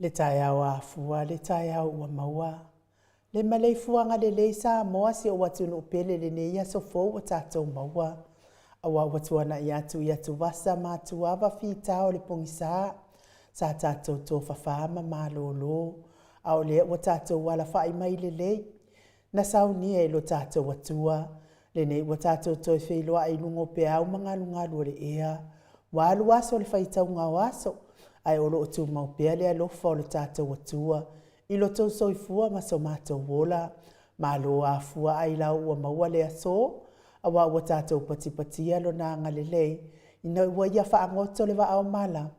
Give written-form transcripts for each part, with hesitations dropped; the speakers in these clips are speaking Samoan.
Le taeao afua, le taeao ua maua. Le maleifuaga lelei Samoa si ou atunuu pele lenei aso fou ua tatou maua. Aua ua tuanai atu i atuvasa ma atuava fita o le pogisa, sa tatou tofafa ma malolo, a o lea ua tatou alafai mai lelei. Na saunia e lo tatou Atua, lenei ua tatou toe feiloai i luga o peau ma galugalu o le ea. Ua alu aso o le faitauga o aso, ae o lo o tumau pea le alofa o lo tatou Atua i lo outou soifua ma so matou ola. Malo afua ailao ua maua le aso, aua ua tatou patipatia Lona agalelei ina ua Ia faagoto le vaa o mala,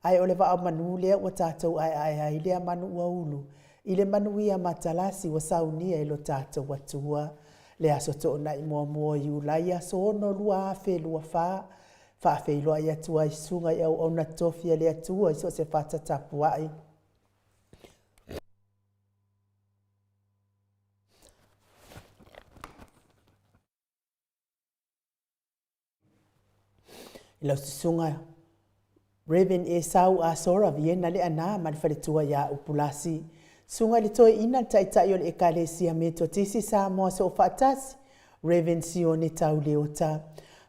ae o le vaa o manu lea ua tatou aeae ai lea manu ua ulu i le manuia matalasi ua saunia e lo tatou Atua. Le aso Toonai muamua o Iulai aso 6 2024, faafeiloai atu ai susuga i auauna totofi a le Atua i so o se fata tapuai. I lau susuga Rev Esau Asora Viena Leaana ma le faletua ia Upulasi, susuga i le Toeaina le Taitai o le Ekalesia Metotisi Samoa Soofaatasi, Rev Sione Tau Leota,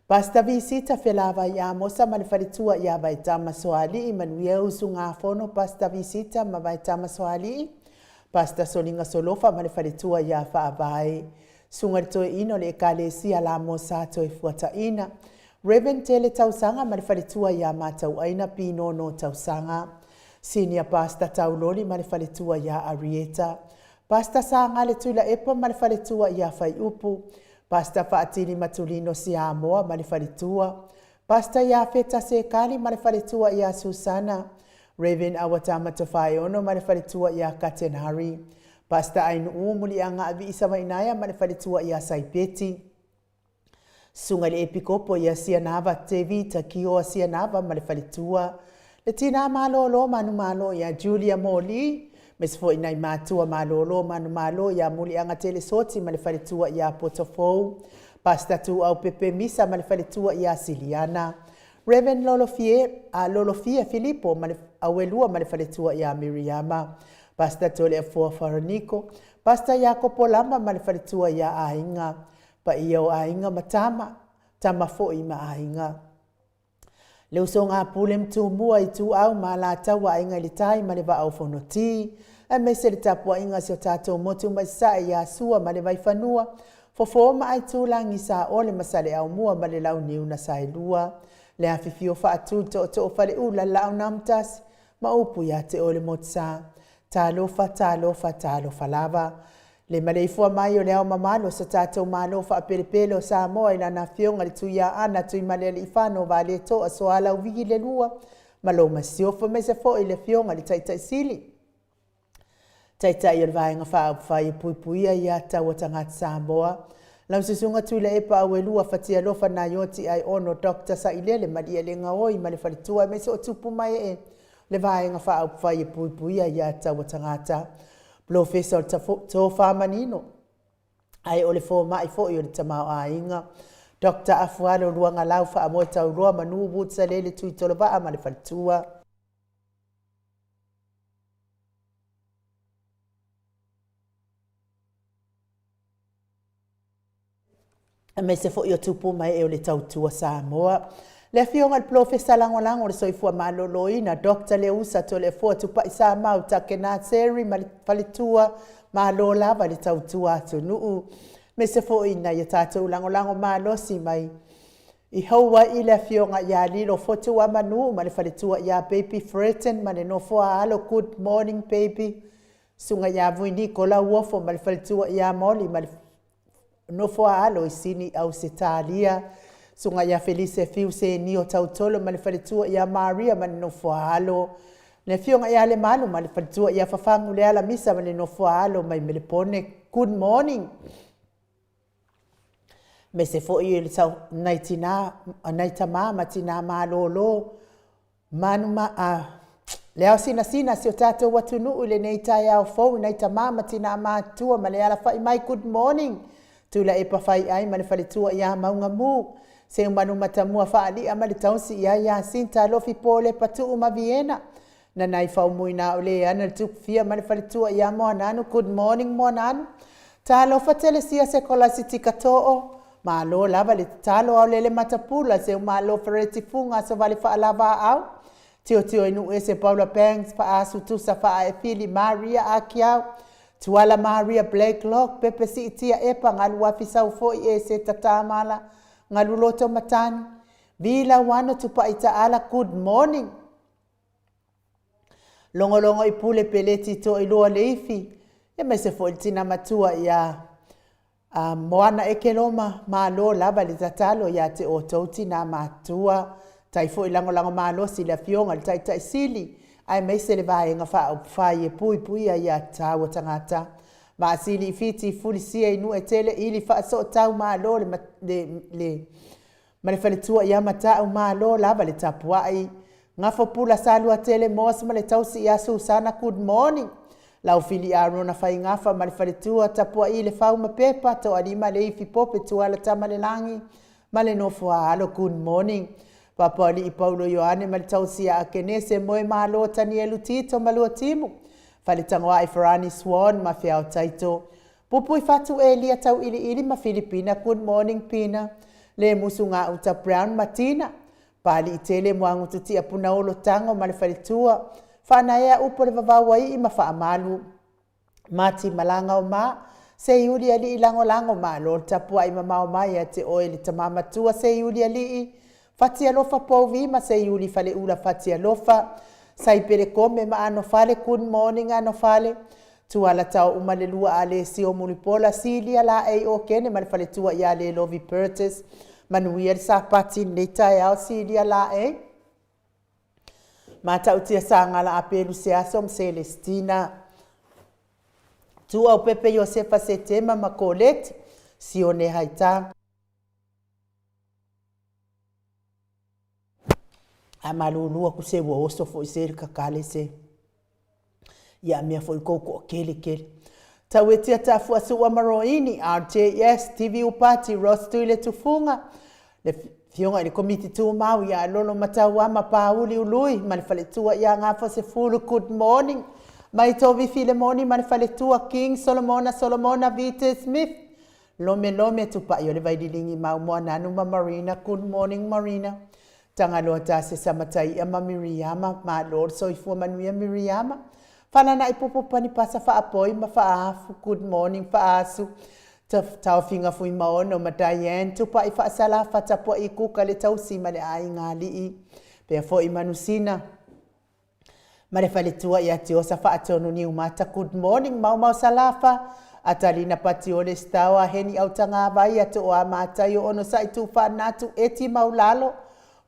Pastor Visita Felavai Amosa ma le faletua ia Vaetama Soalii, manuia usugafono Pastor Visita ma Vaetama Soalii, Pastor Soliga Solofa ma le faletua ia Faavae, Susuga i le Toeaina o le Ekalesia Lamosa Toefuataina, Rev Tele Tausaga ma le faletua ia Matauaina Pinono Tausaga, Senior Pastor Tauloli ma le faletua ia Arieta, Pastor Sagale Tuilaepa ma le faletua ia Faiupu, Pastor Faatili Matulino Siamoa ma le faletua, Pastor Iafeta Sekali ma le faletua ia Susana, Rev Awatama Tofaeono ma le faletua ia Katenari, Pastor Ainuu Muliagaavii Savainaea ma le faletua ia Saipeti, Susuga i le Epikopo ia Sianava Tevita Kioa Sianava ma le faletua, le Tina Malolo Manumalo ia Julia Moli, aemaise foi nai matua malolo manumalo ia Muliagatele Soti ma le faletua ia Potofou, Pastor Tuau Pepe Misa ma le faletua ia Siliana, Rev Lolofie, a Lolofia Filipo ma le Auelua ma le faletua ia Miriama, Pastor Toleafoa Faraniko, Pastor Iakopo Lama ma le faletua ia Aiga, paia o aiga ma tama, tama foi ma aiga. Le usoga a Pule ma Tumua, Ituau ma Alataua, Aiga i le Tai ma le Vaa o Fonoti, aemaise le tapuaiga a si o tatou motu mai Sasae ia Sua ma le Vaifanua, Fofo ma Aitulagi, Saole ma Saleaaumua ma le Launiu na Saelua, le afifio Faatu, Tootoo o Faleula, Laau na Amotasi ma upu ia te oe le Motusa. Talofa, talofa, talofa lava. Le maleifua mai o le Ao Mamalu o so tatou Malo faapelepele o Samoa i Lana Afioga i le Tuiaana Tuimalealiifano Vaaletoa Sualauvi le Lua ma lou Masiofo, aemaise foi le Afioga i le Taitai Sili, Taitai o le Vaega Faaupufai e Puipuia Ia Taua Tagata Samoa, lau Susuga Tuilaepa Auelua Fatialofa Naioti Aiono Dr. Sailele Malielegaoi ma le faletua, aemaise o tupu ma ee le Vaega Faaupufai e Puipuia Ia Taua Tagata, Polofesa o le Tofa Manino, ae o le fomai foi o le tamaoaiga, Doctor Afualo Luagalau Faamoe Tauloa Manu Woods Alele Tuitolovaa ma le faletua. Aemaise foi o tupu ma ee o le tautua Samoa. Le Afioga i le Polofesa Lagolago o le Soifua Maloloina, Doctor Leusa Toleafoa Tupai Samau Takena Terry ma le faletua, malo lava le tautua atunuu. Aemaise foi nai a tatou lagolago malosi mai i Hawaii le Afioga ia Lilo Fotuamanu ma le faletua ia Baby Freton ma le nofo a alo, good morning baby. Susuga ia Vui Niko Lauofo ma le faletua ia Molly ma le nofo a alo i Sini Ausetalia, Susuga ia Felise Fiu Senio Tautolo ma le faletua ia Maria ma le nofo a alo, le Afioga ia Lemalu ma le faletua ia Fafagu Leala Misa ma le nofo a alo mai Melepone. Good morning. Aemaise foi le nai tina, nai tama ma tina malolo Manu ma, a, le ao sinasina a si o tatou atunuu i lenei taeao fou i nai tama ma tina matutua ma le alafai mai good morning Tuilaepa Faiai ma le faletua ia Maugamu Seumanu Matamua Faali'a ma le tausi ia Yasinta Alofi Polepa Tuu ma Viena. Nanai Faumuina o le ana le Tukufia ma le faletua ia Moananu. Good morning Moananu. Talofa tele sia Sekolasitika Too. Malo lava le tatalo ao lele matapula seu malo Fereti Fuga aso vale faalava au. Tiotio i nuu ese Paula Banks Faasu Tusa Faaefili Maria Akiau. Tuala Maria Blakelock Pepe Siitia Epa Galu Afi Sau Foi Ese Tatamala Galu Loto Matani Vila Wano Tupai Taala. Good morning. Logologo i pule peleti toilua le ifi ia ma se foi le tina matua ia a Moana Ekeloma. Malo lava le tatalo ia te outou tina matua. Tai foi lagolago malosi le afioga le taitai sili ae maise le vaega faaupufai e puipuia ia taua tagata. Vaasili i Fiti fulisia i nuu e tele ili faasootau malo le, le, le ma le faletua ia Mata'u. Malo lava le tapuai. Gafo pula salua tele Mos ma le tausi ia Susana. Good morning. Laufili Arona Faigafa ma le faletua tapuai le fau ma pepa toalima le ifi pope tuala tama le lagi ma le nofo a alo. Good morning. Papalii Paulo Ioane ma le tausi ia Akenese Moe Malo Tanielu Tito ma lua timu. Faletagoai Farani Swan ma Feao Taito. Pupui Fatu Elia Tau Iliili ma Filipina. Good morning Pina. Le musu Gauta Brown Matina. Pali tele Moagutu Tia Puna Olo Tango ma le faletua. Faanaea upo le vavau ai ma faamalu. Mati malanga o ma. Se iuli alii lagolago malo le tapuai mamao mai ia te oe le tama matua se iuli alii. Fati alofa pouvi ma se iuli faleula fati alofa. Sai pele kome ma ano fale. Good morning ano fale. Tuala tau uma le lua a le sio mulipola silia la ei o kene ma le faletua ia le Lovi Pertis. Manuia le sapati nei taeao silia la ei. Matautia sagala a pelu se aso ma Celestina. Tuau Pepe Iosefa Setema ma Colette. Sione Haita. A malulua ku se ua oso foi se le kakale se. Ia mea foi kou ko kele kele. Tauetia tafua sua maroini, RJS, TV Upati, Ross Tuile Tufunga, le fioga i le komiti tumau ia Lolo Matauama Pauli Ului ma le faletua ia Gafa Sefulu. Good morning. Mai Tovi Filemoni ma le faletua King Solomona Solomona Vite Smith. Lome lome tupai o le vaililingi mau Moananu ma Marina. Good morning Marina. Tagaloa tase samatai ia ma Miriama. Malo le soifua manuia Miriama. Falanaʻi pupu pani pasa faapoi ma faaafu. Good morning faasu. Taofiga fui maono ma Diane. Tupai faasala fatapuai kuka le tausi ma le aiga alii. Pea foi manusina. Ma le faletua ia Tiosa faatonu Niumata. Good morning Maumau Salafa. Atalina Patiole Stawa heni au tagavai ia toa matai o ono sai tu whanatu eti maulalo.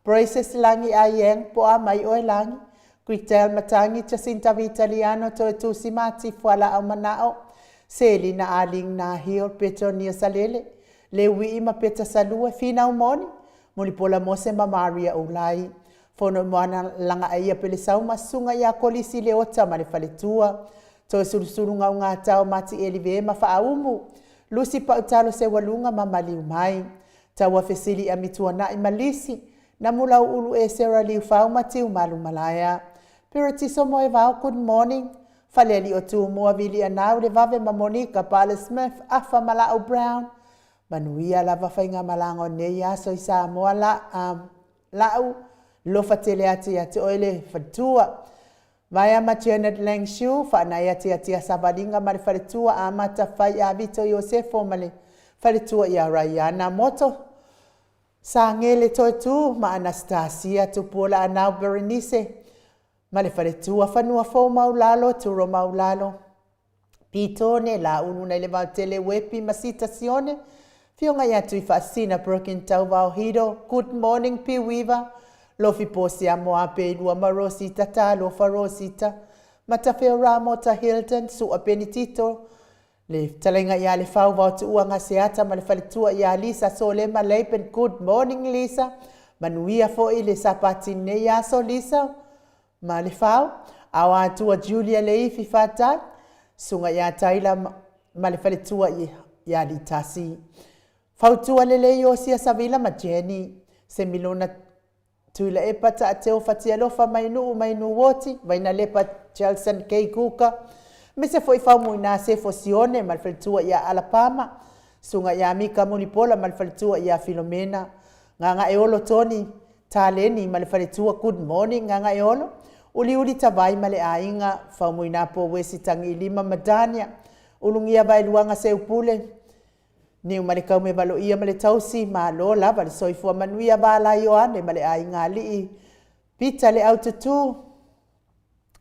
Braces langi aieng po a mai oe langi. Gritel Matangi Jacinta Vitaliano Toe Tusi Mati Fuala au manao. Selina Aling Nahil Petonia Salele. Le wii ma Peta Salua Finau Moni. Mulipola Mose ma Maria Ulai. Fono moana langa aia pele sau masunga ia kolisi le ota ma le faletua. Toe sulusulu ngau ngā tau mati elive ma faaumu. Lusi pautalo se walunga ma maliu mai. Taua fesili a mituana'i malisi. Na mulau ulu e Sarah Liu Fau Matiu Malu Malaya. Piratiso Moe Vao, good morning. Faleali o Tumua Vili Anau le vave ma Monica Pale Smith Afa Mala'u Brown. Manuia lava faiga malaga o nei aso i Samoa la la'u lofa tele atu ia te oe le faletua. Vaea ma Janet Langshu, faanai atiatia savaliga ma le faletua amata fai a Vito Iosefo ma le faletua ia Raiana Moto. Sagele Toetu ma Anastasia Tupuola Anau Berenice ma le faletua fanua fou maulalo Turo maulalo. Pitone la ulu nei le vautele wepi ma sita sione. Fioga ia tui faasina Broken Tauvao Hiro. Good morning Piwiva. Lofi posi a moape i lua ma Rosita Talofa Rosita. Matafeo Ramota Hilton Sua Benitito. Le talaiga ia le fau vao tuua gaseata ma le faletua ia Lisa Solema Leipen. Good morning Lisa. Manuia foi le sapati nei aso Lisa. Ma le fau. Ao atua Julia Leifi Fatai. Sunga ia Taila ma le faletua ia Litasi. Fautua lelei o sia Savila ma Jenny. Semilona Tuilaepa Taateo Fatialofa mai Nuu mai Nuuoti, Vainalepa Chelson K. Kuka, aemaise foi Faumuina Sefo Sione ma le faletua ia Alapama, Susuga ia Mika Mulipola ma le faletua ia Filomena, Gagaeolo Tony Taleni ma le faletua, good morning Gagaeolo, Uliuli Tavai ma le aiga, Faumuina Pouesi Tagiilima ma Dania, Ulugia Vaeluaga Seupule, Niumalecaume Valoia ma le tausi, malo lava le soifua manuia. Vala Ioane ma le aiga alii, Pita le Aututu,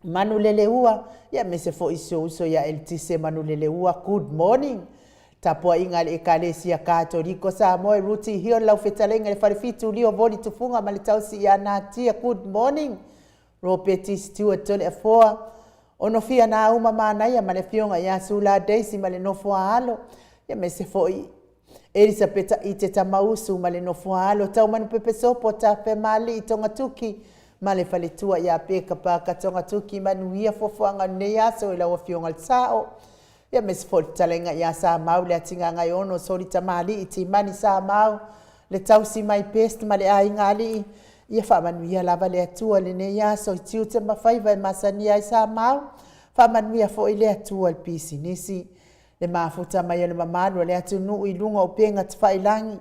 Manuleleua, ia aemaise foi si ou uso ia Eletise Manuleleua, good morning. Tapuaiga a le Ekalesia Katoliko Samoa, Ruti Hill, lau fetalaiga i le Falefitu, Lio Voli Tufuga ma le tausi ia Natia, good morning. Ropeti Stewart Toleafoa, Onofia Nauma Manaia ma le afioga ia Sula Daisy ma le nofo a alo, ia aemaise foi Elisapeta Ite Tamausu ma le nofo a alo, Taumanupepe Sopo Tafemalii Togatuki ma le faletua ia Peka Paka Togatuki, manuia fuafuaga o lenei aso i lau afioga i le Sao. Ia aemaise foi le fetalaiga ia Samau le Atigaga e Soli Tamalii Timani Samau, le tausi mai Best ma le aiga alii, ia faamanuia lava le Atua i lenei aso i tiute ma faiva e masania ai Samau. Faamanuia foi le Atua i le pisinisi, le mafuta mai o le mamalu o le atunuu i luga o upega tafailagi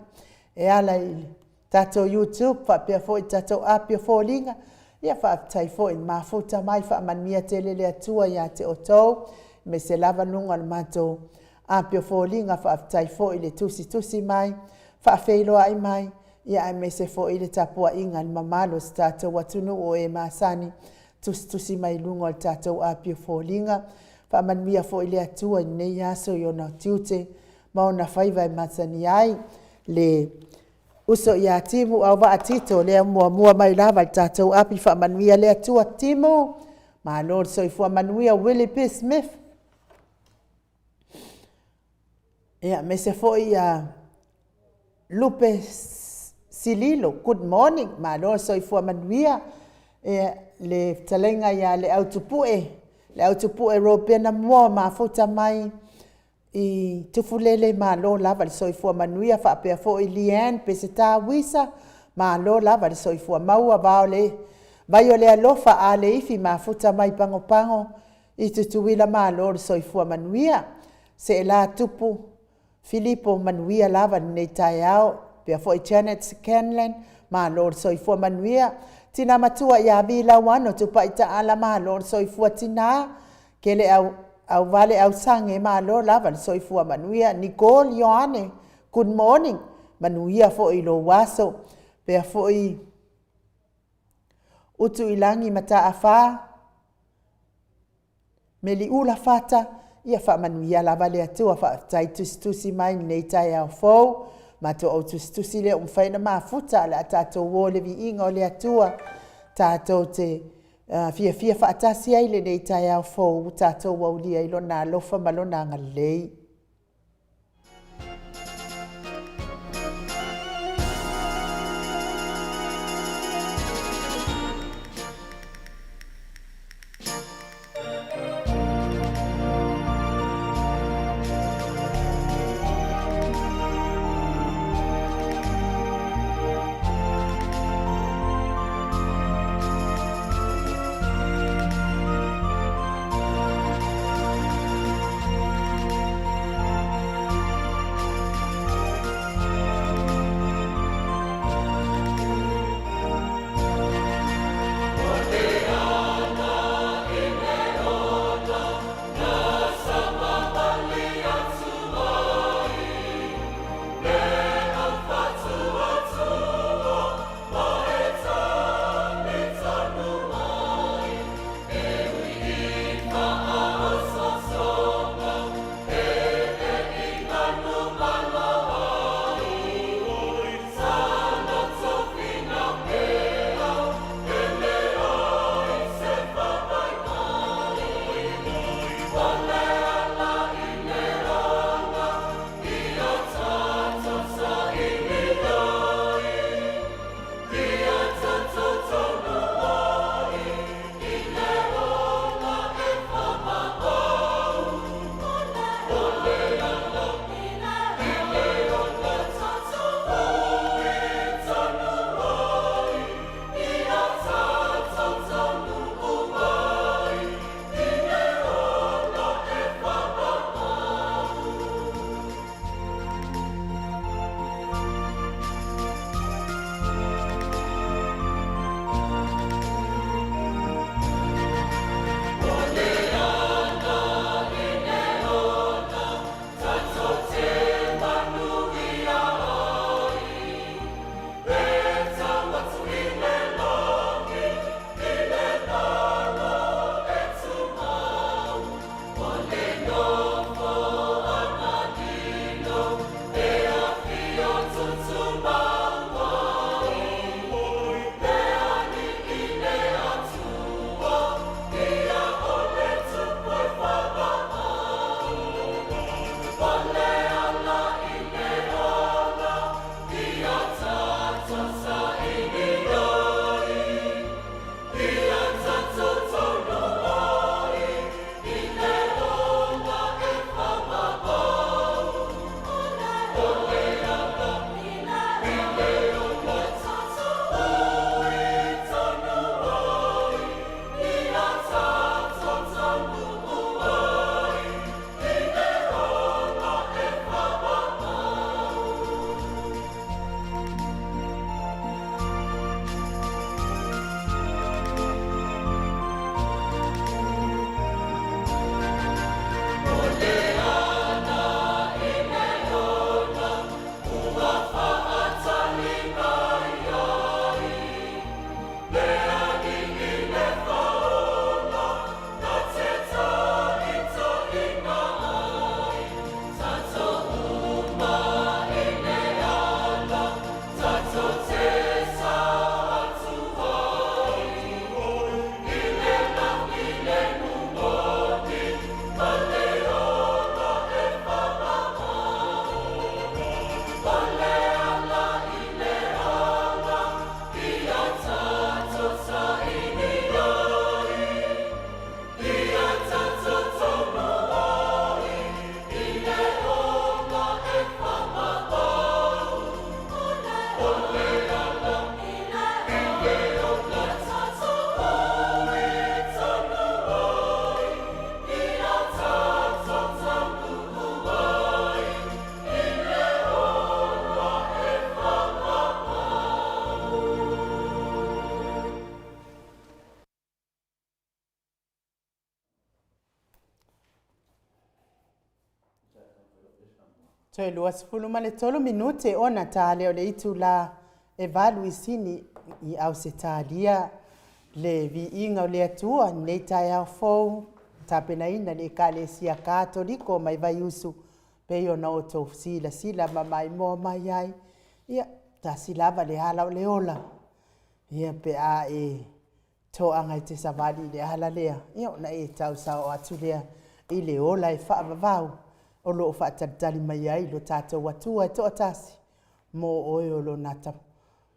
e ala i le tatou YouTube faapea foi le tatou api o foliga. Ia faafetai foi le mafuta mai, faamanuia tele le Atua ia te outou, aemaise lava luga o le matou api o foliga. Faafetai foi le tusitusi mai, faafeiloai mai, ia aemaise foi le tapuaiga i le mamalu o si tatou atunuu o e masani tusitusi mai luga o le tatou api o foliga. Faamanuia foi le Atua i lenei aso i ona tiute ma ona faiva e masani ai. Le uso ia Timu Auvaa Tito lea ua muamua mai lava i le tatou api, faamanuia le Atua Timu, malo le soifua manuia. Willie P. Smith, ia aemaise foi ia Lupe Sililo, good morning, malo le soifua manuia. Le fetalaiga ia Leautupue, Leautupue Ropena Muamoa mafuta mai i Tufulele, malo lava le soifua manuia, faapea foi Leanne Peseta Wisa, malo lava le soifua maua. Vai o le alofa Aleifi mafuta mai Pagopago i Tutuila, malo le soifua manuia. Seela Tupu Filipo, manuia lava lenei taeao, faapea foi Janet Scanlan, malo le soifua manuia. Tina matua ia Vi Lauano Tupai Taala, malo le soifua tina. Kele Auvale Ausage, malo lava le soifua manuia. Nicole Ioane, good morning, manuia foi lou aso. Faapea foi Utuilagi Mataafa Meliula Fata, ia faamanuia lava le Atua. Faafetai tusitusi mai i lenei taeao fou. Matou au tusitusi lea ua mafai ona mafuta, o le a tatou o i le viiga o le Atua, tatou te fiafia faatasi ai i lenei taeao fou ua tatou aulia i Lona alofa ma Lona agalelei. Toe 23 minute ona ta lea o le itulā e 8 i Sini i Ausetalia. Le viiga o le Atua i lenei taeao fou, tapenaina e le Ekalesia Katoliko mai Vaiusu, pei ona outou silasila ma maimoa mai ai. Ia, tasi lava le ala o le ola, ia pe a e toaga e te savali i le ala lea, ia ona e tausao atu lea i le ola e faavavau o lo o faatalitali mai ai lo tatou Atua e toatasi mo oe o lona,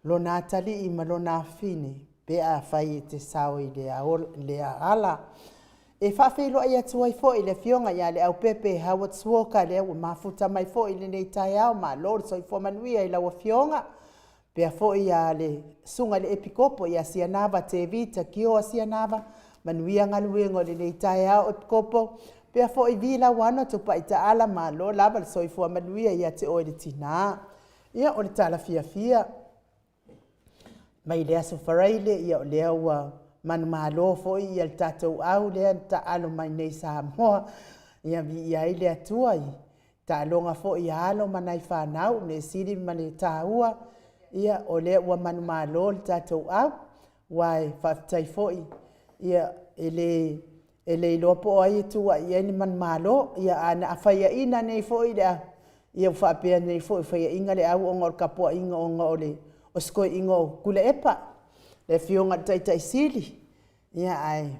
lona atalii ma lona afafine pe afai e te sao i le ala. E faafeiloai atu ai foi i le Afioga ia Leaupepe Howard Walker, lea ua mafuta mai foi i lenei taeao. Malo le soifua manuia i lau Afioga. Pea foi ia le Susuga i le Epikopo ia Sianava Tevita Kioa Sianava, manuia galuega o lenei taeao Epikopo. Pea foi Vi Lauano Tupai Taala, malo lava le soifua manuia ia te oe le tina. Ia o le tala fiafia mai le Aso Faraile, ia o lea ua manumalo foi ia le tatou au lea na taalo mai nei Samoa. Ia viia ai le Atua i taaloga foi a alo ma nai fanau, mea sili ma le taua, ia o lea ua manumalo le tatou au. Ua e faafetai foi, ia e le iloa po o ai e tuuai i ai le manumalo. Ia a faiaina nei foi le au, ia ua faapea nei foi ua faiaina le au ona o le tapuaiga ona o le osikoiga o Tuilaepa, le Afioga i le Taitai Sili. Ia ae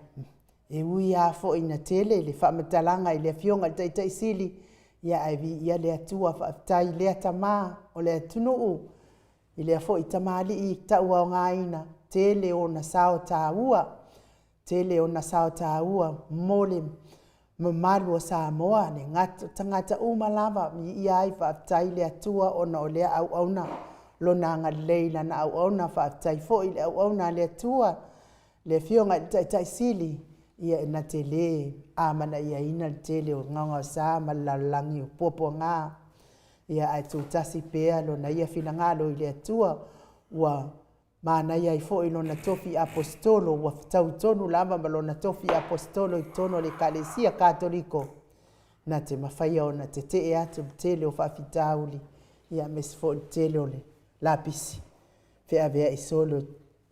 e ui lava foi ina tele le faamatalaga i le Afioga i le Taitai Sili, ia ae viia le Atua, faafetai i lea tama o le atunuu, i lea foi tamalii tauaogaina, tele ona sao taua, tele ona sao taua mo le mamalu o Samoa, le tagata uma lava, viia ai, faafetai le Atua ona o lea auauna, lona agalelei i lana auauna, faafetai foi i le auauna a le Atua, le Afioga i le Taitai Sili, ia e na te le amanaiaina le tele o gaogaosa ma le lalolagi o puapuaga, ia ae tutasi pea lona ia finagalo i le Atua, ua manaia ai foi lona tofi aposetolo, ua fetaui tonu lava ma lona tofi aposetolo i totonu o le Ekalesia Katoliko, na te mafaia ona tetee atu le tele o faafitauli, ia aemaise foi le tele o le lapisi feaveai solo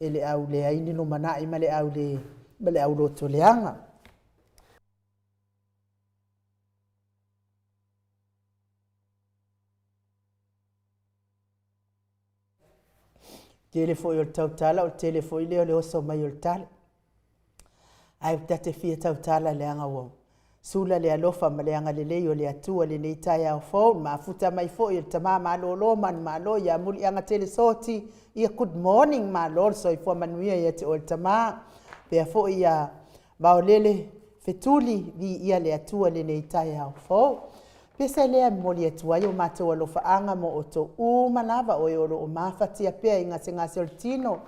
e le au leai ni lumanai ma le au le ma le auloto leaga. Tele foi o le tautala, o le tele foi lea o le oso mai o le tala. Ae ta te fia tautala leaga ua sula le alofa ma le agalelei o le Atua i lenei taeao fou, mafuta mai foi o le tama malolo manumalo ia Muliaga Telesoti, ia good morning, malo le soifua manuia ia te oe le tama. Pea foi ia Vaolele Fetuli, viia le Atua i lenei taeao fou. Pese lea e momoli atu ai o matou alofaaga mo outou uma lava o e o lo o mafatia pea i gasegase o le tino,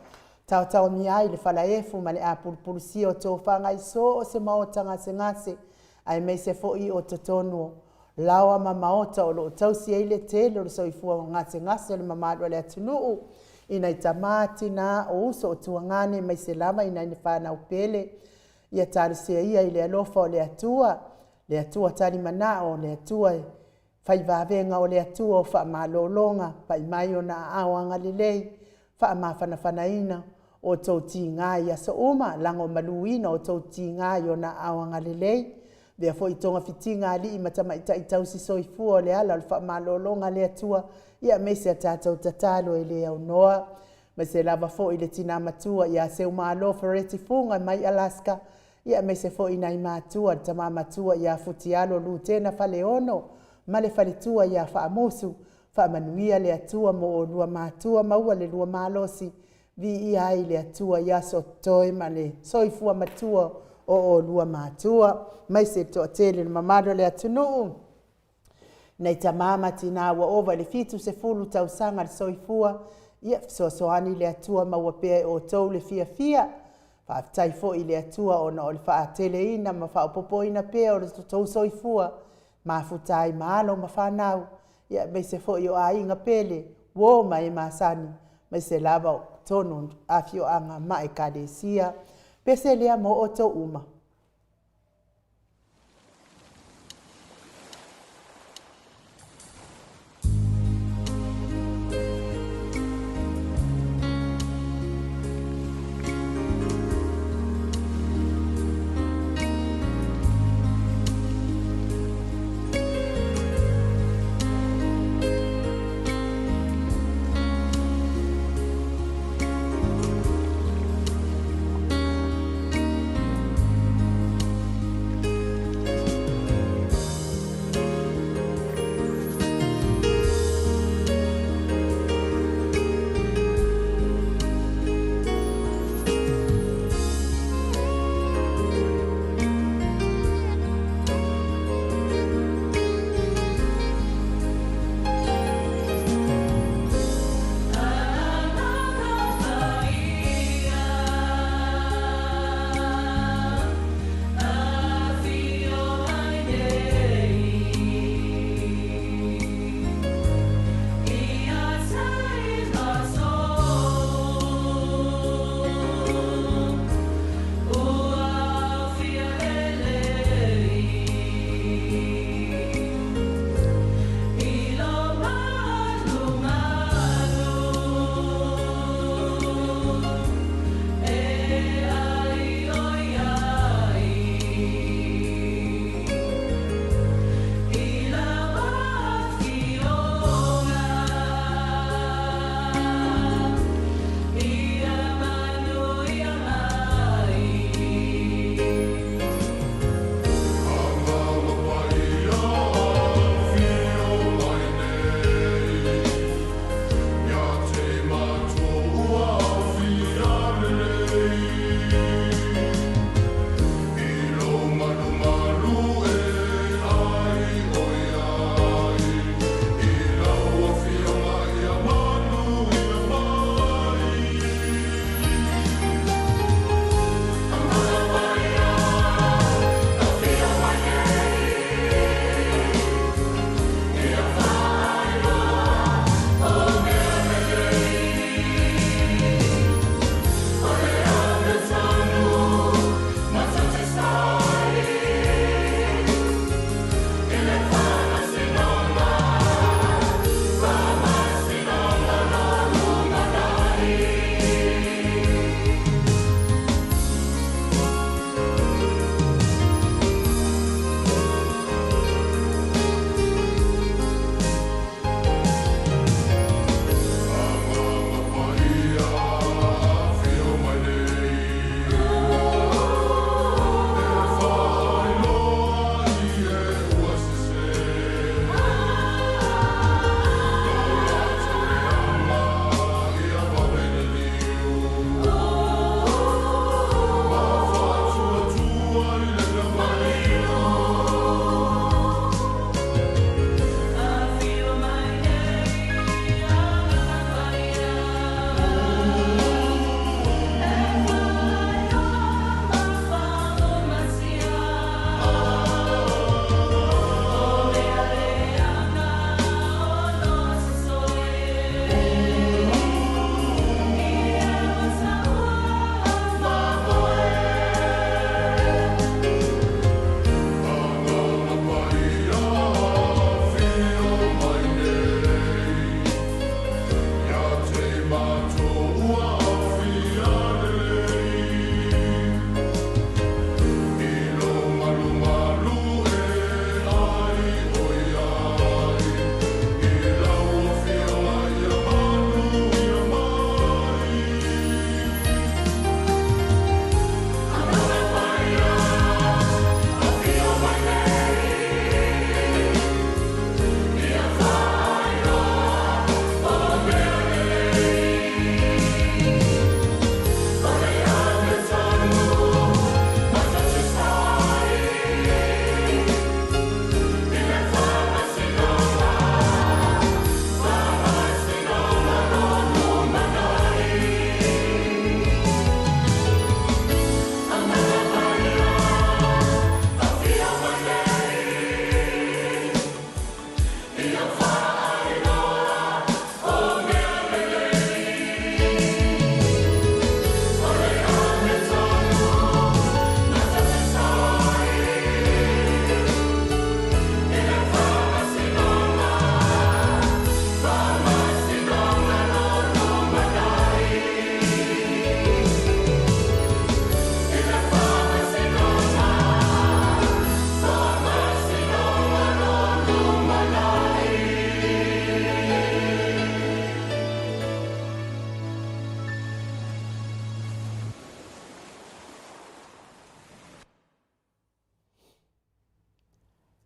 taotaomia ai le falaefu ma le apulupulusia o tofaga i so o se maota gasegase, aemaise foi o totonu o laoa ma maota o lo o tausi ai le tele o le soifua gasegase o le mamalu o le atunuu, i nai tama, tina, o uso, o tuagane, aemaise lava i nai fanau pele. Ia talosia ia i le alofa o le Atua, le Atua talimanao, le Atua e fai vavega, o le Atua o faamalologa, pai mai ona aao agalelei, faamafanafanaina o outou tiga i aso uma, lagomaluina outou tiga i ona aao agalelei. Avea foi togafitiga a alii ma tamaitai tausi soifua o le ala o le faamalologa a le Atua, ia aemaise a tatou tatalo e le aunoa, aemaise lava foi le tina matua ia Seumalo Fereti Fuga mai Alaska, ia aemaise foi nai matua, le tama matua ia Futialo Lutena Faleono ma le faletua ia Faamusu. Faamanuia le Atua mo oulua matua, maua le lua malosi, viia ai le Atua i aso totoe ma le soifua matua o oulua matua, aemaise le toatele o le mamalu o le atunuu. Nei tama ma tina ua ova i le 70 tausaga le soifua, ia fesoasoani le Atua maua pea e outou le fiafia. Faafetai foi i le Atua ona o le faateleina ma faaopoopoina pea o le tou soifua, mafuta ai ma alo ma fanau, ia aemaise foi o aiga pele, uo ma e masani, aemaise lava o totonu o afioaga ma ekalesia. Pese lea mo outou uma.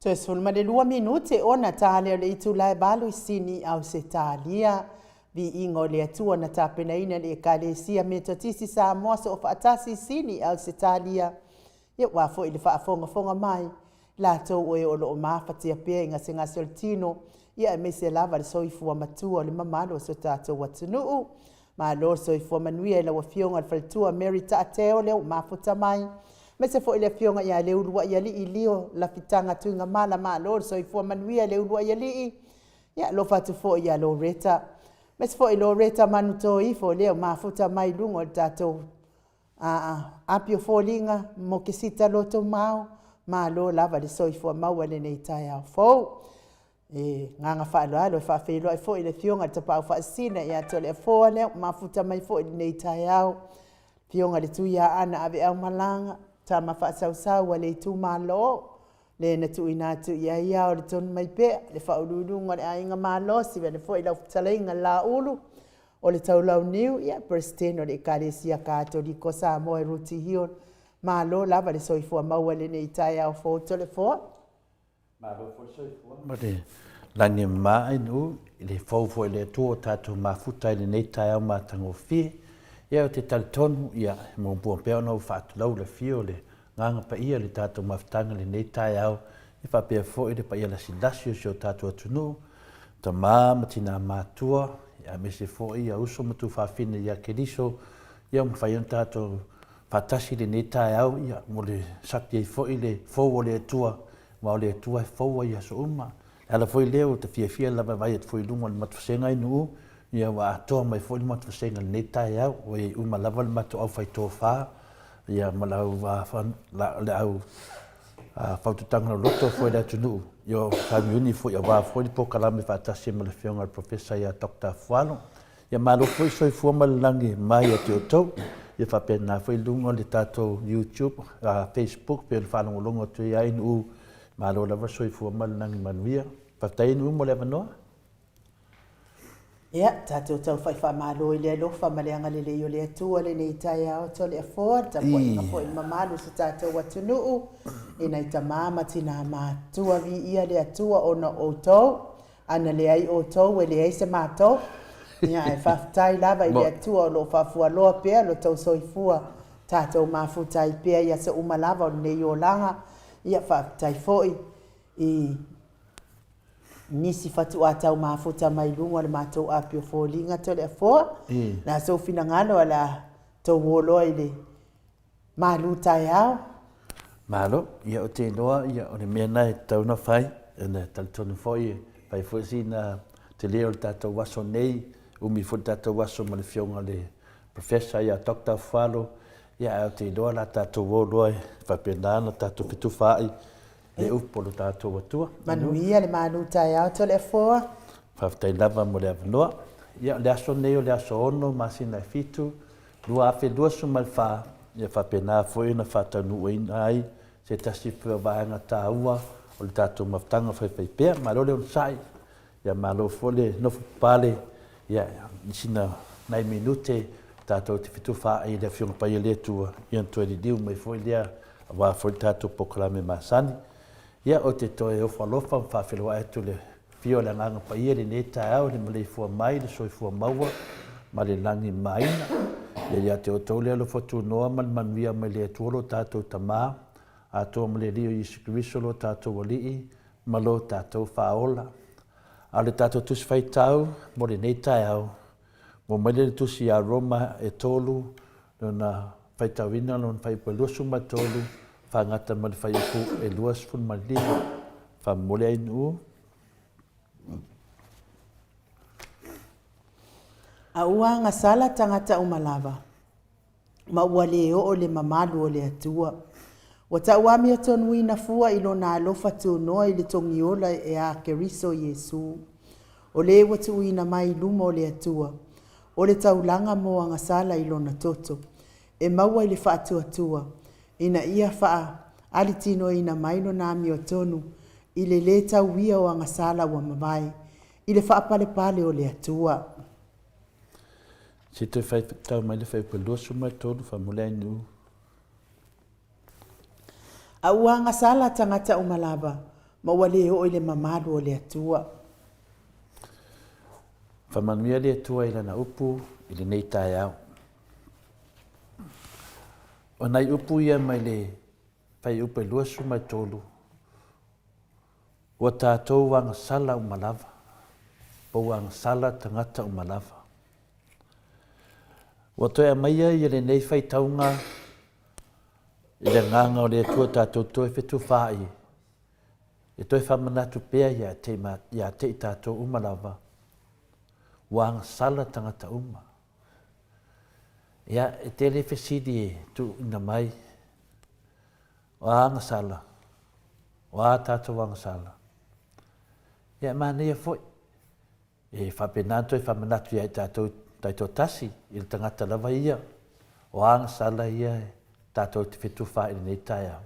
Toe 12 minute ona ta lea o le itula e 8 i Sini, Ausetalia. Viiga o le Atua na tapenaina e le Ekalesia Metotisi Samoa Soofaatasi i Sini, Ausetalia. Ia aua foi le faafogafoga mai latou o e o lo o mafatia pea i gasegase o le tino, ia aemaise lava le soifua matua o le mamalu o si o tatou atunuu. Malo le soifua manuia i lau Afioga i le Faletua Mary Taateo lea ua mafuta mai, aemaise foi le Afioga ia Leuluaialii Lio Lafitaga Tuigamala. Malo le soifua manuia Leuluaialii. Ia alofa atu foi ia Loreta, aemaise foi Loreta Manutoifo lea ua mafuta mai i luga o le tatou api o foliga mo Kesita Lotomau. Malo lava le soifua maua i lenei taeao fou. E agaga faaaloalo e faafeiloai foi i le Afioga i le Tapaau Faasisina ia Toleafoa lea ua mafuta mai foi i lenei taeao. Afioga i le Tuiaana Aveaumalaga, tama faasausau a le itumalo, le na tuuina atu i ai ao le tonu mai pea, le faauluuluga o le aiga malosi, faapea foi lau fetalaiga Laulu o le Taulauniu, ia Peresetene o le Ekalesia Katoliko Samoa i Rooty Hill. Malo lava le soifua maua i lenei taeao fou Toleafoa. Malo foi le soifua ma le lagi e mama Ainuu i le fou foi o le Atua ua tatou mafuta i lenei taeao matagofie. Ia ou te talitonu ia e muamua pea ona ou faatulou le afio o le Agaga Paia i le tatou mafutaga i lenei taeao e faapea foi le paia lasilasi o si o tatou atunuu, tama ma tina matua, aemaise foi ia uso ma tuafafine ia Keriso, ia ua mafai ona tatou faatasi i lenei taeao ia mo le sapi ai foi le fou o le Atua, aua o le Atua e fou ai i aso uma. O le ala foi lea ua ta fiafia lava e vaai atu foi i luga o le matou vasega i Nuu, ia ua atoa mai foi le matou vasega i lenei taeao, ua i ai uma lava le matou aufaitofa, ia ma le au, le au fautuataga loloto foi i le atunuu, ia o fauniuni foi aua foi le polokalame faatasi ma le Afioga i le Professor ia Doctor Fualo. Ia malo foi le soifua ma le lagi mai ia te outou. Ia faapena foi i luga o le tatou YouTube, Facebook pei ona faalogologo atu ai Nuu. Malo lava le soifua ma le lagi manuia. Faafetai Nuu mo le avanoa. Ia, tatou taufai faamalo i le alofa ma le agalelei o le Atua lenei taeao Toleafoa, le tapuaiga foi i le mamalu o si tatou atunuu, i nai tama ma tina matua, viia le Atua ona o outou. Ana leai outou e leai se matou. Ia, ae faafetai lava i le Atua o lo o faafualoa pea lo tou soifua, tatou mafuta ai pea i aso uma lava o lenei olaga. Ia, faafetai foi i nisi fatuā tau mafuta mai luga o le matou api o foliga Toleafoa. Le a sou finagalo o le a tou o loa i le malu taeao. Malo, ia ou te iloa ia o le mea lena e tatau ona fai, ona e talitonu foi e fai foi sina tele o le tatou aso nei, umi foi le tatou aso ma le Afioga i le Professor ia Doctor Afualo, ia ae ou te iloa o le a tatou o loa e faapena ona tatou fetufaai le upu o lo tatou Atua. Manuia le malu taeao Toleafoa. Faafetai lava mo le avanoa. Ia o le aso lenei o le aso 6 masina e 7, 2024, ia faapena foi ona faataunuuina ai se tasi foi o vaega taua o le tatou mafutaga faifaipea. Malo le onosai, ia malo foi le nofo papale, ia i sina nai minute tatou te fetufaai i le Afioga Paia le Atua, ia ona toe liliu mai foi lea aua foi le tatou polokalame masani. Ia ou te toe ofo alofa ma faafeiloai atu i le afio o le Agaga Paia i lenei taeao i le maleifua mai, le soifua maua ma le lagi maina. Ia ia te outou le alofa tunoa ma le manuia mai le Atua lo tatou Tama, atoa ma le Alii o Iesu Keriso lo tatou Alii ma lo tatou Faaola. A o le tatou Tusi Faitau mo lenei taeao, Ua mai lea i le tusi ia Roma e tolu lona faitauina lona fuaiupu e 23 faagata ma le fuaiupu e 25. Faamomoli ai Nuu. A ua agasala tagata uma lava, ma ua le oo le mamalu o le Atua. Ua tauamiatonuina fua i Lona alofa tunoa i le togiola e a Keriso Iesu. O le ua tuuina mai i luma o le Atua, o le taulaga mo agasala i Lona toto, e maua i le faatuatua, ina ia faaalitinoina mai Lona amiotonu i le lē tauia o agasala ua mavae, i le faapalepale o le Atua. Se toe faitau mai le fuaiupu e 23, faamuli ai Nuu. A ua agasala tagata uma lava, ma ua lē oo i le mamalu o le Atua. Faamanuia le Atua i Lana upu i lenei taeao. O nai upu ia mai le Fuaiupu e 23, Ua tatou agasala uma lava, po ua agasala tagata uma lava. Ua toe aumaia ia lenei faitauga i le agaga o le Atua tatou toe fetufaai e toe faamanatu pea ia te, ia te i tatou uma lava, ua agasala tagata uma. Ia, e tele fesili e tuuina mai, o a agasala, o a tatou agasala. Ia, e manaia foi, e faapena ona toe faamanatu ia i tatou taitoatasi, i le tagata lava ia, o a agasala ia tatou te fetufaai i lenei taeao.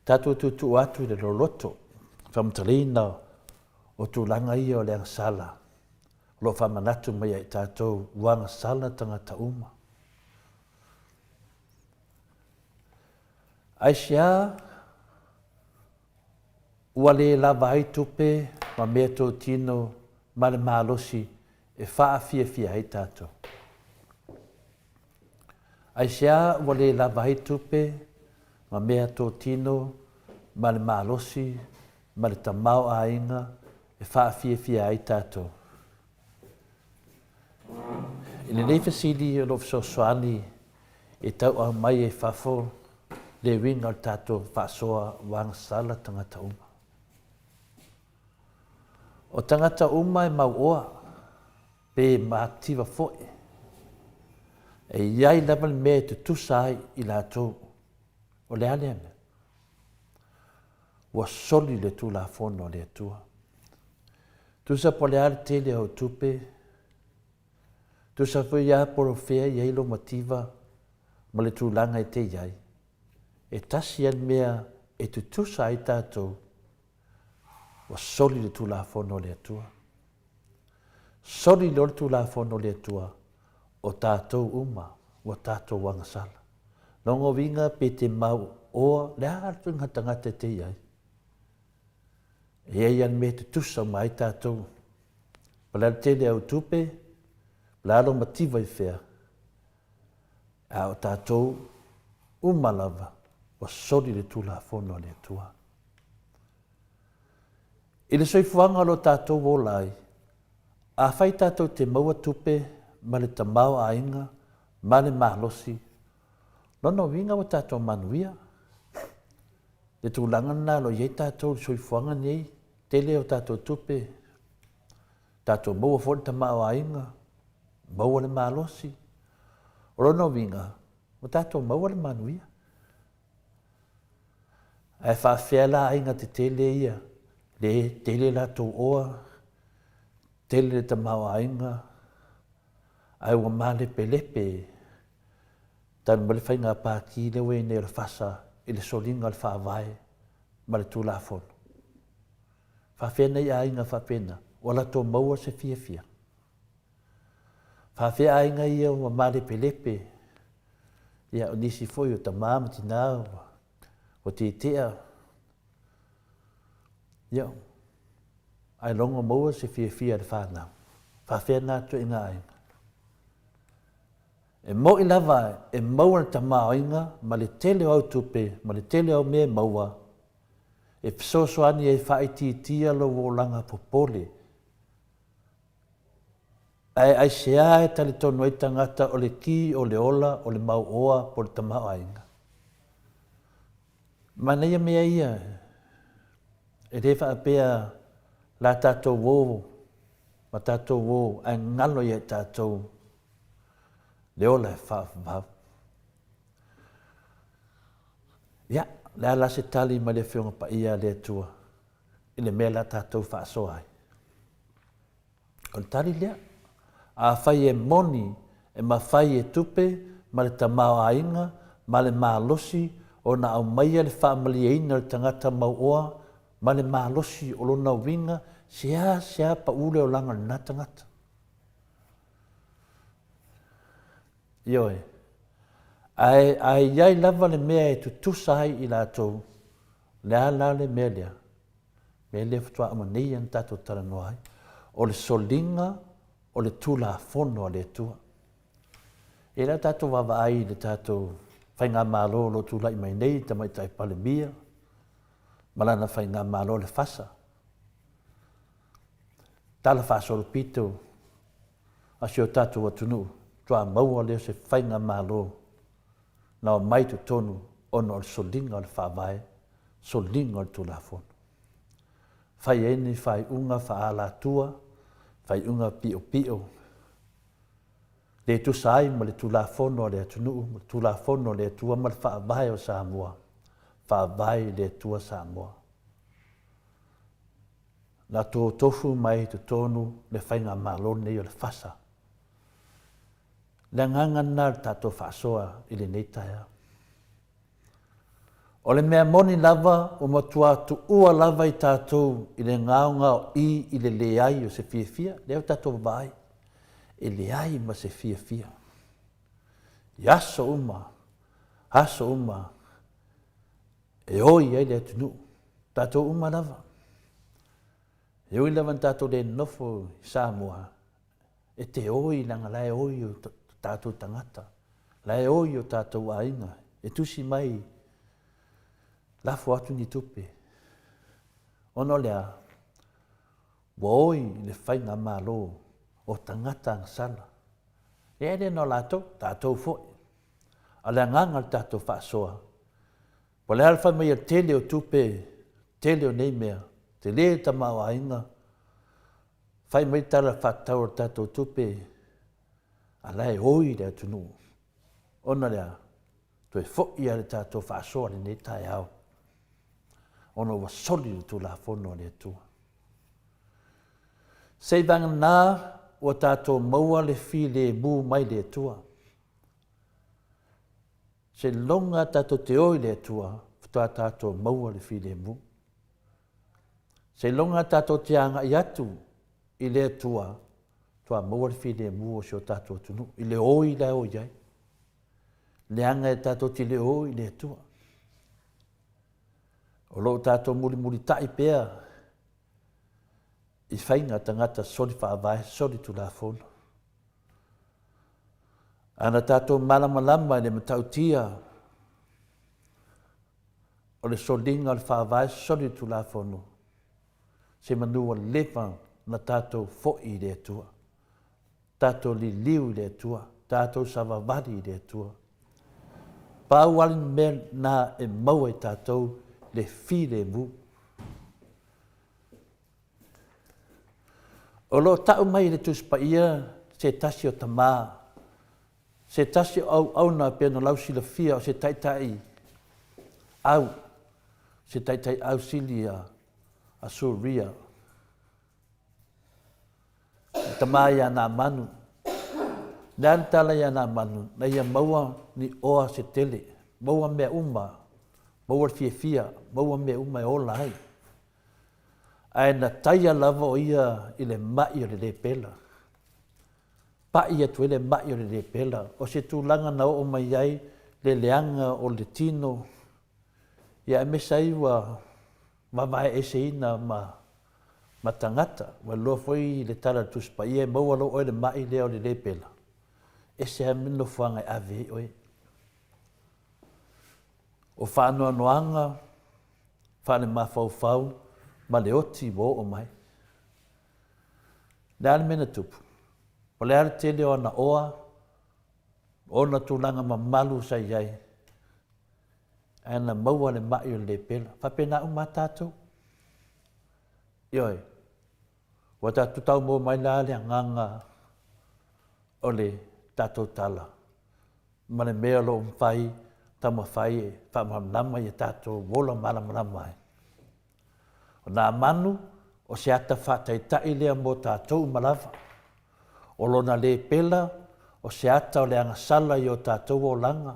Tatou tuutuu atu i le loloto, faamatalaina o tulaga ia o le agasala, o lo o faamanatu mai ia i tatou ua agasala tagata uma. Aisea ua le lava ai tupe ma meatotino ma le malosi e faafiafia ai tatou? Aisea ua le lava ai tupe ma meatotino ma le malosi ma le tamaoaiga e faafiafia ai tatou? I lenei fesili o lo o fesoasoani e tauau mai ai fafo le uiga o le tatou faasoa ua agasala tagata uma. O tagata uma e mauoa pe mativa foi, e i ai lava le mea e tutusa ai i latou. O le a lea mea? Ua soli le Tulafono a le Atua. Tusa po o le a le tele o au tupe, tusa foi a po o fea i ai lou mativa ma le tulaga e te i ai, e tasi lava le mea e tutusa ai tatou, ua soli le Tulafono a le Atua. Soli loa le Tulafono a le Atua, o tatou uma ua tatou agasala. Lona uiga pe te mau oa, le a le ituaiga tagata e te i ai, e i ai lava le mea e tutusa uma ai tatou. Po o le a le tele au tupe, po o le a lou mativa i fea, a o tatou uma lava ua soli le Tulafono a le Atua. I le soifuaga o lo tatou ola ai, afai tatou te maua tupe ma le tamaoaiga ma le malosi, lona uiga ua tatou manuia. Le tulaga lena o lo o i ai tatou i le soifuaga lenei, tele o tatou tupe, tatou maua foi le tamaoaiga, maua le malosi. O lona uiga, ua tatou maua le manuia. Ae faafefea la aiga tetele ia, le tele latou oa, tele le tamaoaiga, ae ua malepelepe talu mai le faiga pati lea ua i ai nei o le FASA i le soliga o le Faavae ma le Tulafono. Faafefea nai aiga faapena ua latou maua se fiafia? Faafefea aiga ia ua malepelepe Ia, o nisi foi o tama ma tina ua, ua tietea. Ia, ae logo maua se fiafia i le fanau. Faafefea na ituaiga aiga? E moʻi lava e maua le tamaoaiga ma le tele o au tupe ma le tele o au mea e maua e fesoasoani ai e faaitiitia lou olaga popole. Ae aisea e talitonu ai tagata o le ki o le ola o le mau oa po o le tamaoaiga? Manaia mea ia, e le faapea la tatou o ma tatou o ae galo ia i tatou le ola e faavavau. Ia, o le a la se tali mai le Afioga Paia a le Atua i le mea la tatou faasoa ai? O le tali lea, afai e moni e mafai e tupe ma le tamaoaiga ma le malosi ona aumaia le faamalieina o le tagata mauoa ma le malosi o lona uiga, seasea pau le olaga o lena tagata. Ioe. Ae a i ai lava le mea e tutusa ai i latou, o le a la le mea lea? Mea lea faatoa uma nei ona tatou talanoa ai, o le soliga o le Tulafono a le Atua. E le o tatou vaavaai i le tatou Faigamalo o lo o tulai mai nei, Tamaitai Palemia ma lana Faigamalo le FASA, tala faasolopito a si o tatou atunuu, faatoa maua lea o se Faigamalo na omai i totonu ona o le soliga o le Faavae, soliga o le Tulafono. Fai ai ni faaiuga faaalatua, faaiuga piopio, le tusa ai ma le Tulafono a le atunuu, ma le Tulafono a le Atua ma le Faavae o Samoa, Faavae i le Atua Samoa. Na totofu mai i totonu le Faigamalo lenei o le FASA. Le agaga lena o le tatou faasoa i lenei taeao. O le mea moni lava, ua matua tuua lava i tatou i le gaogaoii i le leai o se fiafia, lea ua tatou vaai, e leai ma se fiafia. I aso uma, aso uma, e oi ai le atunuu, tatou uma lava. E ui lava ina tatou le nofo i Samoa, e te oi leaga la e oi o tatou tagata, la e oi o tatou aiga, e tusi mai lafo atu ni tupe. Ona o le a? Ua oi i le faigamalo o tagata agasala. Ia e le na o latou, tatou foi. A o le agaga o le tatou faasoa, po o le a le fai mai o le tele o tupe, tele o nei mea, tele le tamaoaiga, Fai mai le tala faatatau o le tatou tupe, a la e oi le atunuu. Ona le a? Toe foi lava le tatou faasoa i lenei taeao, ona ua soli le Tulafono a le Atua. Seivagana ua tatou maua le filemu mai le Atua. Seiloga tatou te o i le Atua, faatoa tatou maua le filemu. Seiloga tatou te agai atu i le Atua, faatoa maua le filemu o si o tatou atunuu, i le oi la e oi ai. Leaga e tatou te le o i le Atua. O lo o tatou mulimulitai pea i faiga tagata soli faavae, soli tulafono. Ana tatou malamalama i le matautia o le soliga o le Faavae soli le Tulafono, semanu ua leva na tatou foi i le Atua, tatou liliu i le Atua, tatou savavali i le Atua. Pau lava le mea lena e maua i tatou le filemu. O lo o tau mai e le Tusi Paia se tasi o tama Se tasi o auauna pei ona lausilafia o se taitai au, se taitai au sili a a Suria, le tama ia Naamanu. O le a le tala ia Naamanu? Na ia maua ni oa se tele, maua mea uma, maua le fiafia, maua mea uma e ola ai. Ae na taia lava o ia i le mai o le lepela. Paʻi atu ai le maʻi o le lepela, o se tulaga na oo mai ai le leaga o le tino, ia aemaise ai ua vavaeeseina ma ma tagata. Ua iloa foi le tala a le Tusi Paia e maua loa oe le maʻi lea o le lepela, ese lava le nofoaga e ave ai oe. O faanoanoaga faalemafaufau ma le oti ua oo mai. Le a le mea na tupu? O le a le tele o ana oa, ona tulaga mamalu sa i ai, ae na maua le maʻi o le lepela. Faapena uma lava tatou. Ioe, ua tatou tau maua mai la le agaga o le tatou tala ma le mea o lo o mafai taumafai e faamalamalama ia tatou ola malamalama ai. O Naamanu, o se ata faataitai lea mo tatou uma lava. O lona lepela, o se ata o le agasala i o tatou olaga,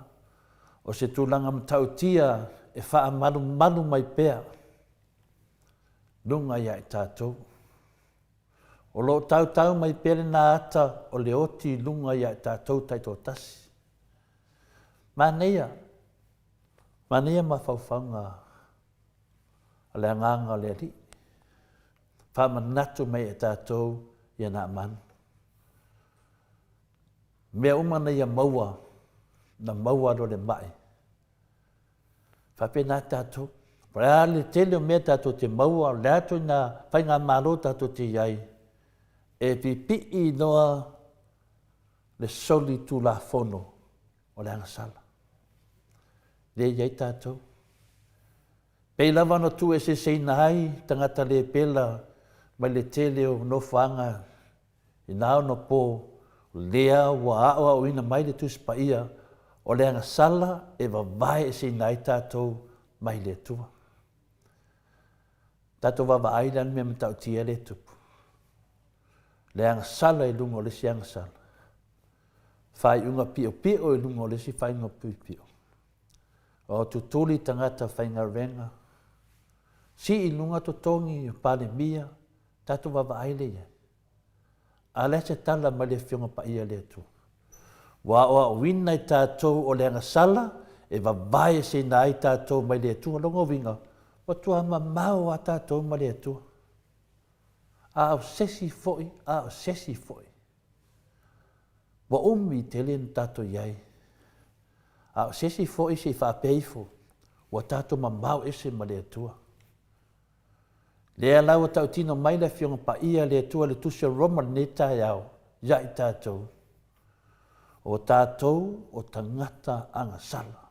o se tulaga matautia e faamalumalu mai pea luga ia i tatou. O lo o tautau mai pea lena ata o le oti i luga ia i tatou taitoatasi. Manaia, manaia mafaufauga o le Agaga o le Alii. Faamanatu mai e tatou ia Naamanu. Mea uma na ia maua, na maua loa le mai. Faapena tatou. O le a le tele o mea tatou te maua, o le a ituaiga faigamalo tatou te i ai, e pipii loa le soli tulafono o le agasala. Lea e i ai tatou. Pei lava ona tuueseeseina ai tagata le pela mai le tele o nofoaga i na ona po, lea ua aoaoina mai le Tusi Paia o le agasala e vavae eseina ai tatou mai le Atua. Tatou vaavaai la le mea matautia lea e tupu. Le agasala i luga o le isi agasala. Faaiuga piopio i luga o le isi faaiuga piopio. O tutuli tagata faigaluega, sii i luga totogi o Palemia, tatou vaavaai lea i ai. A o le a se tala mai le Afioga Paia a le Atua? Ua aoaoina i tatou o le agasala e vavae eseina ai tatou mai le Atua. Lona uiga, ua matua mamao a tatou ma le Atua. A o se isi foi, a o se isi foi. Ua umi tele na tatou i ai. A o se isi foi se i faapea ifo, ua tatou mamao ese ma le Atua. Lea la ua tautino mai le Afioga Paia a le Atua i le Tusi o Roma i lenei taeao ia i tatou, o tatou o tagata agasala.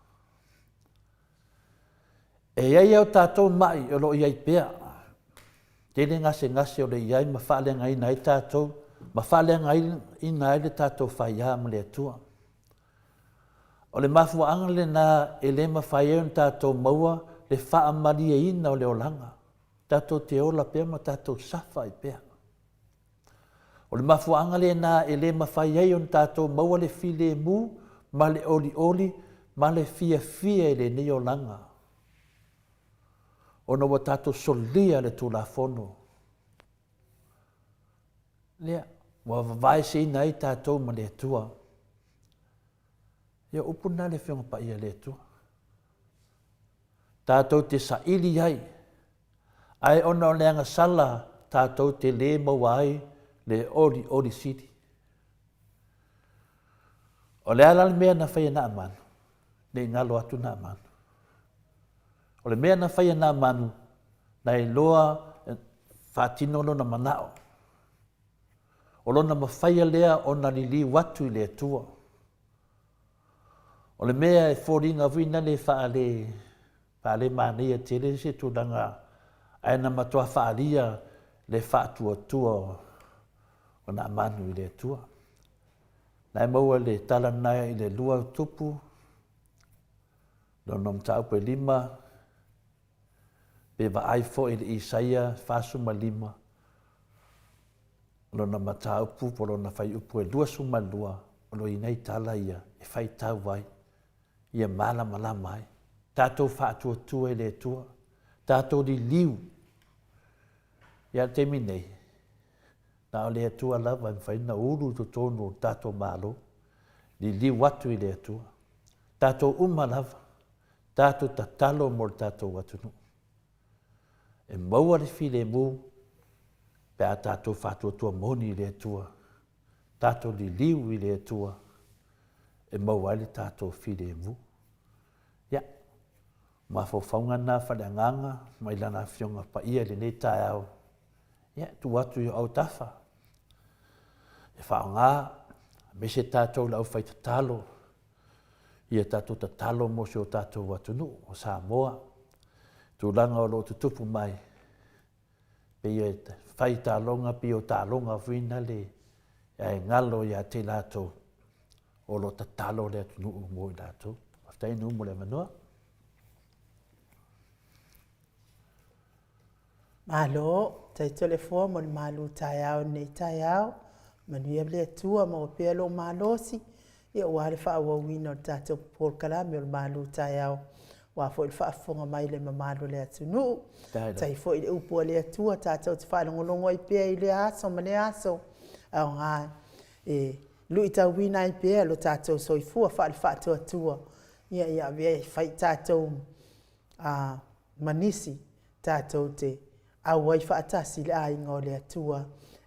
E i ai a o tatou ma'i o lo o i ai pea, tele gasegase o lo o i ai ma faaleagaina ai tatou, ma faaleagaina ai le tatou faiā ma le Atua. O le mafuaaga lena e le mafai ai ona tatou maua le faamalieina o le olaga. Tatou te ola pea ma tatou safa ai pea. O le mafuaaga lena e le mafai ai ona tatou maua le filemu ma le olioli ma le fiafia i lenei olaga, ona ua tatou solia le Tulafono lea ua vavaeseina ai tatou ma le Atua. Ia, o upu lena a le Afioga Paia a le Atua. Tatou te saili ai, ae ona o le agasala tatou te lē maua ai le olioli sili. O le a la le mea na fai e Naamanu? Ne i galo atu Naamanu. O le mea na fai e Naamanu, na iloa faatino lona manao. O lona mafaia lea ona liliu atu i le Atua. O le mea e foliga foi na le faale faale manaia tele se tulaga ae na matua faaalia le faatuatua o Naamanu i le Atua. Na e maua le tala na i le lua tupu, lona mataupu e lima, pe vaai foi i le Isaia 45, lona mataupu po o lona fuaiupu e 22, o lo o i ai tala ia e faitau ai, ia malamalama ai. Tatou faatuatua i le Atua, tatou liliu. Ia le taimi nei, na o le Atua lava e mafai ona ulu i totonu o le tatou Malo, liliu atu i le Atua. Tatou uma lava, tatou tatalo mo le tatou atunuu. E maua le filemu pe a tatou faatuatua moni i le Atua, tatou liliu i le Atua e maua ai le tatou filemu. Ia, mafaufauga na faaleagaga mai Lana Afioga Paia i lenei taeao. Ia, tuu atu i o autafa e faaaoga, aemaise tatou le aufai tatalo, ia tatou tatalo mo si o tatou atunuu o Samoa, tulaga o lo o tutupu mai, pei e fai taloga, pei o taloga foi na le ae galo ia te latou o lo o tatalo le atunuu mo i latou. Faafetai nuu mo le avanoa. Malo, tai Toleafoa mo le malu taeao i lenei taeao. Manuia le Atua, maua pea lou malosi, ia aua le faaauauina o le tatou polokalame o le malu taeao, aua foi le faafofoga mai le mamalu o le atunuu. Tai foi le upu a le Atua tatou te faalogologo ai pea i lea aso ma lea aso, aoga e luitauina ai pea lo tatou soifua faale-faatuatua, ia ia avea e fai tatou ma nisi tatou te Auai faatasi le aiga o le Atua,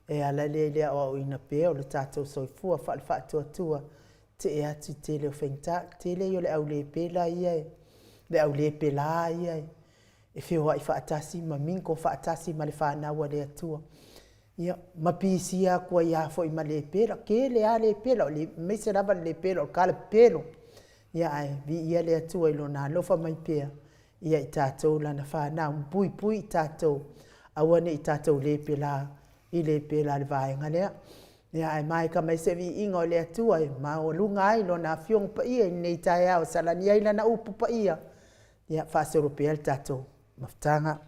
e ala lea i le aoaoina pea o lo tatou soifua faale-faatuatua, tee atu i tele o faigata, tele ia o le au le pela ia e, le au le pelā ia e, e feoai faatasi ma mingle faatasi ma le fanau a le Atua. Ia, ma pisia atu ai lava foi ma le pela, tele lava le pela, aemaise lava le le pela o le kalapelo. Ia ae viia le Atua i Lona alofa mai pea ia i tatou Lana fanau, ma puipui i tatou, aua ne i tatou le pela i le pela a le vaega lea. Ia ae maeka mai se viiga o le Atua e maualuga ai Lona Afioga Paia i lenei taeao e salani ai Lana upu paia, ia faasolo pea le tatou mafutaga.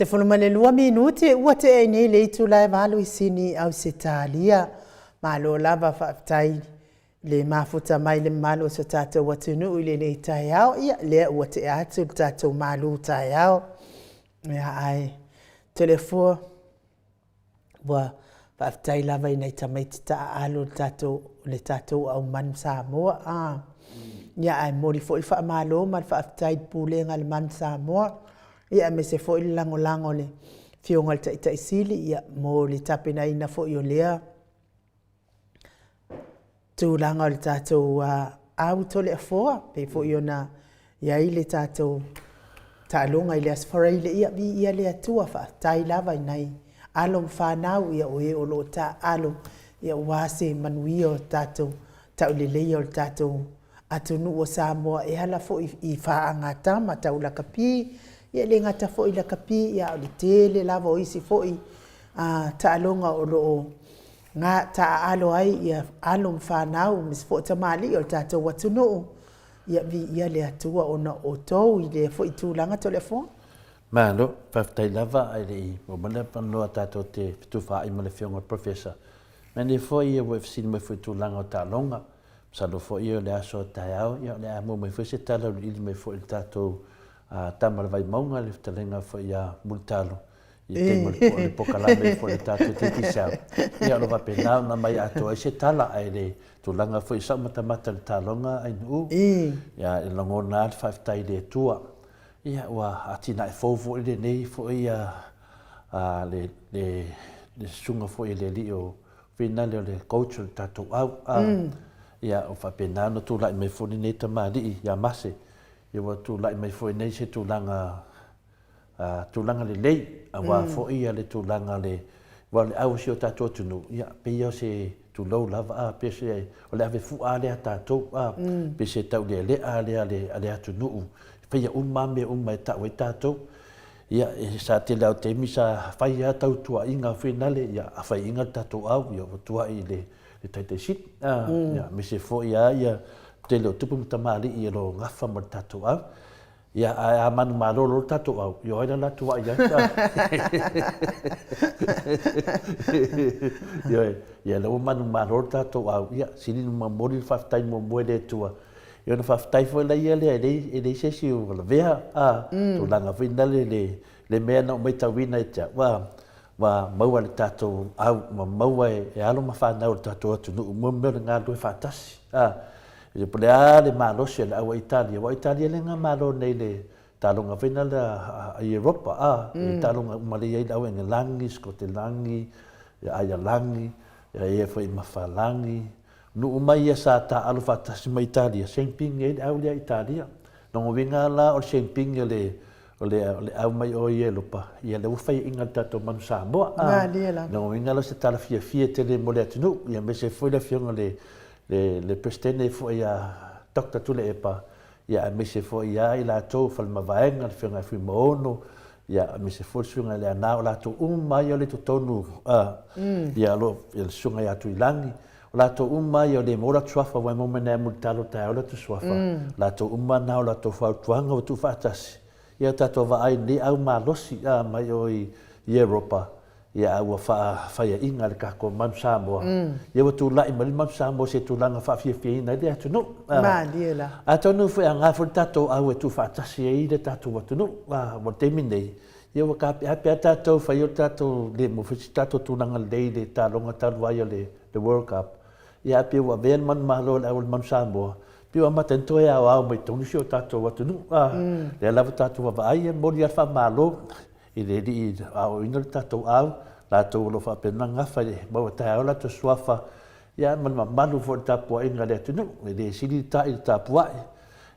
12 minute ua tea ai nei le itula e 8 i Sini, Ausetalia. Malo lava faafetai le mafuta mai le mamalu o so tatou atunuu i lenei taeao. Ia, lea ua tea atu le tatou malu taeao. Ia, ae Toleafoa, ua faafetai lava i nai tamaiti taaalo le tatou au Manu Samoa. Ia, ae momoli foi le faamalo ma le faafetai i le Pulega a le Manu Samoa, ia aemaise foi le lagolago a le Afioga i le Taitai Sili, ia, mo le tapenaina foi o lea tulaga o le tatou au Toleafoa, pei foi ona i ai le tatou taaloga i le Aso Faraile. Ia, viia le Atua, faafetai lava i nai alo ma fanau, ia o e o lo o taaalo, ia aua se manuia o tatou tauleleia o le tatou atunuu o Samoa e ala foi i faagatama tau lakapi, ia e le gata foi i lakapi, ia a o le tele lava o isi foi taaloga o lo o taaalo ai ia alo ma fanau aemaise foi o tamalii o le tatou atunuu. Ia viia le Atua ona o outou i lea foi tulaga Toleafoa. Malo, faafetai lava ae le i maua mai le avanoa tatou te fetufaai ma le Afioga i le Professor. Manaia foi ua e fesili mai foi i tulaga o taaloga. Masalo foi o le aso a taeao o le a maua mai foi se tala auiliili mai foi i le tatou tama a le Vaimauga le fetalaiga foi ia Mulitalo i le taimi o le polokalame foi a le tatou Digicel. Ia o lo o faapena ona aumai atoa ai se tala ae le tulaga foi i sau matamata i le taaloga Ainuu, ia e lagona lava le faafetai i le Atua. Ia ua atinae fou foi lenei foi le le susuga foi i le alii o Finale o le coach o le tatou au. Ia ua faapena ona tulai mai foi lenei tamalii ia Mase, ia ua tulai mai foi nei se tulaga tulaga lelei aua foi le tulaga le aua o le au o si o tatou atunuu, ia pei o se tulou lava a pei se o le ave fua lea a tatou a pei se taulealea lea a le atunuu e faia uma lava mea uma e tau ai tatou. Ia sa tele lava o taimi sa fai lava tautuaiga foi nale, ia a faiaina le tatou au ia ua tuai i le taitai sili a, ia aemaise foi lava ia tele o tupu ma tamalii o lo o gafa ma le tatou au. Ia, ae a manumalo loa le tatou au, ia o ai la la tuai ai? Ioe, ia lea ua manumalo le tatou au, ia, sili ona momoli le faafetai muamua i le Atua. Ia ona faafetai foi laia lea, e leai, e leai se isi o lavea, a, tulaga foi lale le, le mea na ou matauina ia te au, a, ua maua e le tatou au, ua maua e alo ma fanau o le tatou atunuu mo mea o le galulue faatasi. A, po o le a le malosi o le au a Italia, aua o Italia lea na malo nei i le taaloga foi lea a Europa, a, i taaloga uma lea e i ai le au Engelani, Skotelani, Aialani, e i ai foi ma Falani, nuu uma ia sa taaalo faatasi ma Italia, siamupini ai le au lea a Italia. Lona uiga la o le siamupini o le o le o le au mai o i Elopa, ia lea ua faiaina le tatou manu Samoa. A, Malie lava. lona uiga la o se tala fiafia tele mo le atunuu, ia aemaise foi le afioga i le le Peresetene foi ia Doctor Tuilaepa, ia aemaise foi ia i latou o Falemavaega, le afioga ia Fuimaono, ia aemaise foi le susuga i le Leaana, o latou uma ia o lea i totonu, a, ia o lo o, ia le susuga ia Tuilagi, O latou uma ia o le maua o latou suafa, aua e maua mai nai a Mulitalo taeao o latou suafa, o latou uma na o latou fautuaga ua tuufaatasi, ia o tatou vaai i lenei au malosi a mai o i Europa, ia a ua faafaiaina le tatou manu Samoa, ia ua tulai mai le manu Samoa i se tulaga faafiafiaina ai le atunuu. Malie la. Atonu foi a na foi le tatou au e tuufaatasi ai le tatou atunuu, a ua le taimi nei, ia ua taapeape a tatou fai o le tatou le maua foi se tatou tulaga lelei i le taaloga talu ai o le le World Cup, ia ae pei ua avea le manumalo o le au o le manu Samoa, pei ua amata ai ona toe aoao mai totonu si o tatou atunuu. A, lea lava tatou vaavaai, e momoli lava le faamalo i le alii aoaoina le tatou au, latou o lo o faapena ona gafa i le maua taeao latou suafa, ia ma le mamalu foi o le tapuaiga a le atunuu, e le sili le ta'i i le tapuai.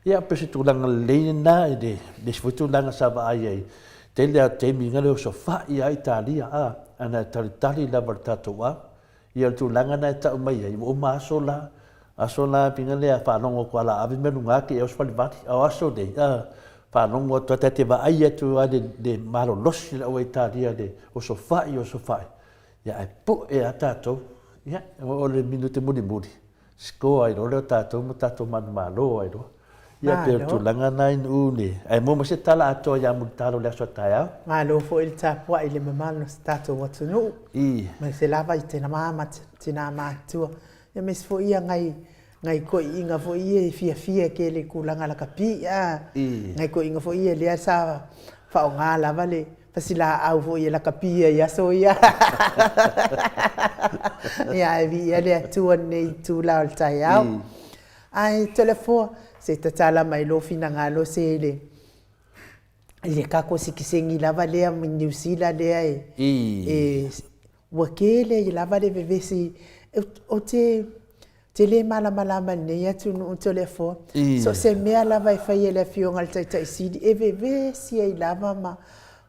Ia pei o se tulaga lelei lena i le isi foi tulaga sa vaai ai, tele lava o taimi na le osofai lava Italia, a, ana e talitali lava i le tatou au. Ia o le tulaga lena e tau mai ai, ua uma aso la, aso la pina lea faalogo atu a la ave mea luga ake oso valivali, a o aso nei, a, faalogo atu ta te vaai atu lava i le malolosi o le au a Italia i le osofai, osofai, ia ae poe lava tatou. Ia, o le minute mulimuli, score ai loa lea o tatou ma tatou manumalo ai loa. Ia pei o le tulaga lena i Nu'u le, ae maua mai se tala atoa ia Mulitalo i le aso a taeao. Malo foi le tapuai i le mamalu o si tatou atunuu, aemaise lava i tina ma tina matutua, aemaise foi ia nai nai toeaiina foi ia e fiafia tele i tulaga lakapi, a, nai toeaiina foi ia lea sa faaaoga lava le fasilaau foi e lakapi ai i aso ia. Ia ae viia le Atua i lenei itula o le taeao. Ae Toleafoa, se tatala mai lou finagalo se i le i le tatou sitiseni lava lea mai Niu Sila lea e e ua tele ai lava le vevesi ou te te le malamalama i lenei atunuu Toleafoa. So o se mea lava e fai e le Afioga i le Taitai Sili e vevesi ai lava ma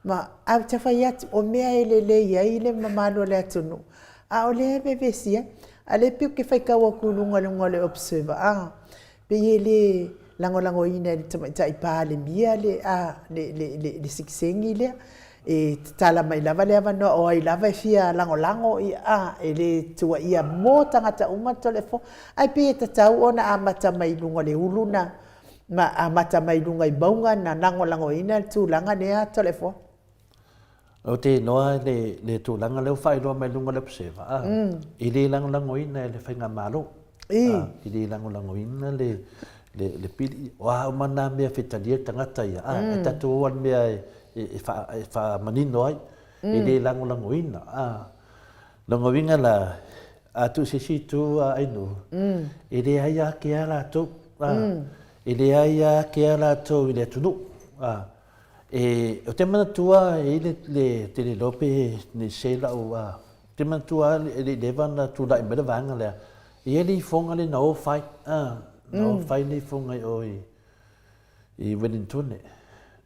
Ma ae ou te fai atu, o mea e lelei ai le mamalu o le atunuu, a o lea e vevesi ai. A o lea pei ou te faitau atu i luga i le igoa o le Observer, a, pei e le lagolagoina e le Tamaitai Palemia le, a, le, le, le, le sitiseni lea. E tatala mai lava le avanoa o ai lava e fia lagolago, ia, a, e le tuuaia mo tagata uma Toleafoa. Ae pei e tatau ona amata mai luga o le ulu na, ma amata mai luga i mauga na lagolagoina le tulaga lea Toleafoa. Ou te iloa le, le tulaga lea ua faailoa mai luga o le Observer, a, e le lagolagoina e le Faigamalo. A, e le lagolagoina le, le, le pili. O a uma nā mea fetalia le tagata ia, a, e tatou o a le mea e, e, e, fa, e faamanino ai, e le lagolagoina. A, lona uiga la, a tuu se isi itu a Ainuu, e leai ākea latou, a, e leai ākea latou i le atunuu. A, E, ou te manatua e i le, le te le iloa pe ne i se lau, a, ou te manatua e le i leva ona tulai mai le vaega lea, e i ai le ifoga lea na o fai, a, na o fai le ifoga i o i, i Wellingtone.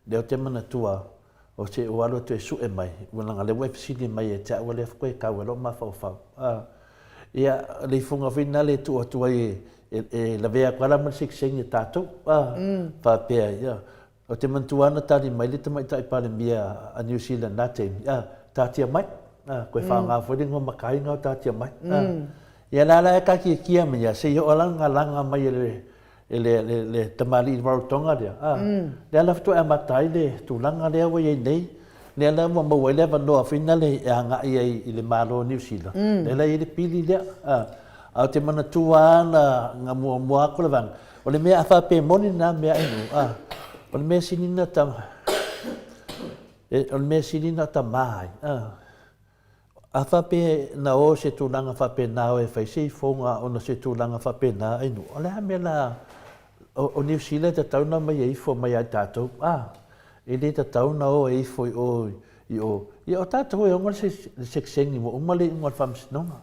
Lea ou te manatua, o se ua alu atu e sue mai, ua leaga o lea ua e fesili mai ia te au, o lea faatoa e tau ai lou mafaufau. A, ia, o le ifoga foi lena lea e tuu atu ai e, e, e lavea atu lava la ma le sekiseni a tatou, a, faapea, ia, Ou te manatua lava na tali mai le Tamaitai Palemia a New Zealand na taimi, a, taatia mai, a, koe whaonga foi le ingoa makainga o taatia mai. A, ia la la e kakiakia mai ia, se i oo la nga langa mai e le, e le, le, le tamalii Rarotonga lea, a, lea la faatoa e amata ai le tulaga lea ua i ai nei, lea la ua maua ai le avanoa foi nale e agai ai i le Malo o Niu Sila, lea la e i ai le pili lea, a, a ou te manatua lava na, na muamua atu le vaega, O le mea a faapea e moni lena mea e nu, a, o le mea sili na ta, e, o le mea sili na tamā ai, a. A faapea na o se tulaga faapena o e fai se ifoga ona se tulaga faapena ai nu, o le a mea la, o, o Niu Sila e tatau na omai e ifo mai ia i tatou, a. E le tatau na o e ifo i o, i o, ia o tatou e ona le, le sekiseni ua uma le iuga o le faamasinoga.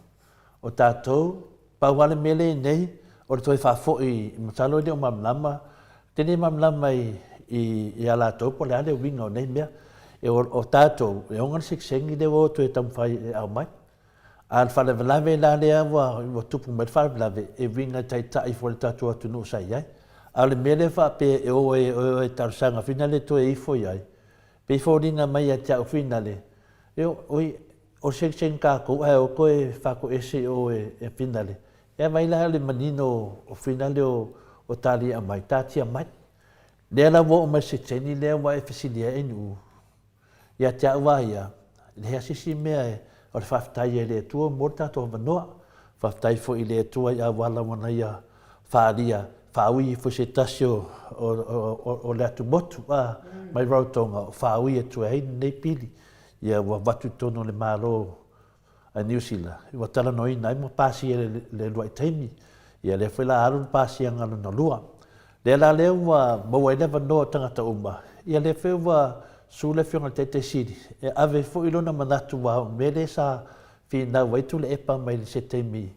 O tatou, pau lava le mea lea i nei, o le toe faafoi, masalo e le o malamalama, te le malamalama i, i, i a latou po o le a le uiga o nei mea. E o, o tatou, e ona le sekiseni lea ua o toe taumafai e aumai. A o le faalavelave la lea ua, ua tupu mai le faalavelave, e uiga i taitai foi o le tatou atunuu sa i ai. A o le mea lea faapea e o e, o e talosaga foi lea toe ifo i ai, pei e foliga mai ia te au foi nale, e o, oi, O sekiseni tatou ae o toe faatoese i o e finale. E vaai la le manino o finale o tali e aumai, taatia mai. Lea la ua oo mai le sekiseni lea ua e fesili ai NU. Ia te au lava ia, e leai lava se isi mea e, o le faafetai ai i le Atua mo le tatou avanoa. Faafetai foi i le Atua i auala ua ia faaalia, faaui foi se tasi o le atumotu mai Rarotonga o faaui atu ai lenei pili. Ia ua avatu i totonu o le Malo a Niu Sila, ua talanoaina ai ma pasia i le uluai taimi. Ia lea foi la alu le pasiaga lona lua. Lea la lea ua maua ai le avanoa o tagata uma, ia lea foi ua su le Afioga i le Taitai Sili e ave foi lona manatu aua o mea lea sa finau ai Tuilaepa mai se taimi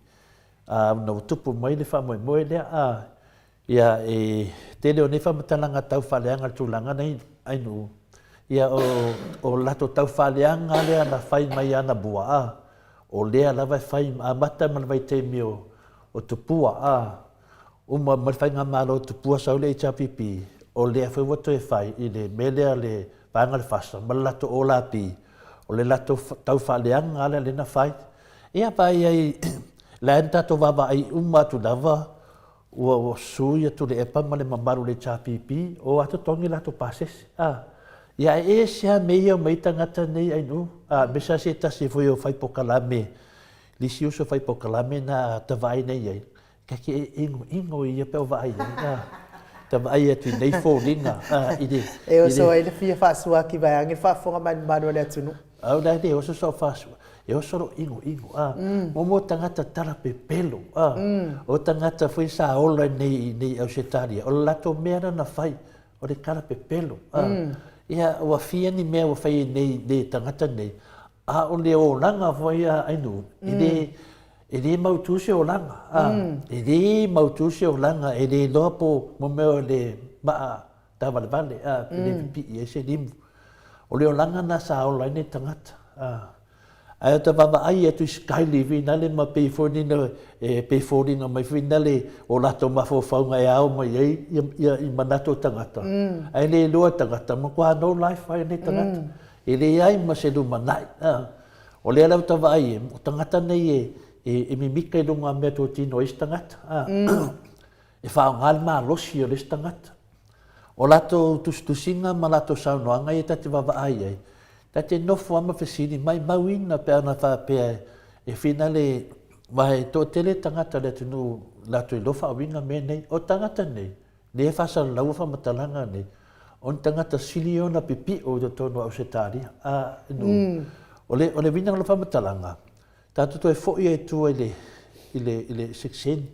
ona ua tupu mai le faamoemoe lea. A, Ia, e tele o nei faamatalaga tau faaleaga le tulaga nei, Ainuu, ia o, o latou tau faaleaga lea na fai mai anamua, a, o lea lava e fai amata ma le vaitaimi o, o Tupua, a, uma mai le faigamalo o Tupua sau le HRPP, o lea foi ua toe fai i le mea lea le vaega o le FASA ma le latou OLP, o le latou tau faaleaga lea lea na fai. Ia, vaai ai, la e na tatou vaavaai uma atu lava, Ua sui atu le epa ma le mamalu o le HRPP, o a totogi latou pasese. A, ia ae ese a mea ia omai tagata nei Ainuu, a, aemaise a se tasi foi o fai pokalame, le isi uso fai pokalame na ta vaai nei ai, ka ke e ingoingo ia pe o vaai ai, a, ta vaai atu i nei foliga, a, i le, E oso ai le fia faasua ki vaeange le faafofoga mai le mamalu o le atunuu. Au la e le oso sau faasua, e oso lou inoino, a. Mo tagata tala pepelo, a. O tagata foi sa ola nei i nei Ausetalia, o le latou mea lena na fai, o le tala pepelo, a. Ia, ua fia ni mea ua fai e nei, nei tagata nei, a o le olaga foi a Ainuu, e le, e le mautu se olaga, a. E le mautu se olaga, e le iloa po mo mea o le maa taavalevale, a, pe le pipii ai se limu. O le olaga lena sa ola ai nei tagata. Ae ota vaavaai atu i Skyly finale ma pei foi nina e pei foliga mai finale o latou mafaufauga e ao mai ai ia, ia i manatu o tagata. Ae le iloa e tagata, matua no life ai nei tagata. E leai ma se lumanai. O lea la ota vaai e, o tagata nei e, e, e mimika i luga o mea totino ai isi tagata. E faaaoga le malosi o le isi tagata. O latou tusitusiga ma latou saunoaga ia ta te vaavaai ai, ta te nofo lava ma fesili, maimauina pe ana faapea e finale, aua e toatele tagata o le atunuu latou iloa faauiga mea nei. O tagata nei, lea e faasalalaua faamatalaga nei, o ni tagata sili ona pipio i totonu o Ausetalia. A, no. O le, o le uiga o le faamatalaga, tatou toe foi ai i tua i le, i le, i le sikseni.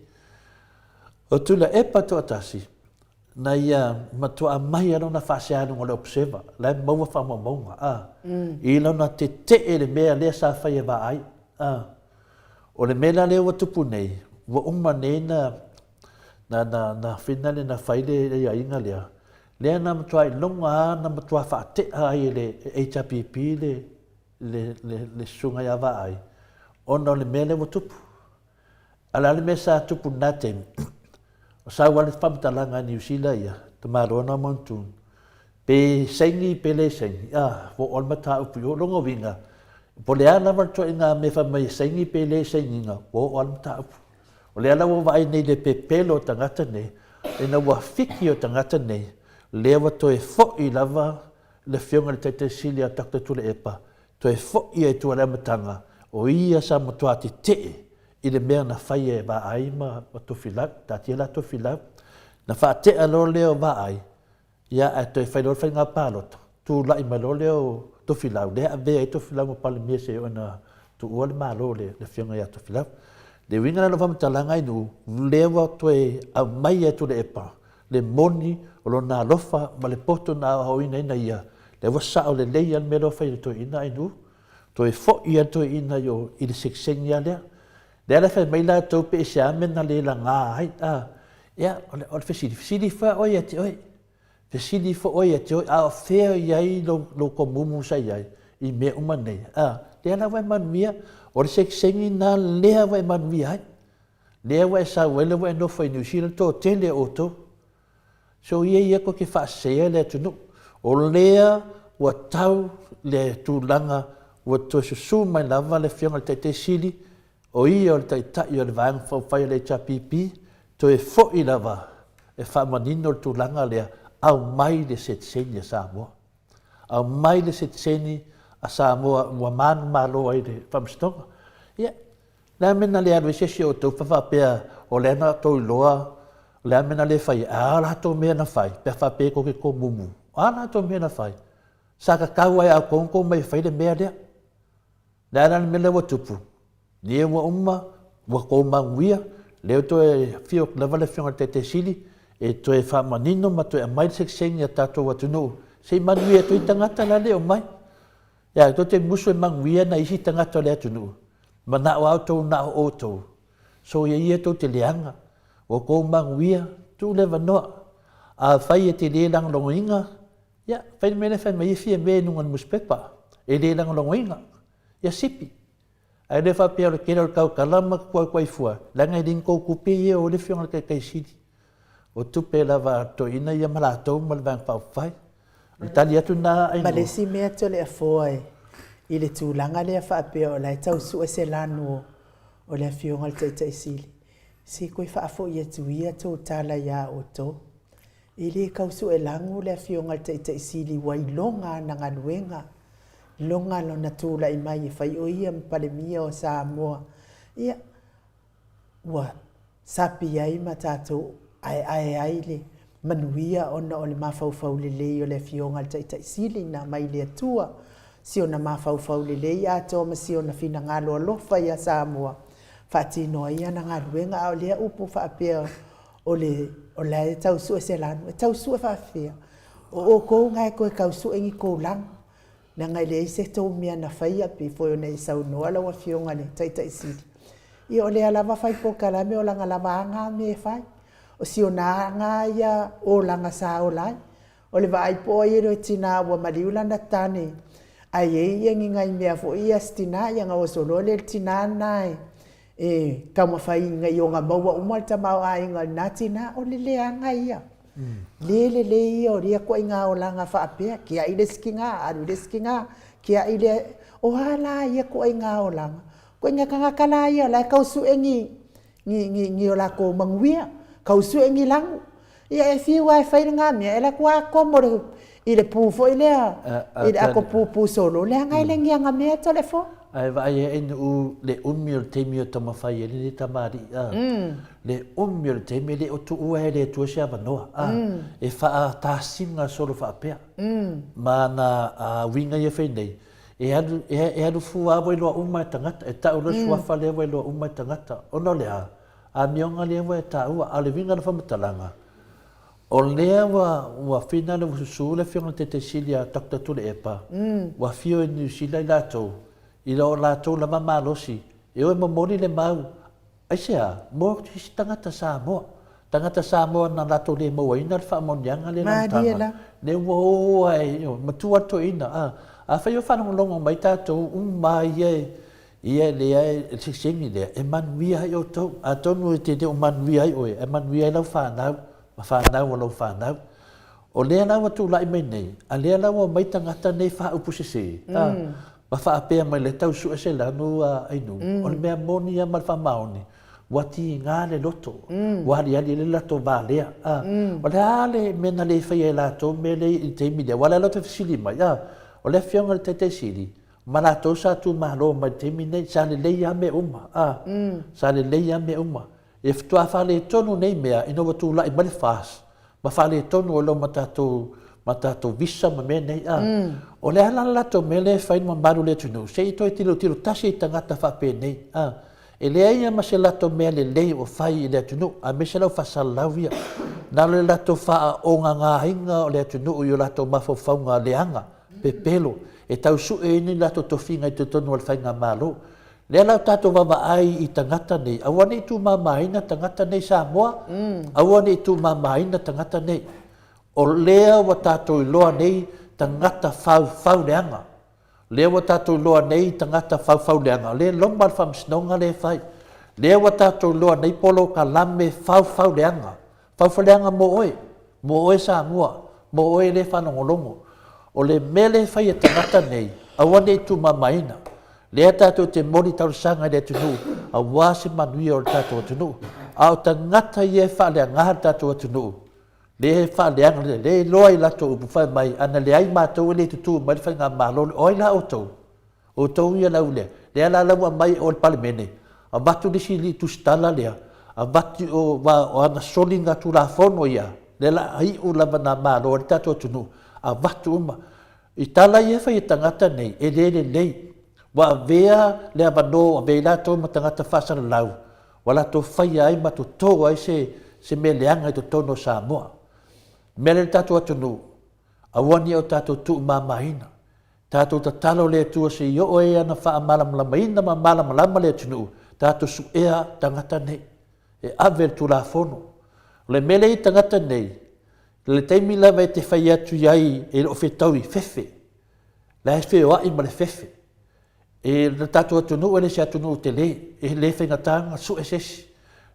O Tuilaepa toatasi, na ia matuaa mai a lona faasea i luga o le Observer, la e maua faamaumauga, a, i lona tetee le mea lea sa fai e vaai, a. O le mea la lea ua tupu nei, ua uma nei na, na, na, na finale na fai le aiaiga lea, lea na matua iloga a na matua faatea ai e le HRPP le, le, le, le susuga ia Vaai, ona o le mea lea ua tupu. A o le a le mea sa tupu i lena taimi? O sau lava le faamatalaga a Niu Sila ia, tamaloa na Monsoon, pe saini pe le saini, a, ua oo lava le mataupu i o. Lona uiga, po o le a lava le ituaiga mea fai mai e saini pe le sainiina, ua oo lava le mataupu. O lea la ua vaai nei i le pepelo o tagata nei, ina ua fiki o tagata nei, lea ua toe foi lava le Afioga i le Taitai Sili a Doctor Tuilaepa Toe foi ai tua i le amataga, o ia sa matua tetee i le mea na faia e Vaai ma Tofilau, taatia la Tofilau. Na faatea loa lea o Vaai, ia ae toe fai loa le faiga palota, tulai mai loa lea o Tofilau, lea avea ai Tofilau ma Palemia seia oo ina tuua le Malo le Afioga ia Tofilau. Le uiga la o lau faamatalaga i nuu, lea ua toe aumai ai Tuilaepa le moni o lona alofa ma le poto na aoaoina ai na ia, lea ua sao lelei lava le mea lea ua fai e le toeaina Ainuu, toe foi lava le toeaina i o i le sekiseni lava lea. Lea la e fai mai latou pe aisea mea na le laga ai, a, ia, o le fesili, fesili ifo lava oe ia te oe, fesili ifo oe ia te oe, a o fea o i ai lou, lou tomumu sa i ai i mea uma nei, a, lea la ua e manuia, o le sekiseni lena lea ua e manuia ai. Lea ua e sau ai, lea ua e nofo i Niu Sila, toatele o outou. So ia ia tou te faaseseia le atunuu. O lea ua tau le tulaga ua toe susu mai lava le Afioga i le Taitai Sili, o ia o le Taitai o le Vaega Faaupufai a le HRPP, toe foi lava e faamanino le tulaga lea, aumai le setiseni a Samoa. Aumai le setiseni a Samoa ua manumalo ai le Faamasinoga. Ia, Le a mea na le alu ai se isi o outou pe faapea o lea na outou iloa o le a mea na le fai ai? A latou mea na fai pe a faapea tou te tomumu? O a latou mea na fai? Sa tatau lava ia outou ona tou omai e fai le mea lea. Le a la le mea lea ua tupu? Lea ua uma, ua tou manuia, lea ua toe afio atu lava le Afioga i le Taitai Sili e toe faamanino ma toe aumai le sekiseni a tatou atunuu se i manuia atu ai tagata la le omai. Ia, tou te musu e manuia nai isi tagata o le atunuu, manao lava outou na o outou. Soia ia tou te leaga, ua outou manuia, tuu le avanoa. Afai e te le lagolagoina, ia, fai le mea lea fai mai ai Fiame i luga o le nusipepa, e le lagolagoina, ia sipi. Ae le faapea o le tele o le tautala ma tuatuai fua, leaga e le ni tou tupe ia e o ai le Afioga i le Taitai Sili. O tupe lava a toeaiina ia ma latou ma le Vaega Faaupufai. O le tali atu lena Ainuu. Ma le isi mea Toleafoa e, i le tulaga lea faapea o la e tau sue se lanu o le Afioga i le Taitai Sili, se toe faafoi atu ia tou tala ia outou. E le tau sue lanu le Afioga i le Taitai Sili ua iloga ana galuega, iloga lona tulai mai e fai o ia ma Palemia o Samoa. Ia, ua sapi ai ma tatou aeae ai le manuia ona o le mafaufau lelei o le Afioga i le Taitai Sili na aumai le Atua, si ona mafaufau lelei atoa ma si ona finagalo alofa ia Samoa, faatino ai ana galuega. A o lea upu faapea o le o la e tau sue se lanu, e tau sue faafefea? O outou na e toe tau sue ni tou lanu, leaga e leai se tou mea na faia, pei foi ona e saunoa lau Afioga i le Taitai Sili. Ia o lea lava fai polokalame o lana lava aga mea e fai. O si ona aga ia olaga sa ola ai. O le vaai po o ai e le o tinā ua maliu lana tane, ae i ai ia ni nai mea foi ia si tinā ia gaoso loa lea i le tinā lena e e taumafai ina ia ona maua uma le tamaoaiga o lena tinā, o le leaga ia. Le lelei ia o ia ituaiga olaga faapea, tiai le isi tinā, alu i le isi tinā, tiai le... O a la ia ituaiga olaga? Ituaiga tagata la ia o la e tau sue ni ni ni ni o latou manuia, tau sue ni lanu. Ia e fiu lava e fai lena mea, e alu atu lava komo i le pu foi lea, i le ato pupu solo, leaga e le ni ana mea Toleafoa. Ae vaai e NU le umi o le taimi o taumafai ai lenei tamalii a. Le umi o le taimi e le o tuua e le Atua se avanoa a. E faatasina solo faapea. Ma ana uiga ia fai nei, e alu, e alu fua lava ua iloa uma e tagata, e tau loa le suafa lea ua iloa uma e tagata. Ona o le a? Amioga lea ua e taua. A o le uiga o le faamatalaga, o lea ua, ua fina le ua susu le Afioga i le Taitai Sili ia Doctor Tuilaepa, ua afio i Niu Sila i latou, i lo latou lava malosi, e o e momoli le mau, aisea? Mo isi tagata Samoa. Tagata Samoa na latou le mauaina le faamaoniaga lea i le amataga, lea ua o ai, matua le toeaina. A, afai o faalogologo mai tatou uma lava ia e, ia lea e sesegi lea, e manuia ai outou. Atonu e te le o manuia ai oe, ae manuia ai lau fanau ma fanau a lau fanau. O lea la ua tulai mai nei, a lea la ua omai tagata nei faaupu sese, a, ma faapea mai le tau sue se lanu a Ainu, o le mea moni lava ma le faamaoni, ua tiga le loto, ua aliali ai le latou valea. A, o le a le mea na le faia e latou mea lea i le taimi lea? Aua o lea la ou te fesili mai, a, o le Afioga i le Taitai Sili, ma latou sa tumalo mai i le taimi lenei, sa lelei lava mea uma, a, sa lelei lava mea uma. E faatoa faaletonu nei mea ina ua tulai mai le FAS ma faaletonu ai loa ma tatou ma tatou visa ma mea nei, a. O le a la le latou mea lea e fai i le mamalu o le atunuu, se i toe tilotilo tasi i tagata faapenei, a. E leai lava ma se latou mea lelei o fai i le atunuu, aemaise lau faasalalau ia. Na o le latou faaogagaina o le atunuu i o latou mafaufauga leaga, pepelo, e tau sue ai ni latou tofiga i totonu o le faigamalo. Lea la ua tatou vaavaai i tagata nei, aua ne i tuumamaina tagata nei Samoa, aua ne i tuumamaina tagata nei. O lea ua tatou iloa nei tagata faufau leaga. Lea ua tatou iloa nei tagata faufau leaga, lea e loma le faamasinoga lea e fai. Lea ua tatou iloa nei polokalame faufau leaga. Faufaleaga mo oe, mo oe Samoa, mo oe lea e faalogologo. O le mea lea e fai e tagata nei, aua ne i tuumamaina. Lea tatou te moli talosaga i le atunuu aua se manuia o le tatou atunuu. A o tagata ia e faaleaga le tatou atunuu, lea e faaleaga, lea e iloa i latou upu fai mai, ana leai matou e le tutu mai le faigamalo, o ai la outou? Outou ia lau lea, lea la lau aumai o le Palemene, avatu le isi tusitala lea, avatu o, o ana soliga tulafono ia, lea la a iu lava na malo ai le tatou atunuu, avatu uma. I tala ia e fai e tagata nei, e le lelei. Ua avea le avanoa ua avea ai latou ma tagata faasalalau, ua latou faia ai ma toto ai se, se mea leaga i totonu o Samoa. Mea lea le tatou atunuu, aua ne i o tatou tuumamaina. Tatou tatalo le Atua se i oo ai ana faamalamalamaina ma malamalama le atunuu, tatou suea tagata nei e ave le Tulafono. O le mea lea i tagata nei, le taimi lava e te fai atu i ai e le o fetaui fefe, la e feoai ma le fefe. E le tatou atunuu e le se atunuu tele, e le faigata ona sue se isi.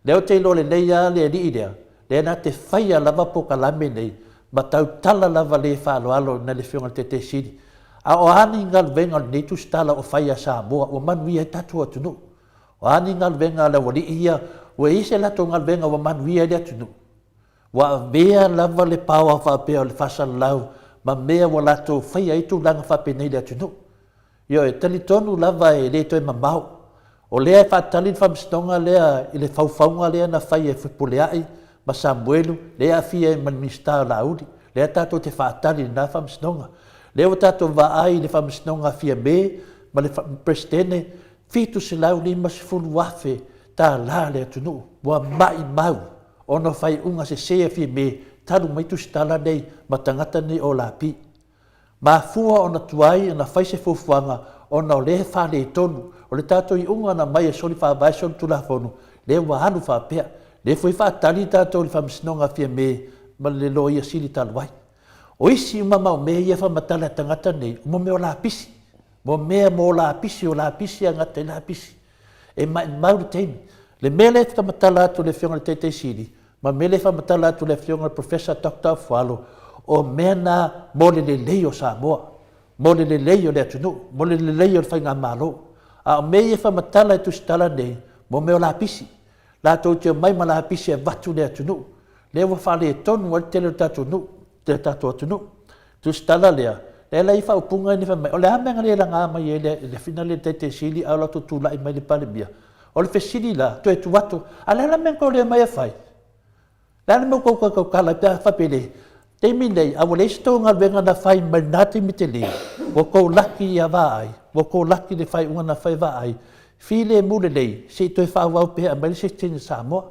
Lea ou te iloa lelei lava le alii lea, lea na te faia lava polokalame nei ma tautala lava le faaaloalo nai le Afioga i le Taitai Sili. A o a ni galuega o lenei tusitala o fai a Samoa ua manuia ai tatou atunuu? O a ni galuega a le aualii ia ua i ai se latou galuega ua manuia ai le atunuu? Ua avea lava le paoa faapea o le faasalalau ma mea ua latou faia ai tulaga faapenei i le atunuu. Ioe, talitonu lava e le toe mamao. O lea e faatali le faamasinoga lea i le faufauga lea na fai e Fepuleai ma Samuelu, lea e aafia ai ma le Minisita o Laauli. Lea tatou te faatali i lena faamasinoga. Lea ua tatou vaai i le faamasinoga a Fiame ma le Peresetene, $750,000 tala le atunuu ua maimau ona o faaiuga sese a Fiame talu mai tusitala nei ma tagata nei o Lapi. Mafua ona tuai ona fai se fuafuaga ona o lea e faaletonu. O le tatou iuga na aumai e soli faavae soli tulafono, lea ua alu faapea. Lea foi e faatali tatou i le Faamasinoga a Fiame ma le Loia Sili talu ai. O isi uma mau mea ia e faamatala e tagata nei, o mea o lapisi, mo mea mo lapisi, o lapisi e gata i lapisi. E maimau le taimi. Le mea lea e faamatala atu e le Afioga i le Taitaisili, ma le mea lea e faamatala atu e le Afioga i le Professor Doctor Afualo, o mea na mo le lelei o Samoa, mo le lelei o le atunuu, mo le lelei o le faigamalo. A o mea ia e faamatala e tusitala nei, mo mea o lapisi. Latou te omai ma lapisi e avatu i le atunuu, lea ua faaletonu ai le tele o le tatou nuu, le tatou atunuu. Tusitala lea, lea la e i ai faaupuga nei fai mai, o le a le mea na le laga mai ai e le afina lea le Taitaisili a o latou tulai mai i le Palemia? O le fesili la, toe tuu atu, a o le a la le mea na tou le omai e fai? O le a le mea ua tou toe tautala ai pe a faapea e le taimi lenei, a ua leai se tou galuega na fai mai lena taimi tele, ua tou laki ia Vaai, ua tou laki i le faaiuga na fai e Vaai, filemu lelei, se i toe faaauau pea e aumai le sitiseni a Samoa.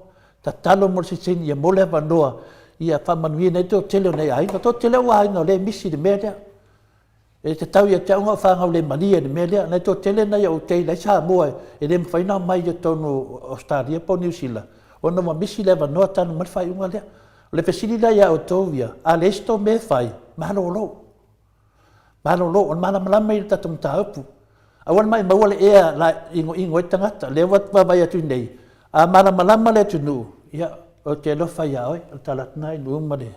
Tatalo mo le sitiseni ia maua le avanoa ia faamanuiaina ai le toatele o nai aiga. Toatele ou aiga o lea e misi i le mea lea. E tatau ia te au ona ou fanau le malie i le mea lea. Na toatele nai ou teila ai Samoa e le mafai ona omai i totonu o Ausetalia po o Niu Sila ona ua misi le avanoa talu mai le faaiuga lea. O le fesili la ia outou ia, a leai se tou mea e fai, malolo. Malolo, o le malamalama ia i le tatou mataupu. Aua le maimaua le ea la inoino ai tagata. Lea ua vaavaai atu nei, a malamalama le atunuu, ia, ou te alofa ia oe. O le tala atu lena i nuu ma le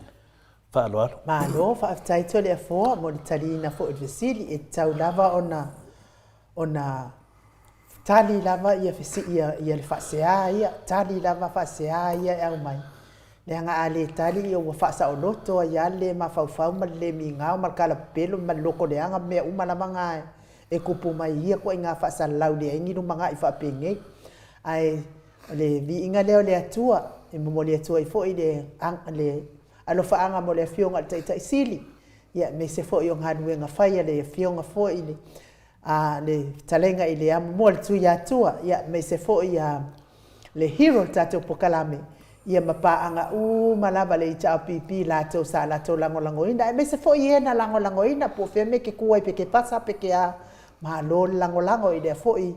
faaaloalo. Malo faafetai Toleafoa mo le taliina foi o le fesili. E tatau lava ona ona tali lava ia ia, ia le faasea ia, tali lava faasea ia e aumai. Leaga a le tali ia ua faasaoloto ai lava le le mafaufau ma le le migao ma le kalapepelo ma le lotoleaga ma mea uma lava na e tupu mai i ia ituaiga faasalalau leai ni lumanai faapenei. Ae o le viiga lea o le Atua e momoli atu ai foi le, le alofaaga mo le Afioga i le Taitai Sili, ia aemaise foi o galuega fai a le Afioga foi i le a le fetalaiga i le Amomua le Tuiatua, ia aemaise foi a le hero o le tatou polokalame, ia ma paaga uma lava le HRPP latou sa latou lagolagoina, aemaise foi e na lagolagoina po o fea mea e te tu ai pe te pasa pe te a, malo le lagolago i lea foi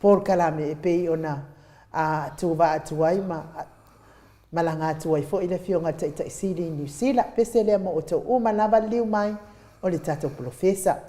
polokalame e pei ona a tuvaa atu ai ma malaga atu ai foi le Afioga i le Taitai Sili i Niu Sila. Pese lea mo outou uma lava liliu mai o le tatou polofesa.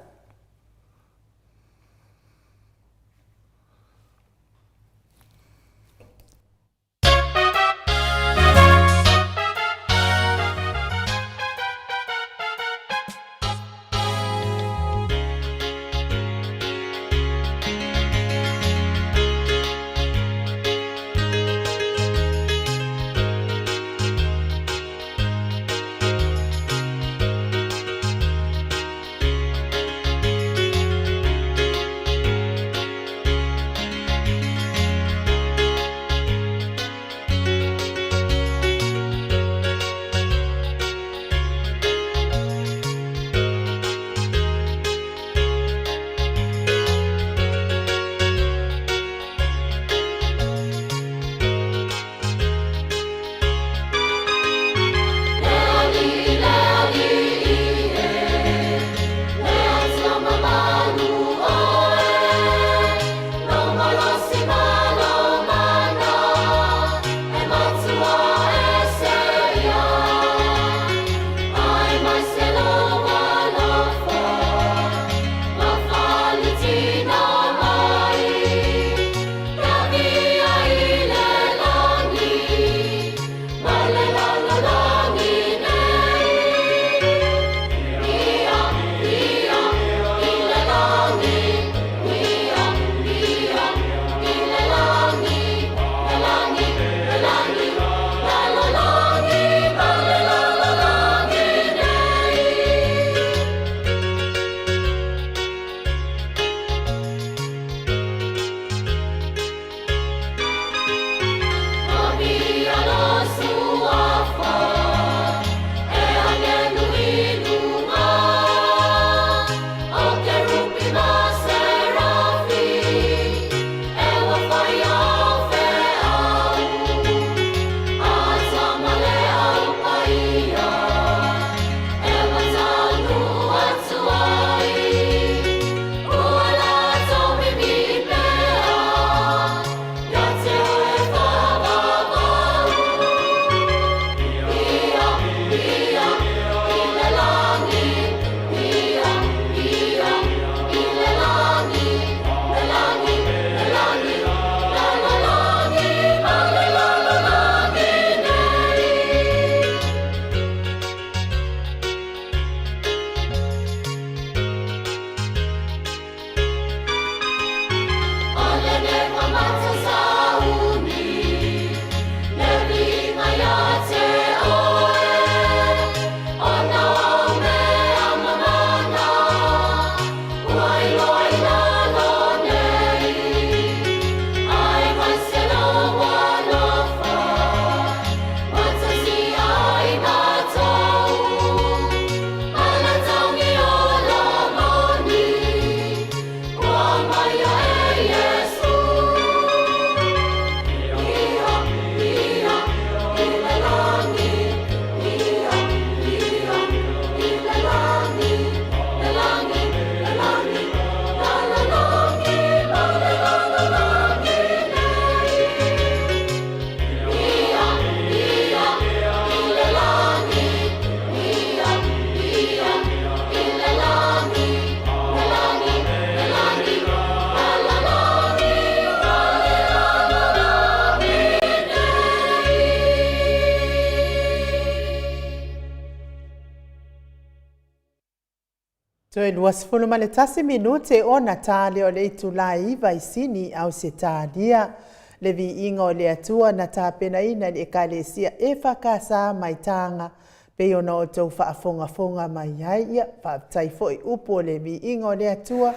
Toe 21 minute ona ta lea o le itula e 9 i Sini, Ausetalia. Le viiga o le Atua na tapenaina i le Ekalesia EFKS mai Taga, pei ona outou faafogafoga mai ai. Ia, faafetai foi upu o le viiga o le Atua,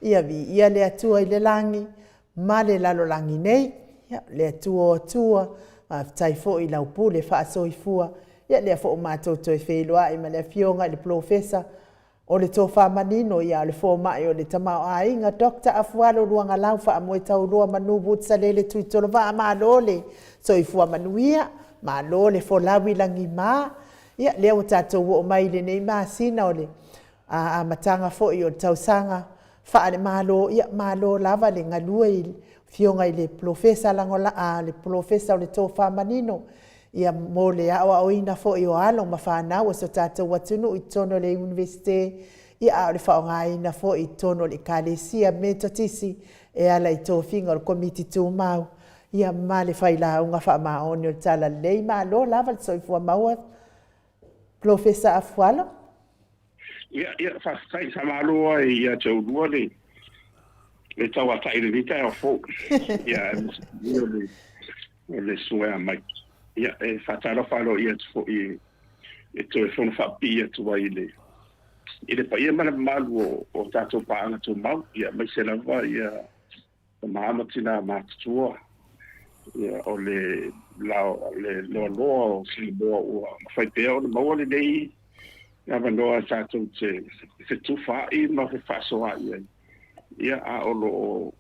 ia viia le Atua i le lagi ma le lalolagi nei. Ia, le Atua o Atua, faafetai foi i lau pule faasoifua. Ia, lea foi ua matou toe feiloai ma le Afioga i le Polofesa o le tofa manino, ia o le fomai o le tamaoaiga, Dr. Afualo Luagalau Faamoetauloa Manu Vutisalele Tuitolovaa, malo le soifua manuia, malo le folau i lagima. Ia, lea ua tatou oo mai i lenei masina o le amataga foi o le tausaga faale-Malo, ia malo lava le galue i Afioga i le Polofesa le Polofesa o le Tofa Manino, ia mo le aoaoina foi o alo ma fanau o si o tatou atunuu i totonu o le Iunivesite, ia a o le faaaogaina foi i totonu o le Ekalesia Metotisi e ala i tofiga o le Komiti Tumau, ia ma le failauga faamaoni o le Talalelei. Malo lava le soifua maua, Polofesa Afualo. Ia, ia, faafetai, faamalo ai ia te oulua le tauatai i lenei taeao fou. Ia, aemaise o le suea mai. Ia, e faatalofa aloaia atu foi e toe fono faapipii atu ai i le paia ma le mamalu o tatou paaga tumau, ia, aemaise lava ia tama ma tina matutua, ia, o le le loaloa o Samoa ua mafai pea ona maua lenei avanoa tatou te fetufaai ma fefaasoaai ai. Ia, a o lo o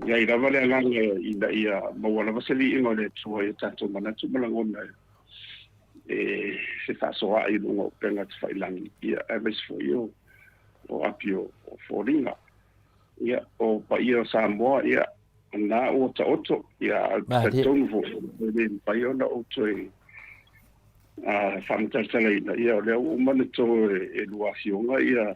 i ai lava le agaga ina ia maua lava se liiga o le Atua i o tatou manatu ma lagona e fefaasoaai i luga o upega tafailagi, ia, aemaise foi o api o foliga. Ia, o paia o Samoa, ia, na ua taoto, ia, ae ou te talitonu foi, e le mafai ona ou toe faamatalatalaina, ia, o lea ua uma ona to e lua afioga ia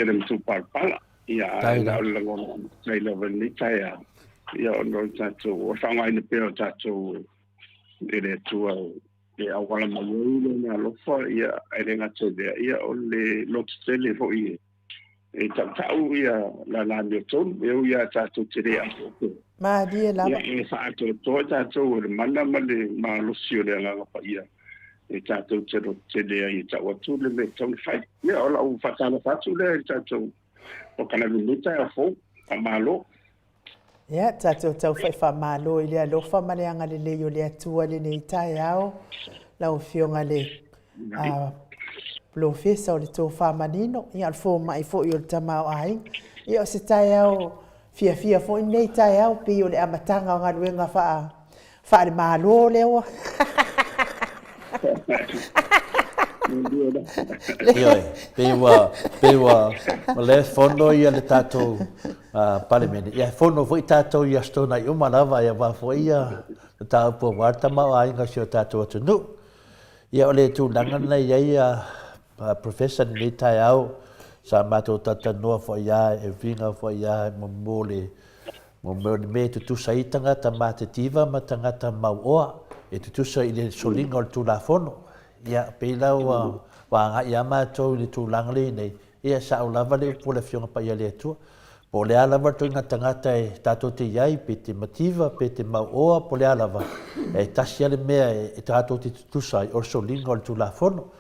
le matupalapala. Ia, ae na o le lagona faafetai lava i lenei taeao, ia, ona o le tatou, o le faaaogaina pea o tatou e le Atua e auala mai ai Lona alofa, ia, ae le gata i lea, ia, o le lototele foi e tautau ia lana amiotonu, e ui lava tatou te le atoatoa. Malie lava. Ia, e faaatoatoa tatou e le mana ma le malosi o le Agaga Paia e tatou te lototele ai e tau atu le mea e tatau ona fai. Ia, o lau faatalofa atu lea i le tatou polokalame i lenei taeao fou. Faamalo. Ia, tatou taufai faamalo i le alofa ma le agalelei o le Atua i lenei taeao. Lau Afioga i le Polofesa o le Tofa Manino, ia, o le fomai foi o le tamaoaiga. Ia, o se taeao fiafia foi lenei taeao, pei o le amataga o galuega faale-Malo lea ua. Ioe, pei ua, pei ua, o lea e fono ia le tatou Palemene, ia e fono foi tatou i Aso Toonai uma lava, ia aua foi ia mataupu aua le tamaoaiga o si o tatou atunuu. Ia o le tulaga lena e i ai a Professor i lenei taeao, sa matou talatalanoa foi lava e uiga foi lava mo le Mo mea o le mea e tutusa ai tagata matitiva ma tagata mauoa, e tutusa i le soliga o le Tulafono. Ia, pei la ua agai lava matou i le tulaga lea i nei, ia e sao lava le upu a le Afioga Paia a le Atua. Po o le a lava le ituaiga tagata e tatou te i ai, pe te mativa, pe te mauoa, po o le a lava, e tasi lava le mea e tatou te tutusa ai, o le soliga o le Tulafono.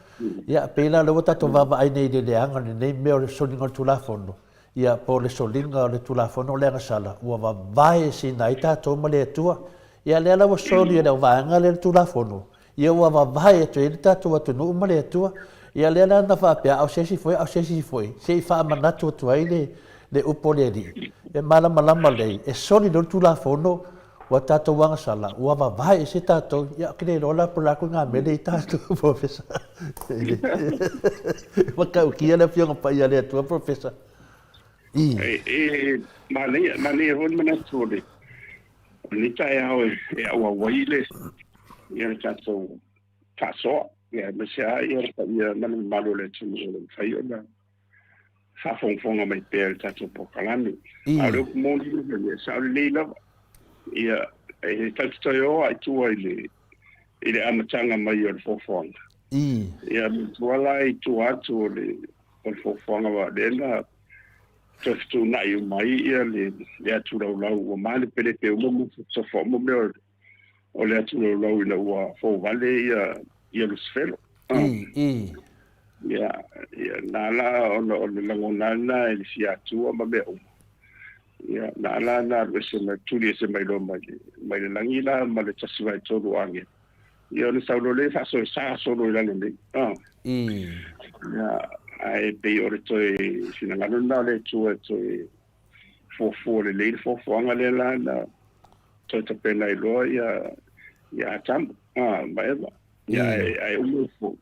Ia, pei la o lea ua tatou vaavaai nei i le leaga o lenei mea o le soliga o le Tulafono, Ia, po o le soliga o le Tulafono o le agasala, ua vavae sina ai tatou ma le Atua. Ia, lea la ua soli e le auvaega lea le Tulafono, ia ua vavae atu ai le tatou atunuu ma le Atua. Ia, lea la na faapea, a o se isi foi, a o se isi foi, se i faamanatu atu ai le upu a le Alii, e malamalama lelei, e soli loa le Tulafono, ua tatou agasala, ua vavae ese tatou. Ia, ou te le iloa la po o le a le ituaiga mea lea i tatou, Professor. E matautia le Afioga Paia a le Atua, Professor. I. E manaia, manaia foi le manatu o le lenei taeao e auau ai le ia le tatou faasoa, ia aemaise lava ia le paia ma le mamalu o le atunuu o lo o mafai ona faafogafoga mai pea i le tatou polokalame. A o le upu moni lava ia, e sao lelei lava. Ia, e tatou te toe o lava i tua i le amataga mai o le foafoaga. Ia, manatua la i tua atu o le o le fuafuaga aua o lea na toe fetuunai uma ai ia le le atulaulau ua malepelepe uma ma tofotofoa uma mea o le atulaulau ina ua fouvale ia ia Lusifelo. I, i. Ia, ia na la ona o le lagona lena i le fia atua ma mea uma. Ia, na la na alu ese mai, tuli ese mai loa mai le, mai le lagi la ma le 1/3 o agelu. Ia ona sau loa lea faasoesa solo i lalo nei. Ah. I. Ia, ae pei o le toe finagalo lena o le Atua e toe fuafua lelei le fuafuaga lea la na toe tapena ai loa ia, ia Atamu, ah, ma Eva. Ia, ae, ae uma ifo.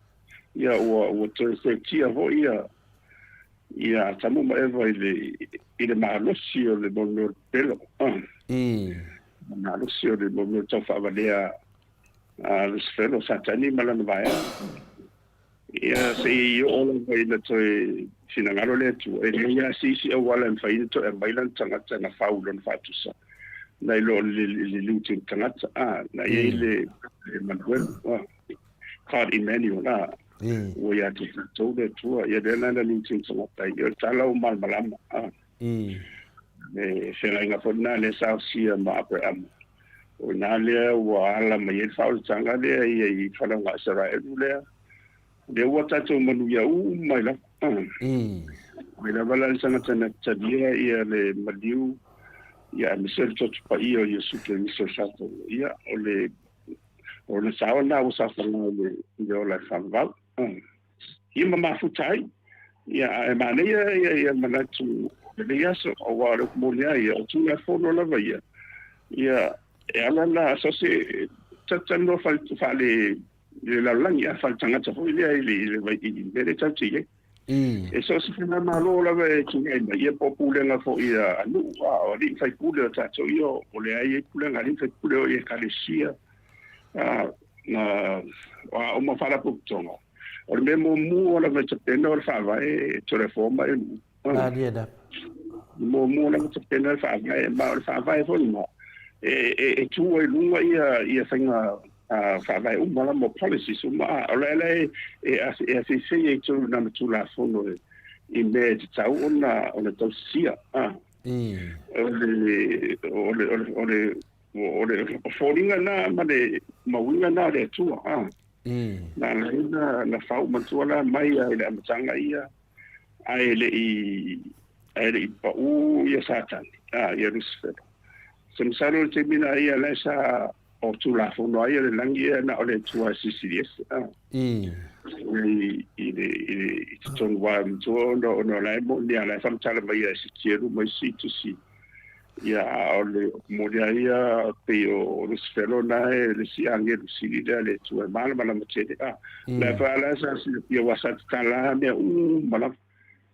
Ia, ua, ua toe seetia foi ia, ia Atamu ma Eva i le, i le malosi o le mau mea o le pepelo. Ah. I. Malosi o le mau mea tau faavalea a Lusifelo, Satani ma lana vaega. Ia, se i oo lava ina toe finagalo le Atua, e leai lava se isi auala e mafai ona toe aumai lana tagata na fau i lona faatusa, nai lo le liuti o le tagata, a, na i ai le Emanuelu, a, God Emmanuel, a, ua ia te tatou le Atua, ia lea la na liuti o le tagata ai, o le tala ua malamalama, a. Le feagaiga foi lena lea sa osia ma Aperahama. O i ina lea ua ala mai ai le faaolataga lea ia i falauga a Isaraelu lea, lea ua tatou manuia uma ai lava. Mai lava la le tagata na talia ia le maliu ia aemaise o le toto paia o Iesu Keriso sa taua, ia o le o le sao lena ua saofaga i le i le ola e faavavau. Ia ma mafuta ai. Ia ae manaia ia ia manatu o lenei aso, aua o le upu moni lava ia, o Tulafono lava ia, ia e ala la so se talatalanoa faale faale le lalolagi a faale-tagata foi lea i le i le i le mea lea tatou te i ai. E so o se faigamalo lava e tulai mai, ia po o pulega foi a nuu, a o alii ma faipule o tatou ia, o lea e i ai pulega a alii ma faipule o i ekalesia, a, na, o a uma faalapotopotoga. O le mea muamua lava e tapena o le faavae e Tulafono e nuu. Malie lava. Muamua lava tapena le faavae, ma o le faavae foi lena, e, e, e tu ai luga ia, ia faiga faavae uma la mo policies uma, a o le ala e, e, e aseisei ai tonu nā ma Tulafono e, i mea e tatau ona, ona tausisia. A. O le, o le, o le, o le, o le foliga na ma le mauiga na o le Atua. A. Na ala ai na, na fau matua la mai ai le amataga ia, ae le i ae le i pau ia Satani, a ia Lusifelo. Se masalo le taimi na ia la sa o Tulafono ai le lagi ia na o le Atua e silisili ese, a. I i le i le i totonu wa matua ona ona la e moni a la e whamatala mai ia e Esekielu ma isi tusi. Ia, a o le moni a ia pei o Lusifelo na e le isi agelu sili lea le Atua e malamalama tele, a. La e fa la sa silafia aua sa tatala mea uma lava.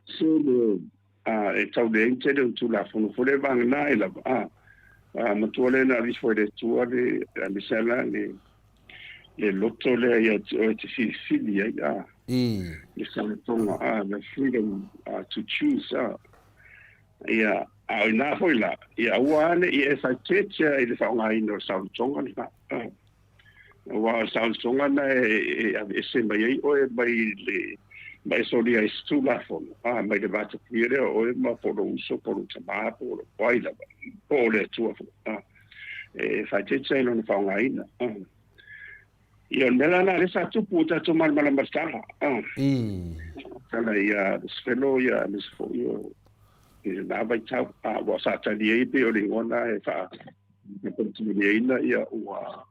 Se le a e tau leai ni tele o ni Tulafono foi lea vagana ai lava, a. A matua lea na aveifo e le Atua le aemaise lava la le le loto lea ia te oe e te filifili ai, a. Le saolotoga, a, the freedom to choose, a. Ia, a o inā foi la, ia aua ne i e faaeteetea i le faaaogaina o le saolotoga lena. Aua o le saolotoga lena e, e aveese mai ai oe mai le ma e solia ai se Tulafono, a, mai le vatapuia lea o oe ma po o lou uso, po o lou tamā, po o lou ai lava, po o le Atua foi. A, e faaeteetea i lona faaaogaina. A. Ia, o le mea la lena lea sa tupu ua tatou malamalama i le tala. Tala ia Lusifelo ia aemaise foi o i lena vaitau. A ua sa tali ai pei o le igoa lena e faa faataliaina ia ua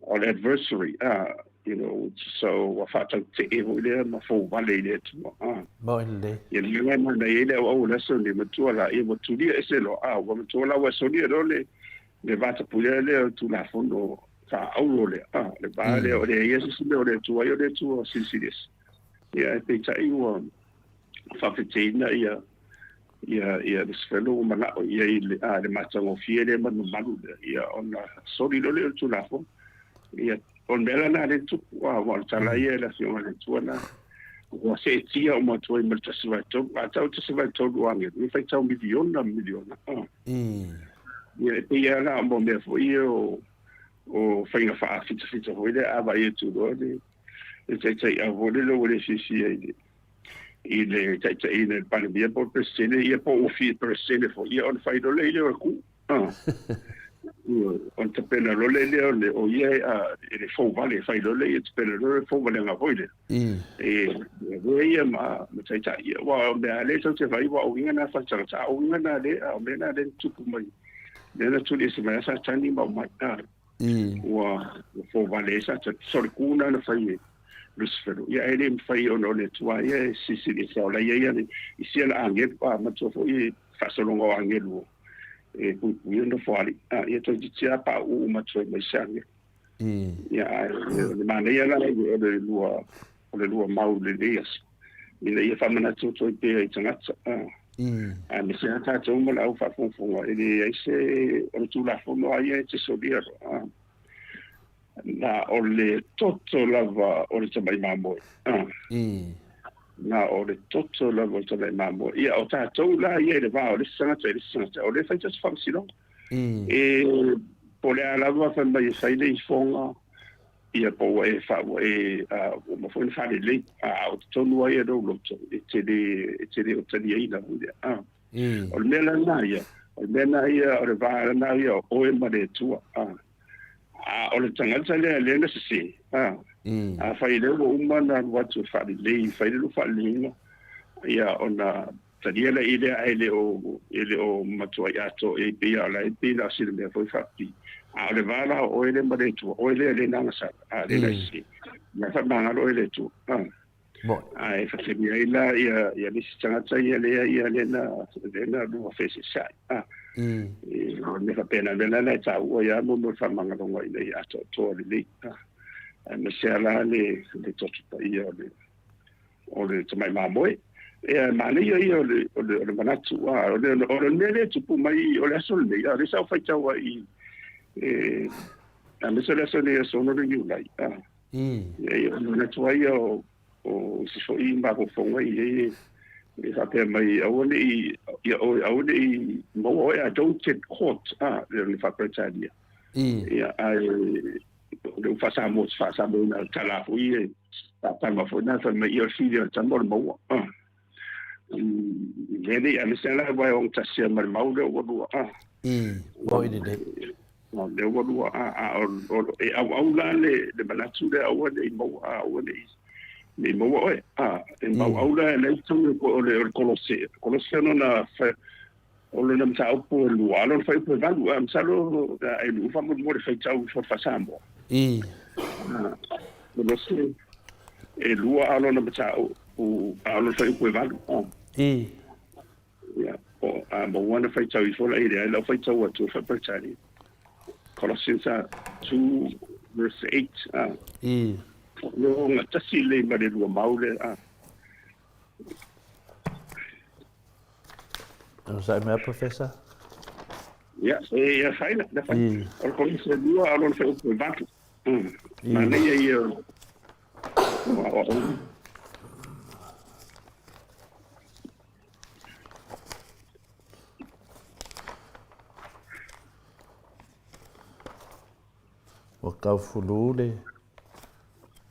o le adversary, a you know, so ua faatautee foi lea ma fouvale i le Atua. A. Mo lelei. Ia le mea la e i ai le auau o le aso nei, matua la, ia ua tulia ese loa, a ua matua la ua solia loa le le vatapuia lea o le Tulafono faaauro lea, a, le va lea o le ia se isi mea o le Atua ai o le Atua Silisili Ese. Ia, ae peitai ua faafeteina ia ia ia Lusifelo ua manao i ai le, a, le matagofie lea ma le mamalu lea, ia ona soli loa lea o le Tulafono. Ia, o le mea la lena lea e tupu, a, aua o le tala ia e le Afioga i le Atua lena, ua seetia uma atu ai ma le 1/3. A tau 1/3 o agelu, ia faitau miliona ma miliona. A. Ia, e pei lava la o mea foi ia o, o faiga faafitafita foi lea, a vaai atu loa le, le taitaiau foi lele ua le fiafia i le, i le taitaiina e le Palemia po o le Peresetene ia po ua fia Peresetene foi ia ona fai loa lea o le kuu. Ona tapena loa lea o le o ia e le fou vale fai loa lea tapena loa le fou valega foi lea. E avea ia ma taitai ia aua o mea lea tatou te vaai aua o uiga na faaletagata a o uiga na lea a o mea na lea na tupu mai lea na tuli ese mai ai Satani ma aumai ua fouvale ai Satani. So o le ku lena na fai e Lusiferu ia ae le mafai ona o le Atua ia e silisili ese o la e i ai ia i sia la agelu a manatua foi le faasologa o agelu e puipuia nofoalii ia toeitiiti lava pauu uma atu ai ma isi agelu. Ia ae o le manaia la o le lua o le lua mau i lenei aso ina ia faamanatu atu ai pea i tagata aemaise lava tatou ma le au faafogafoga e leai se o le Tulafono lava ia e te solia loa na o le toto lava o le tamai mamoe na o le toto lava o le tamai mamoe. Ia o tatou la ia i le va o le isi tagata i le isi tagata o lea e fai tatou faamasinoga. E po o le a lava fai mai e fai le ifoga, ia po ua e fa, ua e, ua uma foi ona faalelei, a o totonu lava ia o lou loto, e te le, e te le o taliaina foi lea. A. O le mea la lena ia, o le mea lena ia, o le va lena ia o oe ma le Atua. A. A o le tagata lea lea na sese, a, afai lea ua uma ona alu atu e faalelei, fai le lua faaleleiga, ia ona talia lea lea ae le o e le o matuai atoa i ai pei a o la e pei na o sina mea foi faapi. A o le va la o oe lea ma le Atua, oe lea lea na agasala, a lea na sese. Na faamagalo oe e le Atua. A. Ae faatalia ai la ia ia le isi tagata ia lea ia lea na lea na lua feeseeseai. A. E o le mea faapena mea la e taua ia mo mo le faamagaloga ina ia atoatoa lelei. A. Aemaise lava la le le toto paia o le o le tamai mamoe. Ia, manaia ia o le, o le, o le manatu, a, o le, o le mea lea e tupu mai o le aso lenei, a, o lea sa ou faitau ai i, e, aemaise o le aso lenei, aso 6 o Iulai, a, e, o le manatu ai ia o, o isi foi mafaufauga i ai, e faapea mai, aua ne i, ia oe, aua ne i maua oe, a, don't get caught, a, le faa-Peretania. Ia, ae, o le faa-Samoa, faa-Samoaina, o le tala foi e, faatama foi na fai mai, ia o le fili o le tama o le maua. Mea nei, aemaise la aua e ogatasi ma le mau lea ua lua. Mo i lenei. O lea ua lua, a o e auau la le manatu lea aua ne i maua, aua ne i maua oe. E mauau la e le tonu o le Kolose. Kolose lona o lona mataupu e lua, a lona fuaiupu e valu, a masalo e luu faamolemole faitau ifo le faa-Samoa. Kolose e lua a lona mataupu, a lona fuaiupu e valu. Ia, o a maua na faitau ifo la i lea, lau faitau atu o faa-Peretania. Colossians 2 verse 8. O le ogatasi lelei ma le lua mau lea. Onosai mai Professor. Ia, e ia fai la, la fai. O le Kolose lua, a lona fuaiupu e valu. Manaia ia o aoaoga. Ua taufulu le